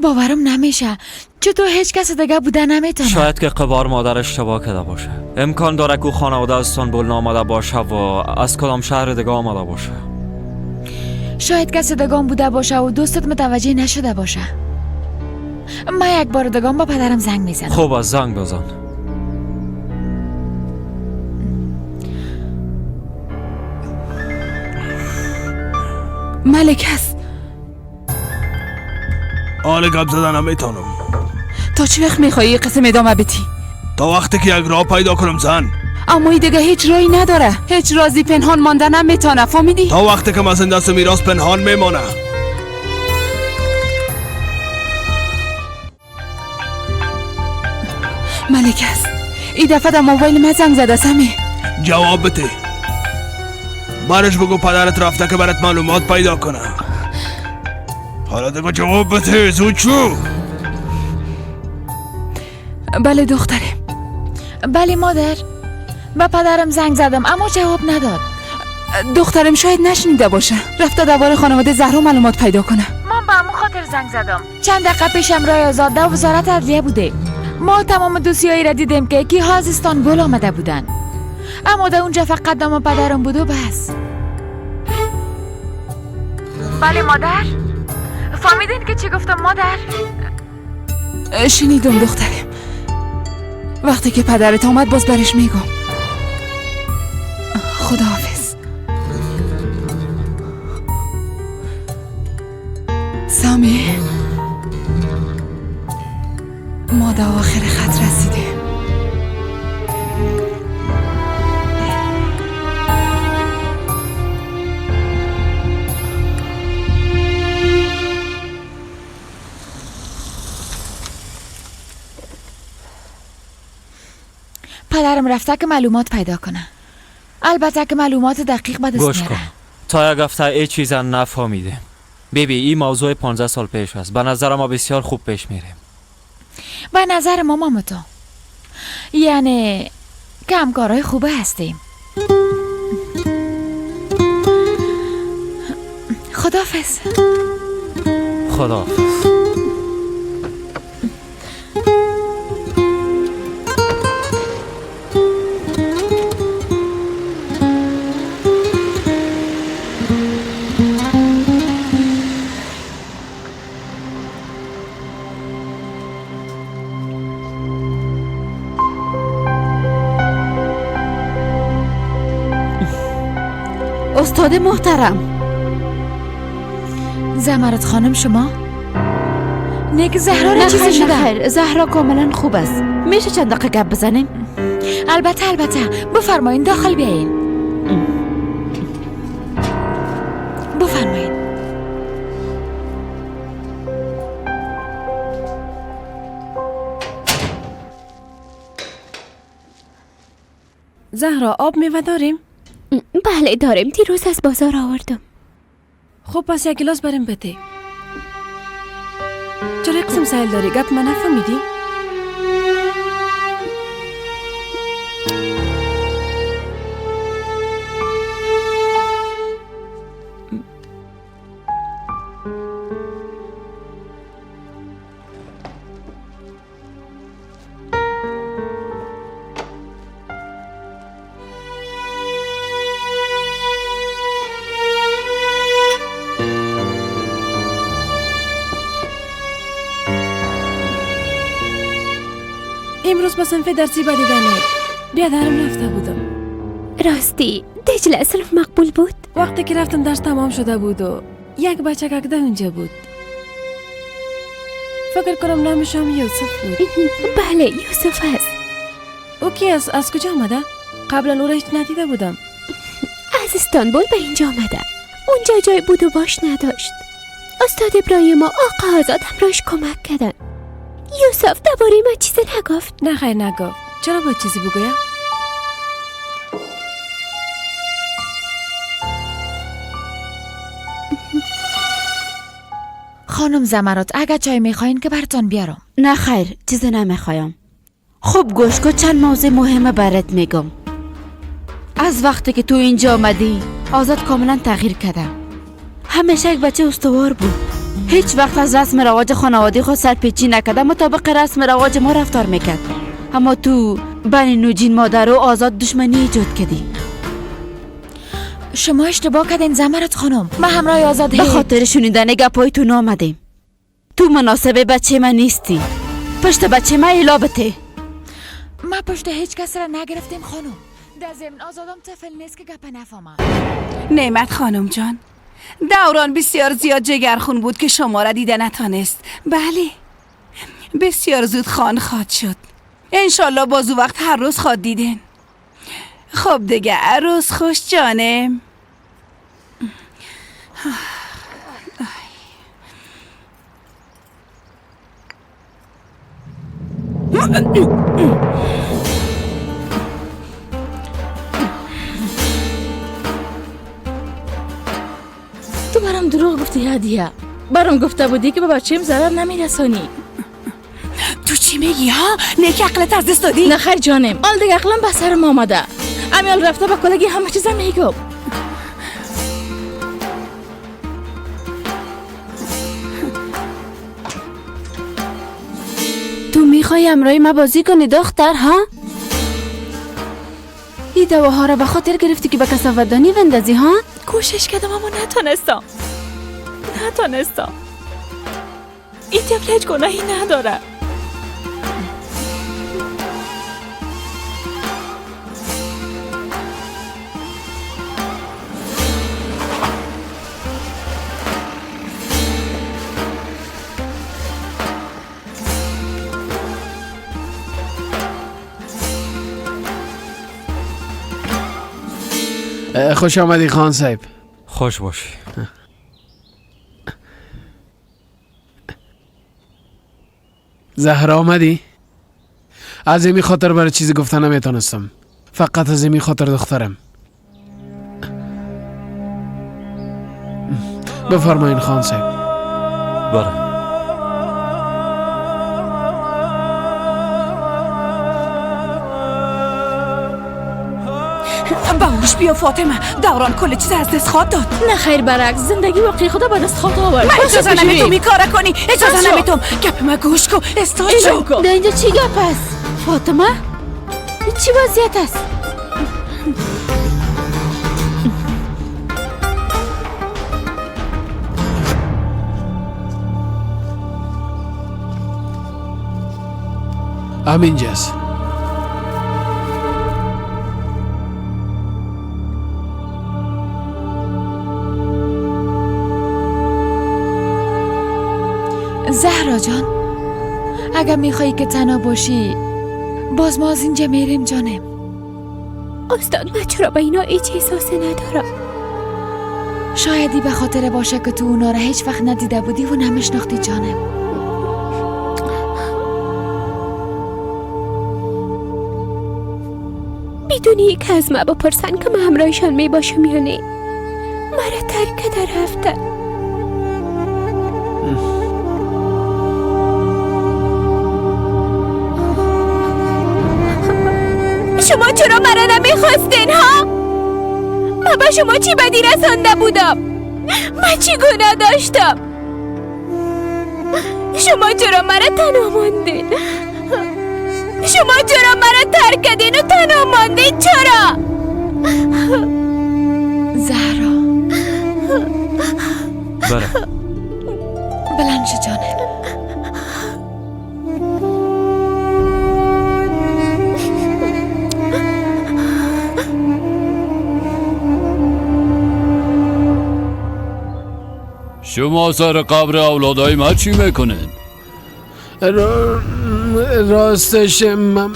باورم نمیشه چطور هیچ کس دیگه بوده نمیتونه. شاید که قبار مادر اشتباه کرده باشه. امکان داره که خانواده از استانبول نامده باشه و از کدام شهر دیگه آمده باشه. شاید کس دیگه بوده باشه و دوستت متوجه نشده باشه. من یک بار دیگه با پدرم زنگ میزنم. خوب از زنگ بزن. ملک هست. آل گپ زدن نمیتونم. تا چه وقت میخوایی قسم ادامه بدی؟ تا وقتی که یک راه پیدا کنم زن. اما ای دیگه هیچ راهی نداره. هیچ رازی پنهان مانده نمیتونه، فهمیدی؟ تا وقتی که من دست میراث پنهان میمانه. ملک است. این دفعه در موبایل من زنگ زده سمی. جواب بده. برش بگو پدرت رفته که برات معلومات پیدا کنه. حالا دیگه جواب بده زود شو. بله دخترم. بله مادر. به پدرم زنگ زدم اما جواب نداد. دخترم شاید نشنیده باشه. رفته درباره خانواده زهرا معلومات پیدا کنه. من به همون خاطر زنگ زدم. چند دقیقه پیشم رای آزاد در وزارت عدلیه بوده. ما تمام دوسیه‌ای را دیدیم که کیها از استانبول آمده بودن. اما در اونجا فقط نام پدرم بود و بس. بله مادر. فهمیدین که چی گفتم مادر؟ شنیدم دخترم. وقتی که پدرت آمد باز برش میگم. خداحافظ. سامی، ما در آخر خط رسیدیم. پدرم رفته که معلومات پیدا کنه. البته که معلومات دقیق به دست گوش کن. تا یک هفته ای چیزا نفهمیدیم. بیبی این موضوع 15 سال پیش است. به نظر ما بسیار خوب پیش میریم. به نظر ما ماما تو یعنی که همکارای خوبه هستیم. خداحافظ. خداحافظ. استاد محترم. زمرد خانم شما؟ نیک زهرا را چیزی شده؟ خیر، زهرا کاملا خوب است. میشه چند دقیقه گپ بزنیم؟ البته البته، بفرمایین داخل بیاین. بفرمایین. زهرا آب میوه داریم؟ بله داریم، دیروز از بازار آوردم. خب پس یک گلاس بریم بده. چرا قسم سهل داری؟ گپ من نفهمیدی؟ امروز با صنف درسی با دیدن بیادرم رفته بودم. راستی دجله صنف مقبول بود؟ وقتی که رفتم درس تمام شده بود و یک بچه ککده اونجا بود. فکر کنم نامش هم یوسف بود. بله یوسف است. او کی است؟ از کجا آمده؟ قبلا او را هیچ ندیده بودم. از استانبول به اینجا آمده. اونجا جای بود و باش نداشت. استاد ابراهیم و آقا آزاد همراهش کمک کردن. یوسف درباره من چیزی نگفت. نه خیر نگفت. چرا باید چیزی بگویم؟ خانم زمرات اگه چای میخواین که براتون بیارم. نه خیر چیزی نمیخوایم. خب گوش کن، چند موضوع مهمه برات میگم. از وقتی که تو اینجا آمدی آزاد کاملا تغییر کرده. همیشه یک بچه استوار بود. هیچ وقت از رسم رواج خانواده خود سرپیچی نکرده، مطابق رسم رواج ما رفتار میکرد. اما تو بین نوجین مادر و آزاد دشمنی ایجاد کردی. شما اشتباه کردین زمرت خانم. من همراه آزاد به خاطر شنیدن گپای تو نامدیم. تو مناسب بچه من نیستی. پشت بچه من ایلا بته. ما پشت هیچ کس را نگرفتیم خانم. در ضمن آزادم طفل نیست که گپ نفهمم. نعمت خانم جان، دوران بسیار زیاد جگرخون بود که شما را دیده نتانست. بله بسیار زود خان خواد شد. انشالله بازو وقت هر روز خواد دیدن. خب دیگه روز خوش جانم. تو برام دروغ گفتی هدیه. برام گفته بودی که به بچه‌م ضرر نمیرسانی. تو چی میگی ها؟ نیک عقلت از دست دادی؟ نه خیر جانم، حال دیگه عقلم به سرم آمده. امیال رفته به کلگی همه چیزم میگم. تو میخوای همراه ما بازی کنی دختر ها؟ این دواها را به خاطر گرفتی که به کثافتدانی بندازی ها؟ کوشش کردم اما نتونستم. این طفل هیچ گناهی نداره. خوش آمدی خان صاحب. خوش باشی. زهرا آمدی؟ از این خاطر برای چیزی گفتن نمیتونستم. فقط از این خاطر دخترم. بفرمایین خان صاحب. بله. باهوش بیا فاطمه، دوران کل چیز از دست خواد داد. نه خیر برعکس، زندگی واقعی خدا به دست خواد آورد. من اجازه نمیتم این کار کنی. اجازه نمیتم. گپ ما گوش کو استاد شو. در اینجا چی گپ است فاطمه؟ این چی وضعیت است؟ همینجاست. زهرا جان، اگر میخوایی که تنها باشی باز ما از اینجا میریم جانم. استاد من چرا به اینا هیچ احساسی ندارم؟ شایدی به خاطر باشه که تو اونا را هیچ وقت ندیده بودی و نمیشناختی جانم. بدونی که از ما بپرسن که من همراهشان میباشم یا نه، مرا ترک کرده رفتن. شما چرا مرا نمیخواستین ها؟ من به شما چی بدی رسانده بودم؟ من چی گناه داشتم؟ شما چرا مرا تنها ماندین؟ شما چرا مرا ترک کردین و تنها ماندین؟ چرا؟ زهرا بله بلند شو جانم. شما سر قبر اولادای ما چی میکنین؟ راستش من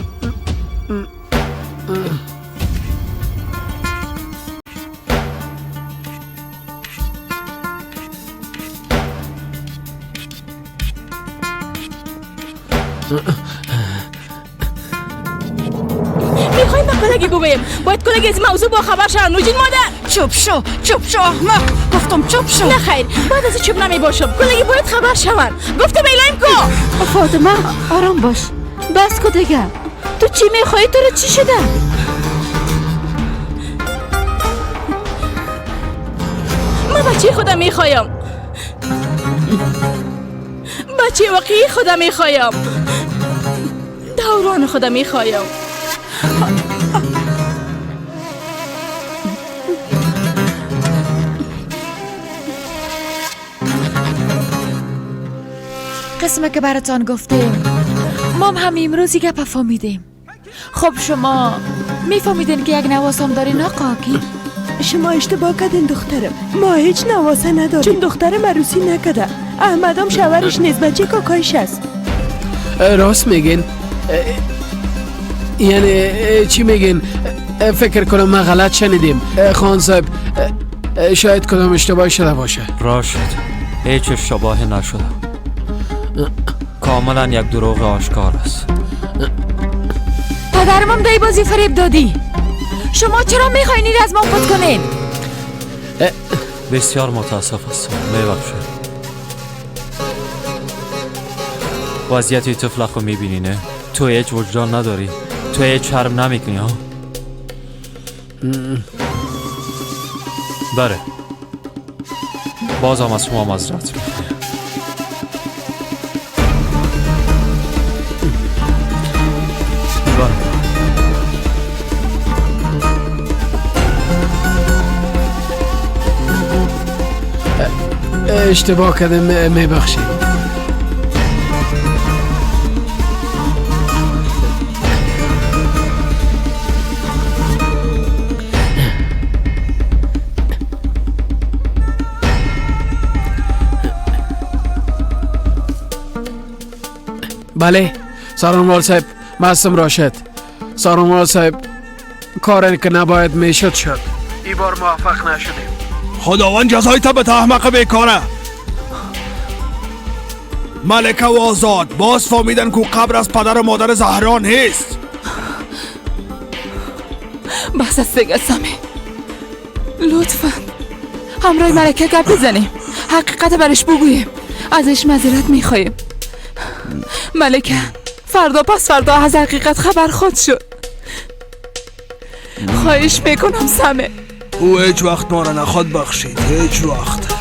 میخوایم به کلگی بگویم. باید کلگی از موضوع با خبر شوم. نوجین مادر چوب شو، چوب شو احمق. گفتم چوب شو. نه خیر، باید از چوب نمی باشم. کلگی باید خبر شون. گفتم ایلایم کو. فاطمه آرام باش، بس کو دیگه. تو چی میخوایی؟ تو رو چی شده؟ من بچه خودم میخوایم، بچه واقعی خودم میخوایم، دوران خودم میخوایم. قسمه که براتان گفتیم ما هم امروز گپ فهمیدیم. خب شما میفهمیدین که یک نواسم دارین آقا کی؟ شما اشتباه کردین دخترم، ما هیچ نواسه نداریم چون دخترم عروسی نکرده. احمدم شوهرش نیست، بچه کاکایش است. راست میگین؟ یعنی چی میگین؟ فکر کنم من غلط شنیدیم خان صاحب، شاید کدام اشتباه شده باشه. راشد هیچ اشتباهی نشده، کاملا یک دروغ آشکار است. پدرم دای بازی فریب دادی. شما چرا میخواین این از ما پت کنین؟ بسیار متاسف هستم، میبخشید. وضعیت طفل خو میبینی نه؟ تو هیچ وجدان نداری، تو هیچ شرم نمیکنی ها؟ بله، بازم از شما معذرت میخوایم. اشتباه کردم، میبخشید. بله سارنوال صاحب، من هستم راشد. سارنوال صاحب، کاری که نباید میشد شد. این بار موفق نشدیم. خداوند جزای تا به احمق بیکاره. ملکه و آزاد باز فهمیدن که قبر از پدر و مادر زهرا نیست. بس از دیگه سمی، لطفا همراه ملکه گپ بزنیم، حقیقت برش بگوییم، ازش معذرت میخوایم. ملکه فردا پس فردا از حقیقت خبر خود شد. خواهش میکنم سمه. او هیچ وقت ما را نخواد بخشید، هیچ وقت.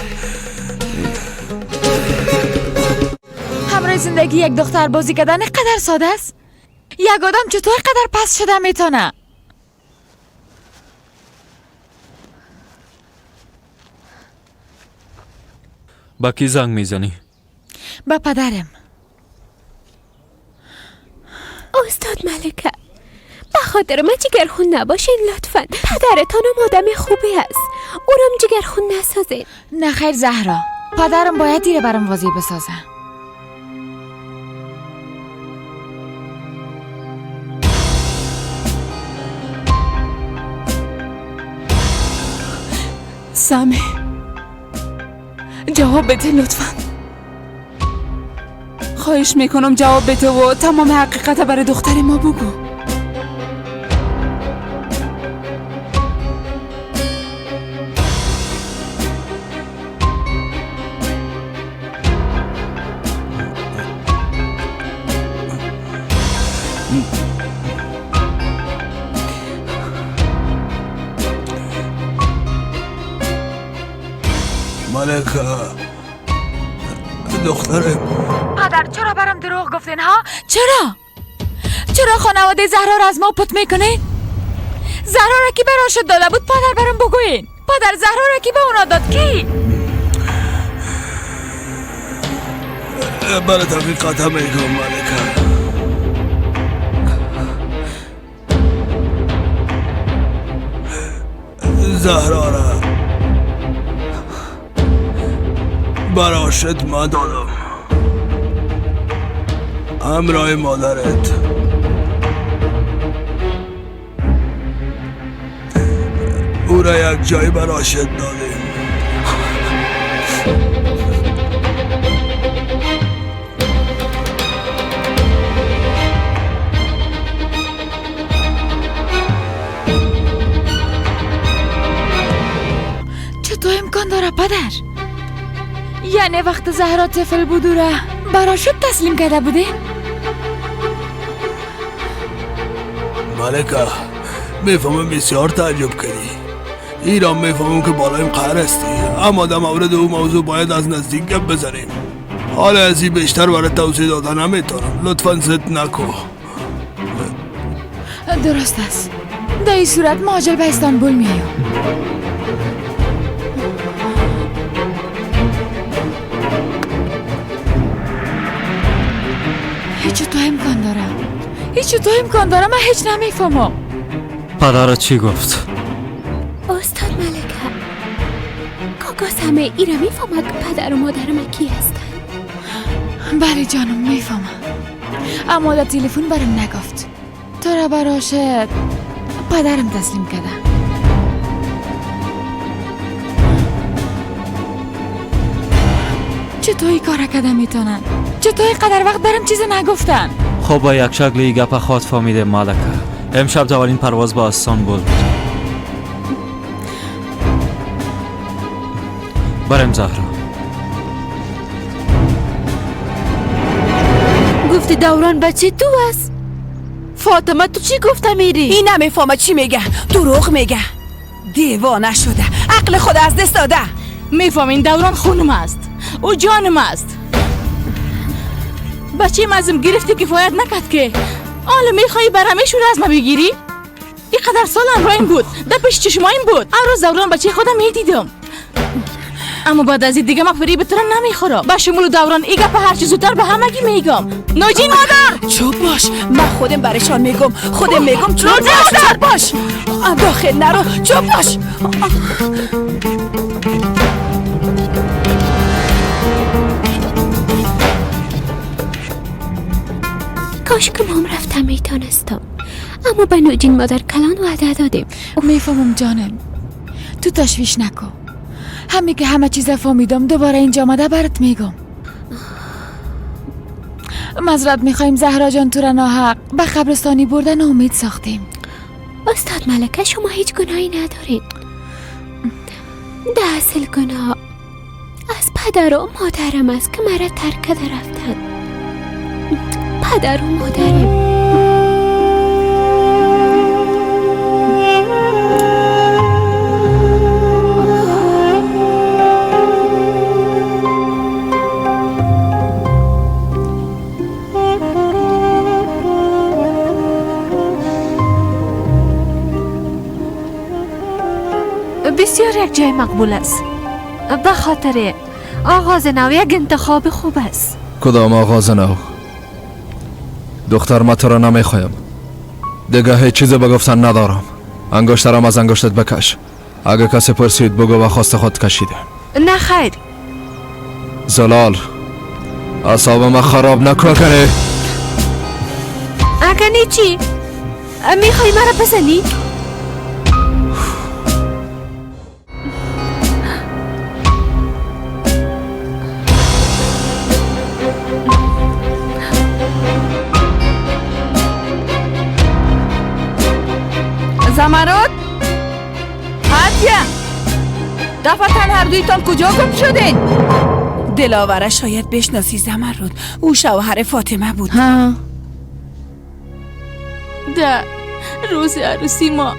همراه زندگی یک دختر بازی کردن قدر ساده است؟ یک آدم چطور قدر پس شده میتونه؟ با کی زنگ میزنی؟ با پدرم. استاد ملکه، به خاطر من جگرخون نباشین لطفا. پدرتانم آدم خوبی است، اونم جگرخون نسازین. نه خیر زهرا، پدرم باید دیره برام واضح بسازه. سامی جواب بده لطفا. خواهش میکنم جواب بده و تمام حقیقت برای دختر ما بگو. ملکه دخترم. پدر چرا برام دروغ گفتین ها؟ چرا؟ چرا خانواده زهرا را از ما پت میکنین؟ زهرا را کی به راشد داده بود؟ پدر برام بگوین. پدر زهرا را کی به اونا داد؟ کی؟ برات حقیقت هم میگم ملکه. زهرا را براشت ما دادم همراه مادرت. او را یک جایی براشت دادیم. چطور امکان داره پدر؟ یعنی وقت زهرا طفل بود او را براشت تسلیم کرده بودی؟ ملکه میفهمم بسیار تعجب کردی. ایران میفهمم که بالایم قهر هستی، اما در مورد او موضوع باید از نزدیک گپ بزنیم. حالا از این بیشتر برای توضیح دادن نمیتونم. لطفا ضد نکو. درست است. در این صورت ما عاجل به استانبول میایم. هیچ تو امکان داره، هیچ تو امکان داره. من هیچ نمیفهمم. پدرت چی گفت؟ استاد ملکه کاکا سمه ایره میفهمد که پدر و مادر من کی هستن. بله جانم میفهمم، اما در تلفن برم نگفت. تو را براشد پدرم تسلیم کرده. چطور این کار کرده میتونن؟ چطور قدر وقت برم چیز نگفتن؟ خب با یک شکلی گپ خود فهمیده ملکه. امشب اولین پرواز با استانبول بود. برم زهرا. گفتی دوران بچه تو است. فاطمه تو چی گفته میری؟ این نمیفهمه چی میگه، دروغ میگه. دیوانه شده، عقل خود از دست داده. میفهمین دوران خونم است، او جانم است. بچه ازم گرفتی کفایت نکرد که حالا میخوایی برهمیشون از ما بگیری؟ اینقدر سال همراهیم بود، در پیش چشمایم بود. هر روز دوران بچه خودم میدیدم، اما بعد از این دیگه من فریب تو را نمیخورم. به شمول دوران ای گپ هر چی زودتر به همگی میگم. نوجین مادر چوب باش، من خودم برشان میگم، خودم میگم. چوب باش، چوب باش، داخل نرو، چوب باش. کاش که مام رفتم میتونستم، اما به نوجین مادر کلان وعده دادیم. میفهمم جانم، تو تشویش نکن. همین که همه چیز فهمیدم دوباره اینجا آمده برات میگم. معذرت میخوایم زهرا جان، تو را ناحق به قبرستانی بردن امید ساختیم. استاد ملکه شما هیچ گناهی ندارید. ده اصل گناه از پدر و مادرم است که مرا ترک کرده رفتن. پدر و مادرم. بسیار یک جای مقبول است. به خاطر آغاز نو یک انتخاب خوب است. کدام آغاز نو؟ دختر ما تو را نمیخوایم. دیگه هیچ چیز به گفتن ندارم. انگشترم از انگشتت بکش. اگه کسی پرسید بگو به خواست خود کشیده. نه خیر. زلال اعصاب ما خراب نکن کنی. اگه نی چی؟ میخوای مرا بزنی؟ زمرد، هدیه، دفعتا هر دویتان کجا گم شدین؟ دلاوره شاید بشناسی زمرد، او شوهر فاطمه بود. ها. ده روز عروسی ما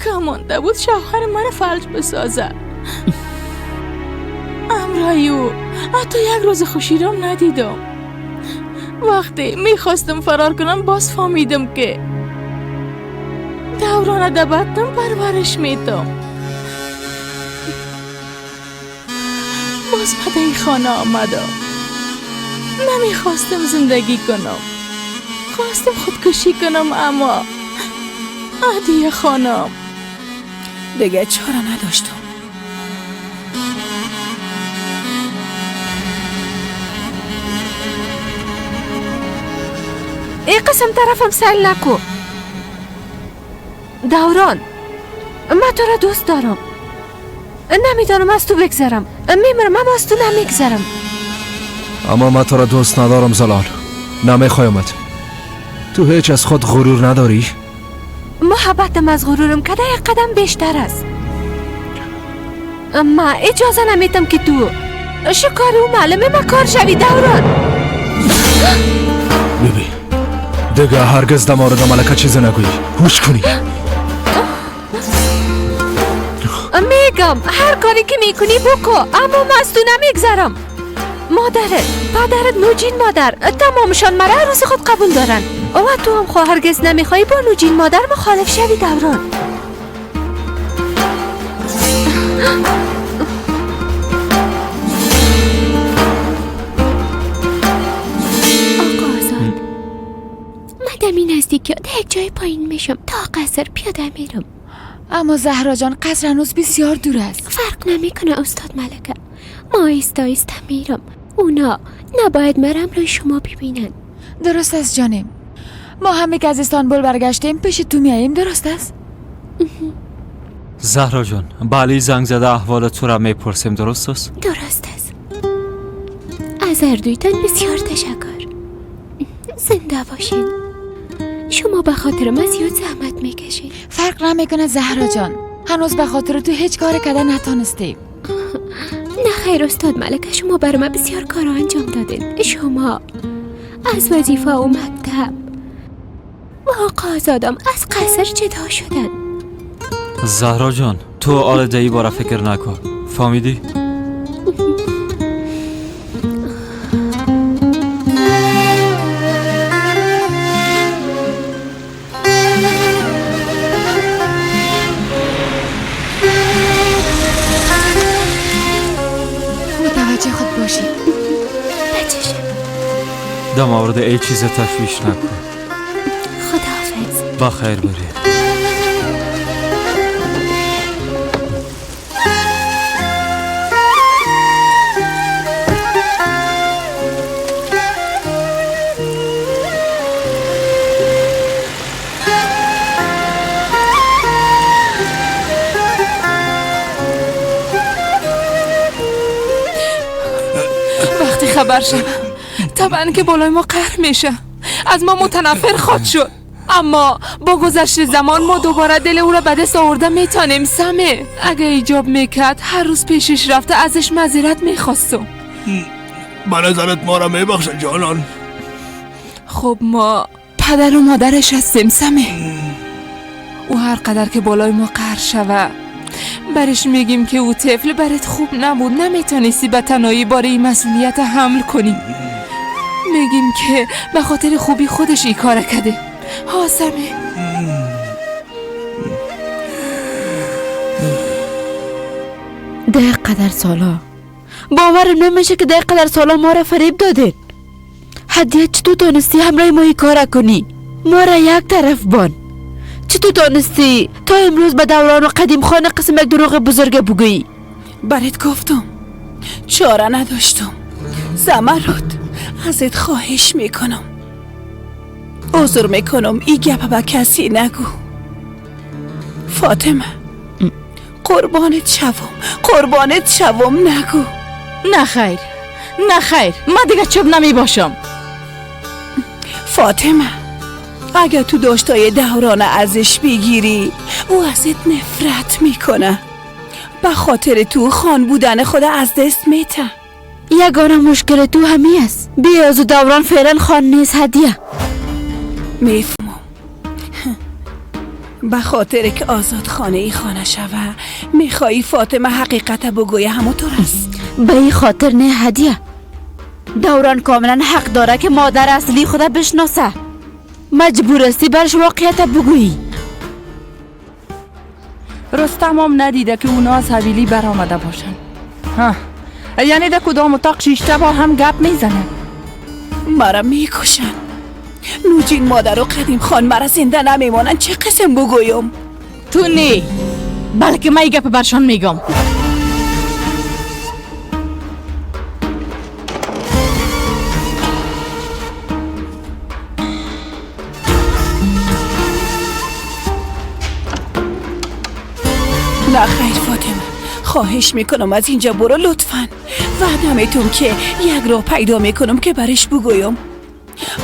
که مانده بود شوهر من فلج بسازه. امرای او حتی یک روز خوشی رام ندیدم. وقتی میخواستم فرار کنم باز فهمیدم که دوران دبتم پرورش میتم. باز به این خانه آمدم. نمیخواستم زندگی کنم، خواستم خودکشی کنم، اما عهدیه خانم دیگه چاره نداشتم. ای قسم طرفم سیل نکو. دوران، من تو را دوست دارم. نمیدانم از تو بگذرم. میمرم اما از تو نمیگذرم. اما من تو را دوست ندارم زلال. نمیخوایمت. تو هیچ از خود غرور نداری؟ محبتم از غرورم کده یک قدم بیشتر است. اما اجازه نمیتم که تو شکار و معلم مکار شوی دوران. بیبی دیگه هرگز در مورد ملکه چیزی نگویی. هوش کنی. میگم هر کاری که میکنی بکو، اما من از تو نمیگذرم. مادرت، پدرت، نوجین مادر، تمامشان مرا عروس خود قبول دارن و تو هم خواه هرگز نمیخوایی با نوجین مادر مخالف شوی دوران. آقا آزاد، من دمی نزدیکی در یک جای پایین میشم تا قصر پیاده میرم. اما زهرا جان قصر هنوز بسیار دور است. فرق نمیکنه استاد ملکه، ما آیسته آیسته میرم. اونا نباید مرم روی شما ببینن. درست است جانم، ما همه که از استانبول برگشتیم پیش تو میاییم، درست است؟ زهرا جان بله زنگ زده احوال تو را میپرسیم، درست است؟ درست است. از هر دویتان بسیار تشکر. زنده باشین. شما به خاطر من زیاد زحمت میکشید. فرق نمیکنه زهرا جان، هنوز به خاطر تو هیچ کار کده نتانستیم. نه خیر استاد ملکه، شما بر من بسیار کار انجام دادین. شما از وظیفه و مکتب و آقا آزادم از قصر جدا شدن. زهرا جان تو آل دهی باره فکر نکن، فهمیدی؟ متوجه خود باشی بچشم. در مورد ای چیز تشویش نکن. خداحافظ. با خیر بری. وقتی خبر شدم طبعا که بالای ما قهر میشه، از ما متنفر خواهد شد، اما با گذشت زمان ما دوباره دل او را به دست آورده میتونیم. سمه اگه ایجاب میکرد هر روز پیشش رفته ازش معذرت میخواستم. به نظرت ما را میبخشه جانان؟ خب ما پدر و مادرش هستیم سمه. او هر قدر که بالای ما قهر شوه برش میگیم که او طفل برات خوب نبود، نمیتونستی به تنهایی باره این مسئولیت حمل کنی. میگیم که به خاطر خوبی خودش این کار کرده. ها سمه. ده قدر سالا باورم نمیشه که ده قدر سالا ما را فریب دادین. هدیه چطور تانستی همراه ما این کار کنی؟ ما را یک طرف بان. چطور تانستی تا امروز به دوران و قدیم خانه قسم یک دروغ بزرگ بگویی؟ برات گفتم چاره نداشتم. زمرد ازت خواهش میکنم، عذر میکنم، ای گپ به کسی نگو. فاطمه قربانت شوم، قربانت شوم، نگو. نه خیر نه خیر، من دیگه چوب نمی باشم. فاطمه اگه تو داشتای دوران ازش بگیری او ازت نفرت میکنه، به خاطر تو خان بودن خود از دست میته. یگانه مشکل تو همی است، بی از دوران فعلا خان نیست. هدیه میفهمم، به خاطر که آزاد خانه ای خانه شوه میخوایی فاطمه حقیقت بگویه، همونطور است. به این خاطر نه هدیه، دوران کاملا حق داره که مادر اصلی خدا بشناسه. مجبور استی برش واقعیت بگویی. رستم هم ندیده که اونا از حویلی برآمده باشن. ها یعنی در کدام اتاق شیشته با هم گپ میزنن. مرا میکشن. نوجین مادر و قدیم خان مرا زنده نمیمانن. چه قسم بگویم؟ تو نی، بلکه من گپ برشان میگم. خواهش میکنم از اینجا برو لطفاً. وعدمتون که یک راه پیدا میکنم که برش بگویم.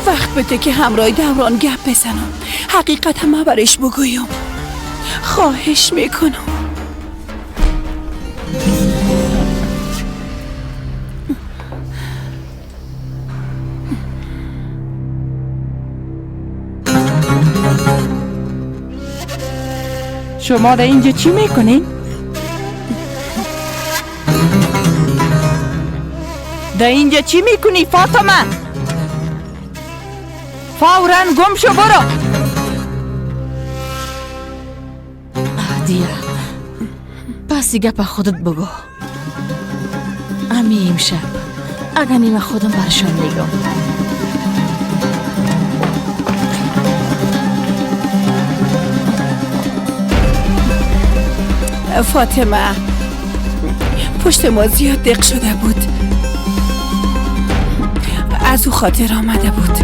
وقت بده که همراه دوران گپ بزنم، حقیقت هم برش بگویم. خواهش میکنم. شما در اینجا چی میکنین؟ در اینجا چی میکنی فاطمه؟ فوراً گم شو برو. دیه پس گپ خودت بگو. امی امشب اگر نیمه خودم برشان میگم. فاطمه پشت ما زیاد دق شده بود، از او خاطر آمده بود.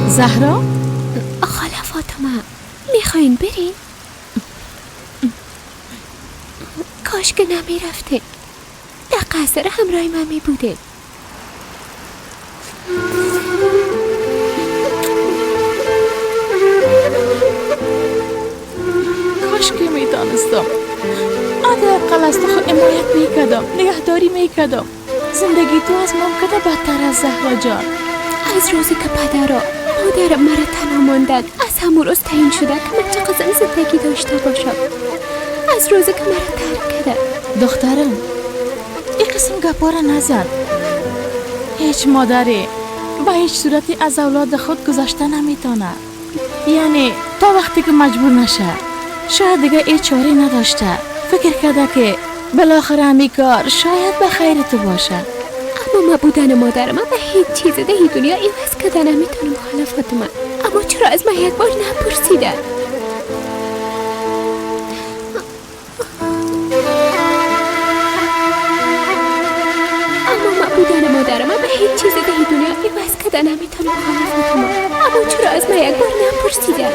زهرا؟ خاله فاطمه میخواین برین؟ کاش که نمیرفته، در قصر همراه من میبوده. کاش که میدانستم، حداقل از تو خود حمایت میکردم، نگهداری میکردم. زندگی تو از ممکنه بدتر از زهرا جان. از روزی که پدر و مادرم مرا تنها ماندن، از همون روز تعیین شده که من چه قسم زندگی داشته باشم. از روزی که مرا ترک کرده. دخترم این قسم گپا را نزن. هیچ مادری به هیچ صورتی از اولاد خود گذشته نمیتونه، یعنی تا وقتی که مجبور نشه. شاید دیگه هیچ چاره نداشته، فکر کرده که بالاخره همین کار شاید به خیر تو باشه. اما ما بودن مادرم به هیچ چیز ده این دنیا عوض کرده نمیتونم خاله فاطمه. اما چرا از من یک بار نپرسیده؟ اما ما بودن مادرم به هیچ چیز ده این دنیا عوض کرده نمیتونم خاله فاطمه. اما چرا از من یک بار نپرسیده؟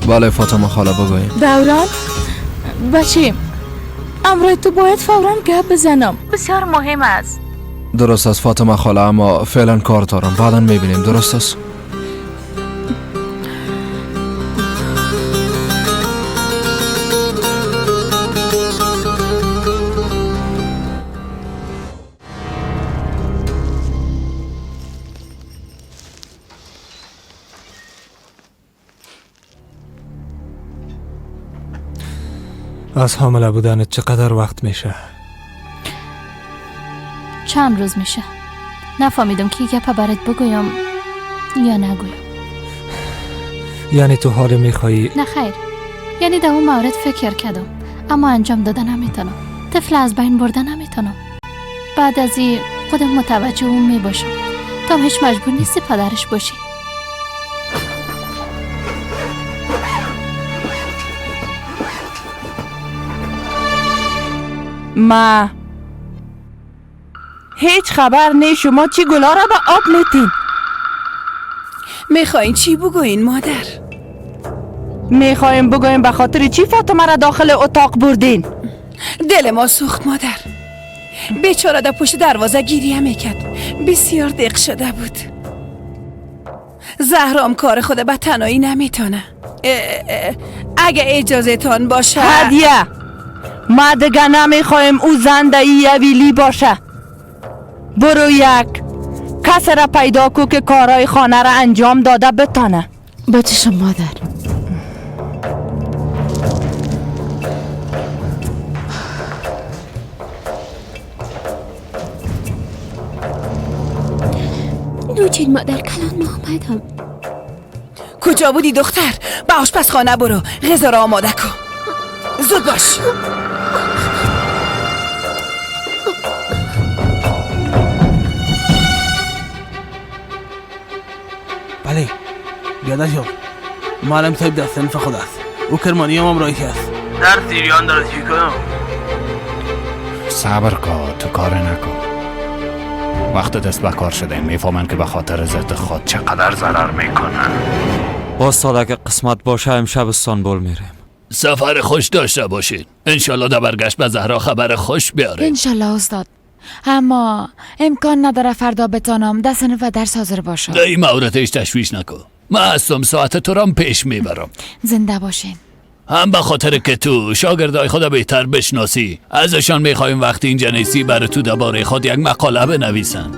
بله فاطمه خاله بگویم. دوران بچیم امروز تو باید فوراً گپ بزنم، بسیار مهم است. درست است فاطمه خاله، اما فعلا کار دارم، بعدا میبینیم. درست است. از حامله بودنت چقدر وقت میشه؟ چند روز میشه. نفهمیدم که گپه برات بگویم یا نگویم. یعنی تو حال میخوایی؟ نه خیر، یعنی در اون مورد فکر کردم اما انجام دادن نمیتونم. طفل از بین بردن نمیتونم. بعد از این خودم متوجه اون میباشم. تا هیچ مجبور نیستی پدرش باشی. ما هیچ خبر نیست. شما چی گلا را به آب میتین؟ میخواین چی بگوین مادر؟ میخوایم بگویم به خاطر چی فاطمه را داخل اتاق بردین؟ دل ما سوخت مادر. بیچاره در پشت دروازه گریه میکرد، بسیار دق شده بود. زهرام کار خود به تنهایی نمیتونه. اگه اجازه تان باشه. هدیه ما دیگه نمیخوایم او زنده ای اویلی باشه. برو یک کس را پیدا کو که کارهای خانه را انجام داده بتانه. با چشم مادر. نوچین مادر کلان، ما آمدم. کجا بودی دختر؟ به آشپزخانه برو، غذا را آماده کن. زود باش. بله بیادر جان، معلم صاحب در صنف خود است. او کرمانی هم رایش است. در سیریان داره چی کنم؟ صبر کن، تو کار نکن. وقت دست به کار شده میفهمن که به خاطر ضد خود چقدر ضرر میکنن. استاد اگه قسمت باشه امشب استانبول میریم. سفر خوش داشته باشین. انشالله در برگشت به زهرا خبر خوش بیاریم. انشالله استاد، اما امکان نداره فردا بتانم در صنف و درس حاضر باشم. در این مورد هیچ تشویش نکن. من هستم، ساعت تو را پیش میبرم. زنده باشین. هم به خاطر که تو شاگردای خود بهتر بشناسی، ازشان میخوایم وقتی اینجا نیستی برای تو درباره خود یک مقاله بنویسن.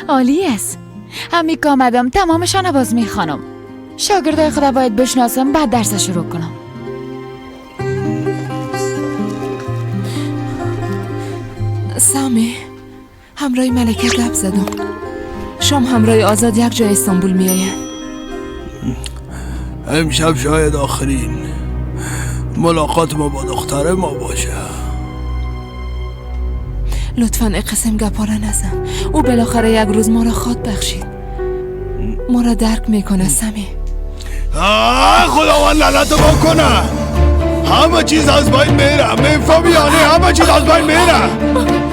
عالی است. همی که آمدم تمامشان باز میخوانم. شاگردای خود باید بشناسم بعد درس شروع کنم. سامی، همراه ملکه گپ زدم. شام همراه آزاد یک جای استانبول میآید. امشب شاید آخرین ملاقات ما با دختر ما باشه. لطفاً قسم گپا را نزن. او بالاخره یک روز ما را خواد بخشید. ما را درک میکنه سمی. خداوند لعنت بکنه. همه چیز از بین میره. میفهمی یعنی همه چیز از بین میره.